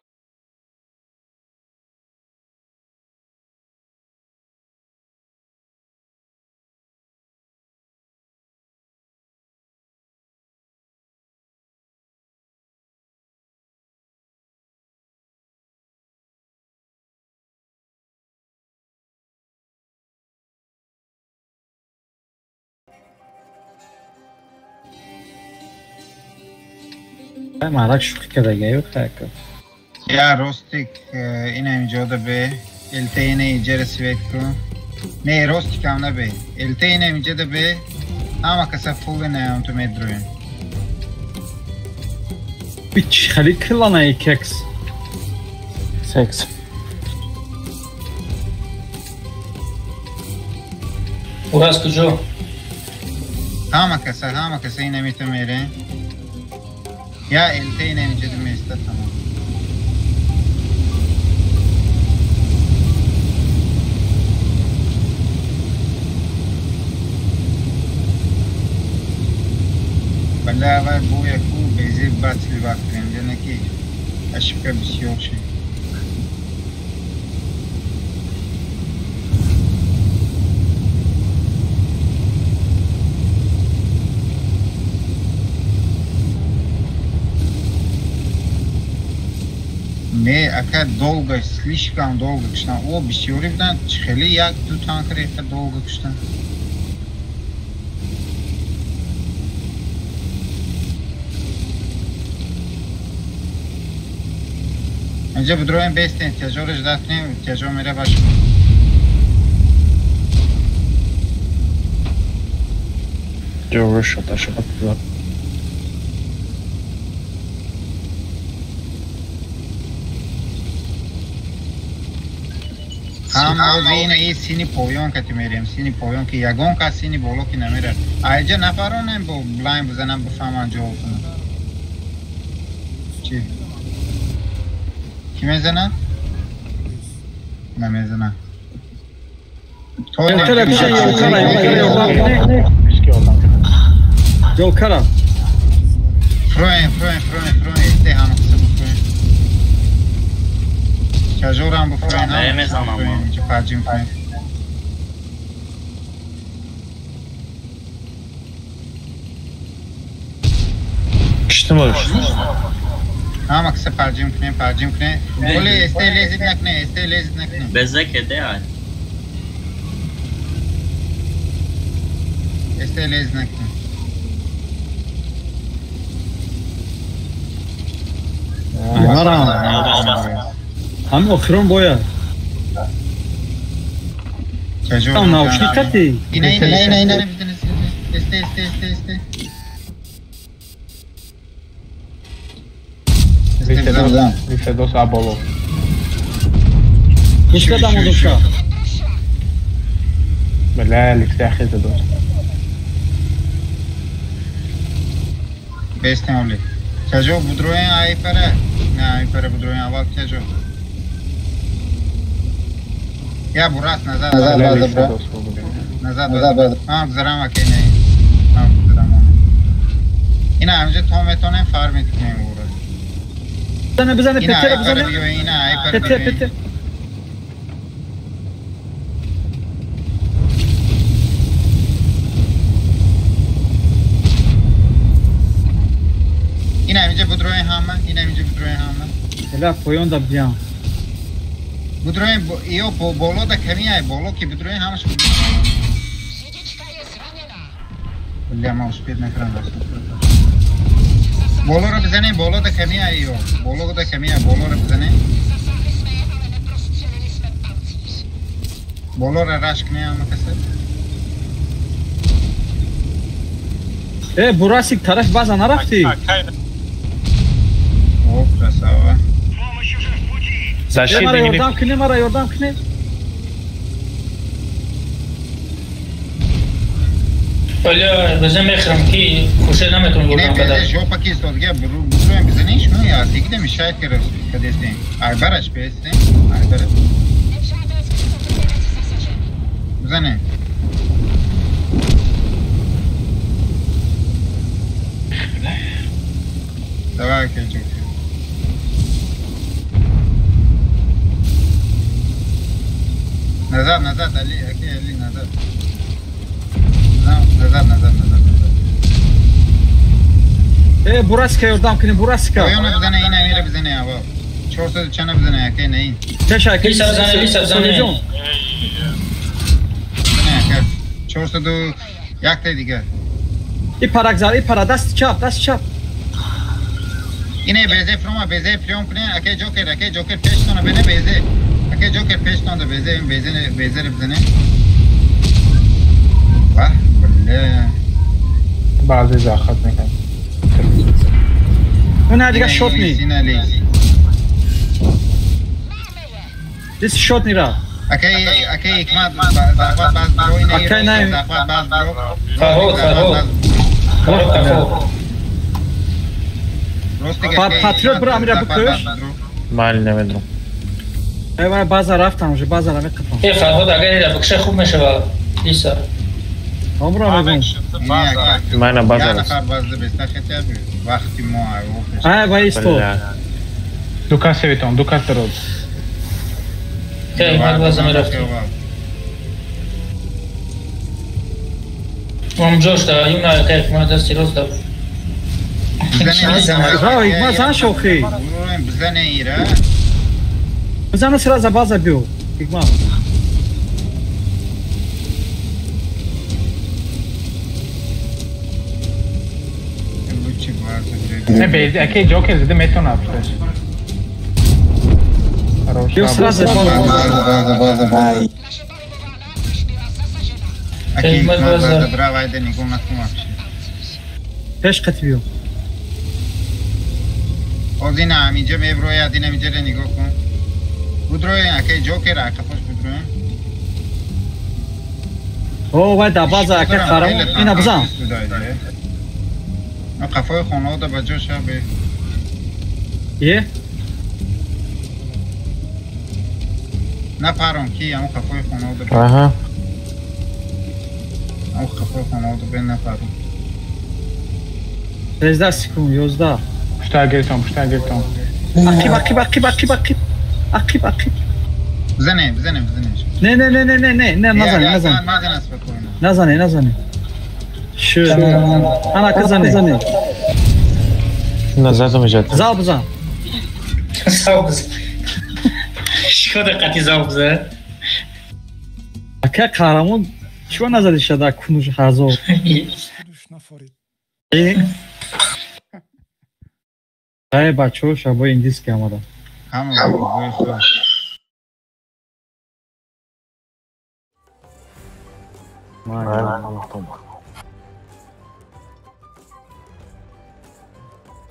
Марак шӯхӣ кардага ё хака? Я ростик ина инҷода бе ЛТ ина иҷара свет ку. Не ростик ам набе. ЛТ ина инҷода бе ҳама каса фул ина ам ту медроем. Бич хали килана кекс. Секс. Ураз куҷо? Ҳама каса ина мита мере. Я ЛТ ина инҷода места тамом. Бале аввал боя ку безир баъд сливат кунем, яъне ки ошибка бисёр шуд. Не, ака долго, слишком долго киштан. О, бисёре буданд, хеле як ду танкер яка долго киштан. Инҷа бидроем бестем, тяжоро ждат кунем, тяжо мера баш. Ҷоро шата шата. Ҳам ози ина и сини поён кати мерем, сини поён ки ягон кас сини боло ки намерад. Айҷа нафаронем бо блайн бизанам бифаҳман ҷавоб кунам. Чи? Ки мезанад? Намезанад. Ёлкара. Фроем, фроем, фроем, фроем, эсте ҳама қиса буфроем. Чажорам буфроем, ҳама буфроем, инҷа парҷим кунем. Киштимаш. Ҳама қиса парҷим кунем, парҷим кунем. Оли эсте лезит накунем, эсте лезит накунем. Безе кеде ай. Эсте лезит накунем. Марам. Ҳам охирон бояд. Там наушник кати. Ина ина ина ина эсте эсте эсте эсте. Вифедос Аболов. Пушка дамодуша. Бля, Алексей ахиза дошт. Бестем оли. Чажо будроен айпара? Не, айпара будроен авал чажо. Я бурас назад, назад, назад, назад, назад. А, гузарам аке не. А, гузарам. Ина амже то метонем фармит кунем бурас. Бизане, бизане, петера бизане. Ина айпара. Петер, петер. Ина амже будроен ҳама, ина амже будроен ҳама. Ела поён да биям. Будроен ё боло да ками ай боло ки будроен ҳамаш. Бля, ма успеть накардам. Болоро бизанем, боло да ками ай ё. Боло да ками ай, болоро бизанем. Болоро раш кунем ҳама каса. Э, бурасик тараф база нарафти? О, красава. Защитник мара ёрдам кунем, мара ёрдам кунем. Бля, бизем мехрам ки хуршед наметавонам ёрдам када. Не, жопа ки истодга, буруем бизанем, шумо я дигде мешает ки кадестем. Айбараш бестем, айбараш. Бизанем. Давай, окей, Назад, назад, Али, окей, Али, назад. Назад, назад, назад, назад. Э, бурасика ёрдам кунем, бурасика. Оёна бизане, ина мира бизане, ава. 400 чана бизане, окей, не. Чаша, окей. Лиса бизане, лиса бизане. Бизане, окей. 400 якта дигар. И парагзар, и пара, даст чап, даст чап. Ине безе фрома, безе приём кунем, окей, ҷокер, окей, ҷокер пештона бене безе. Окей, ҷокер пештона безе, безе, безе бизане. Вах, бля. Баъзе захат мекунад. Она дига шот ни. Дис шот ни ра. Окей, окей, ҳикмат, захват баз бро, ине. Окей, не. Захват баз бро. Фарҳод, Фарҳод. Фарҳод. Патриот бро, амира бикӯш. Ман намедонам. Э, ман база рафтам уже, база намекапам. Э, Фарҳод, агар ира бикша хуб мешавад. Лиса. Амро мегӯм. Мана база. Я нафар база беста хотя бы вақти мо ай. Ай, ба исто. Ду кас севетон, ду кас дарод. Э, ман база мерафтам. Мам ҷошта, юна кайф ма дасти рост дав. Браво, ҳикмат зан шохи. Бизане ира. Бизана сразу база биё. Ҳикмат. Не, безе, окей, ҷокер зида метавонад пушташ. Биё сразу база, база, база. Окей, ҳикмат база, браво, айда нигоҳ накун вообще. Пеш қати биё. Оз ина ҳаминҷа меброяд, ин ҳаминҷаро нигоҳ кун. Будроен, акай ҷокер, акафош будроен. О, вай да база, акай харам, ина бизан. Қафои хонаҳо ба ҷо ша бе. Е? На паром ки, ҳамон қафои хонаҳо да. Аҳа. Ҳамон қафои хонаҳо да бе на паром. 13 секунд, 11. Пушта гирифтам, пушта гирифтам. Ақиб, ақиб, ақиб, ақиб, ақиб. Ақиб, ақиб. Бизане, бизане, бизане. Не, не, не, не, не, не, не, назане, назане. Назане спокойно. Назане, назане. Шуд. Ана казане. Назад мешад. Зал бизан. Зал бизан. Шуд қати зал бизан. Ака қаҳрамон чиро назади шада кунуш ҳазор? Ай бачаҳо шабои индиски омада. Ҳама.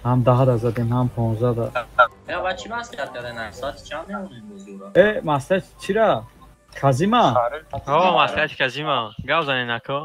Ҳам 10 да задем, ҳам 15 да. Ва чӣ маслиҳат карден? Соати чанд мемонем бозиро? Маслиҳат чира? Казима? Ҳо, маслиҳати Казима. Гап занен ако.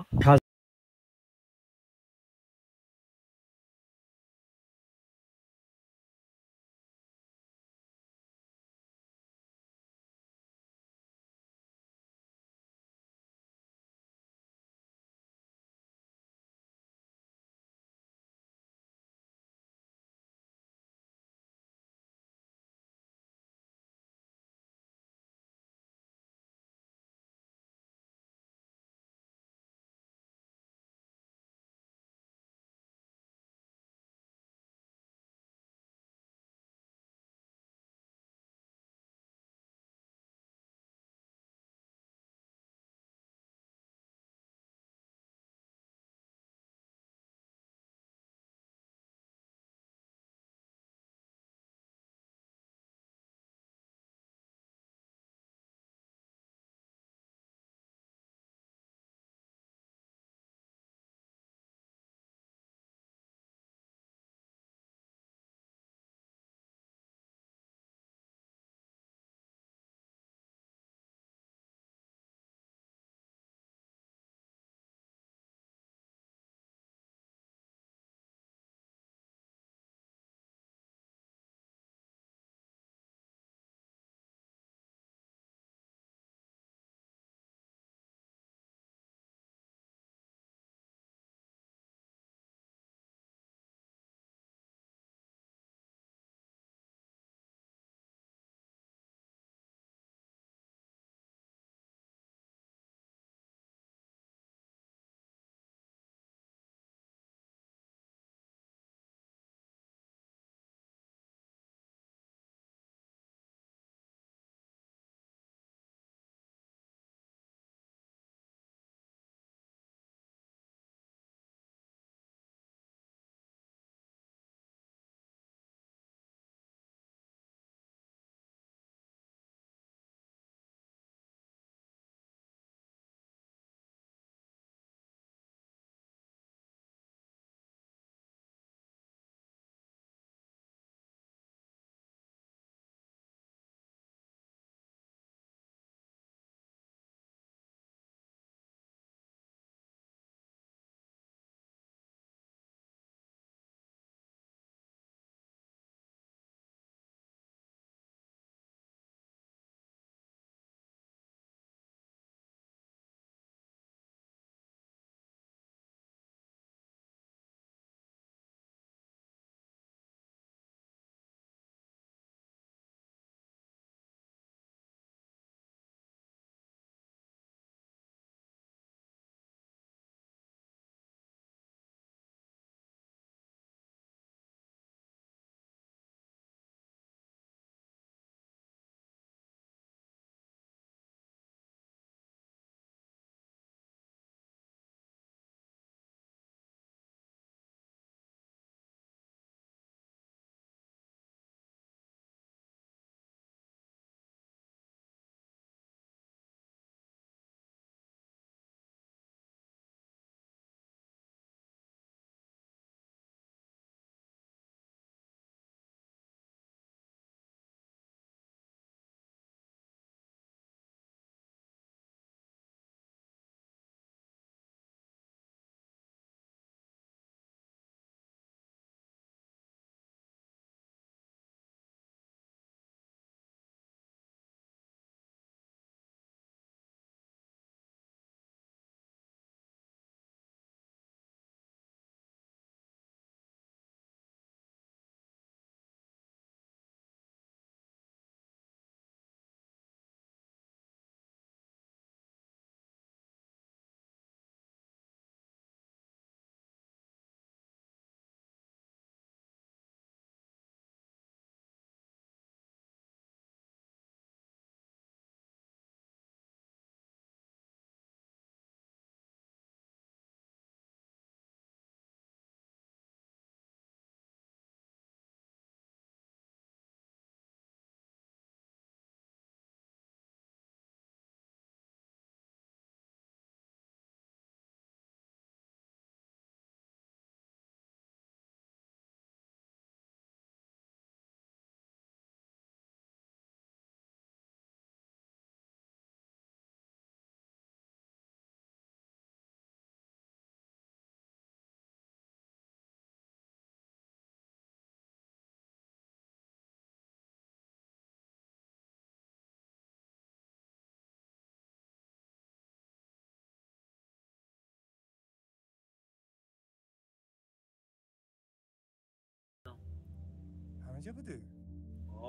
Ҳамиҷа будӣ?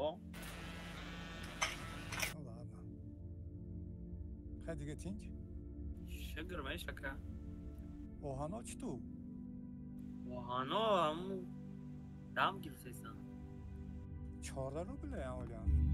О. Ладно. Хай дига тинч? Шукр меш ака. Оҳано чӣ ту? Оҳано ҳаму дам гирифтесан. 14 рубля олям.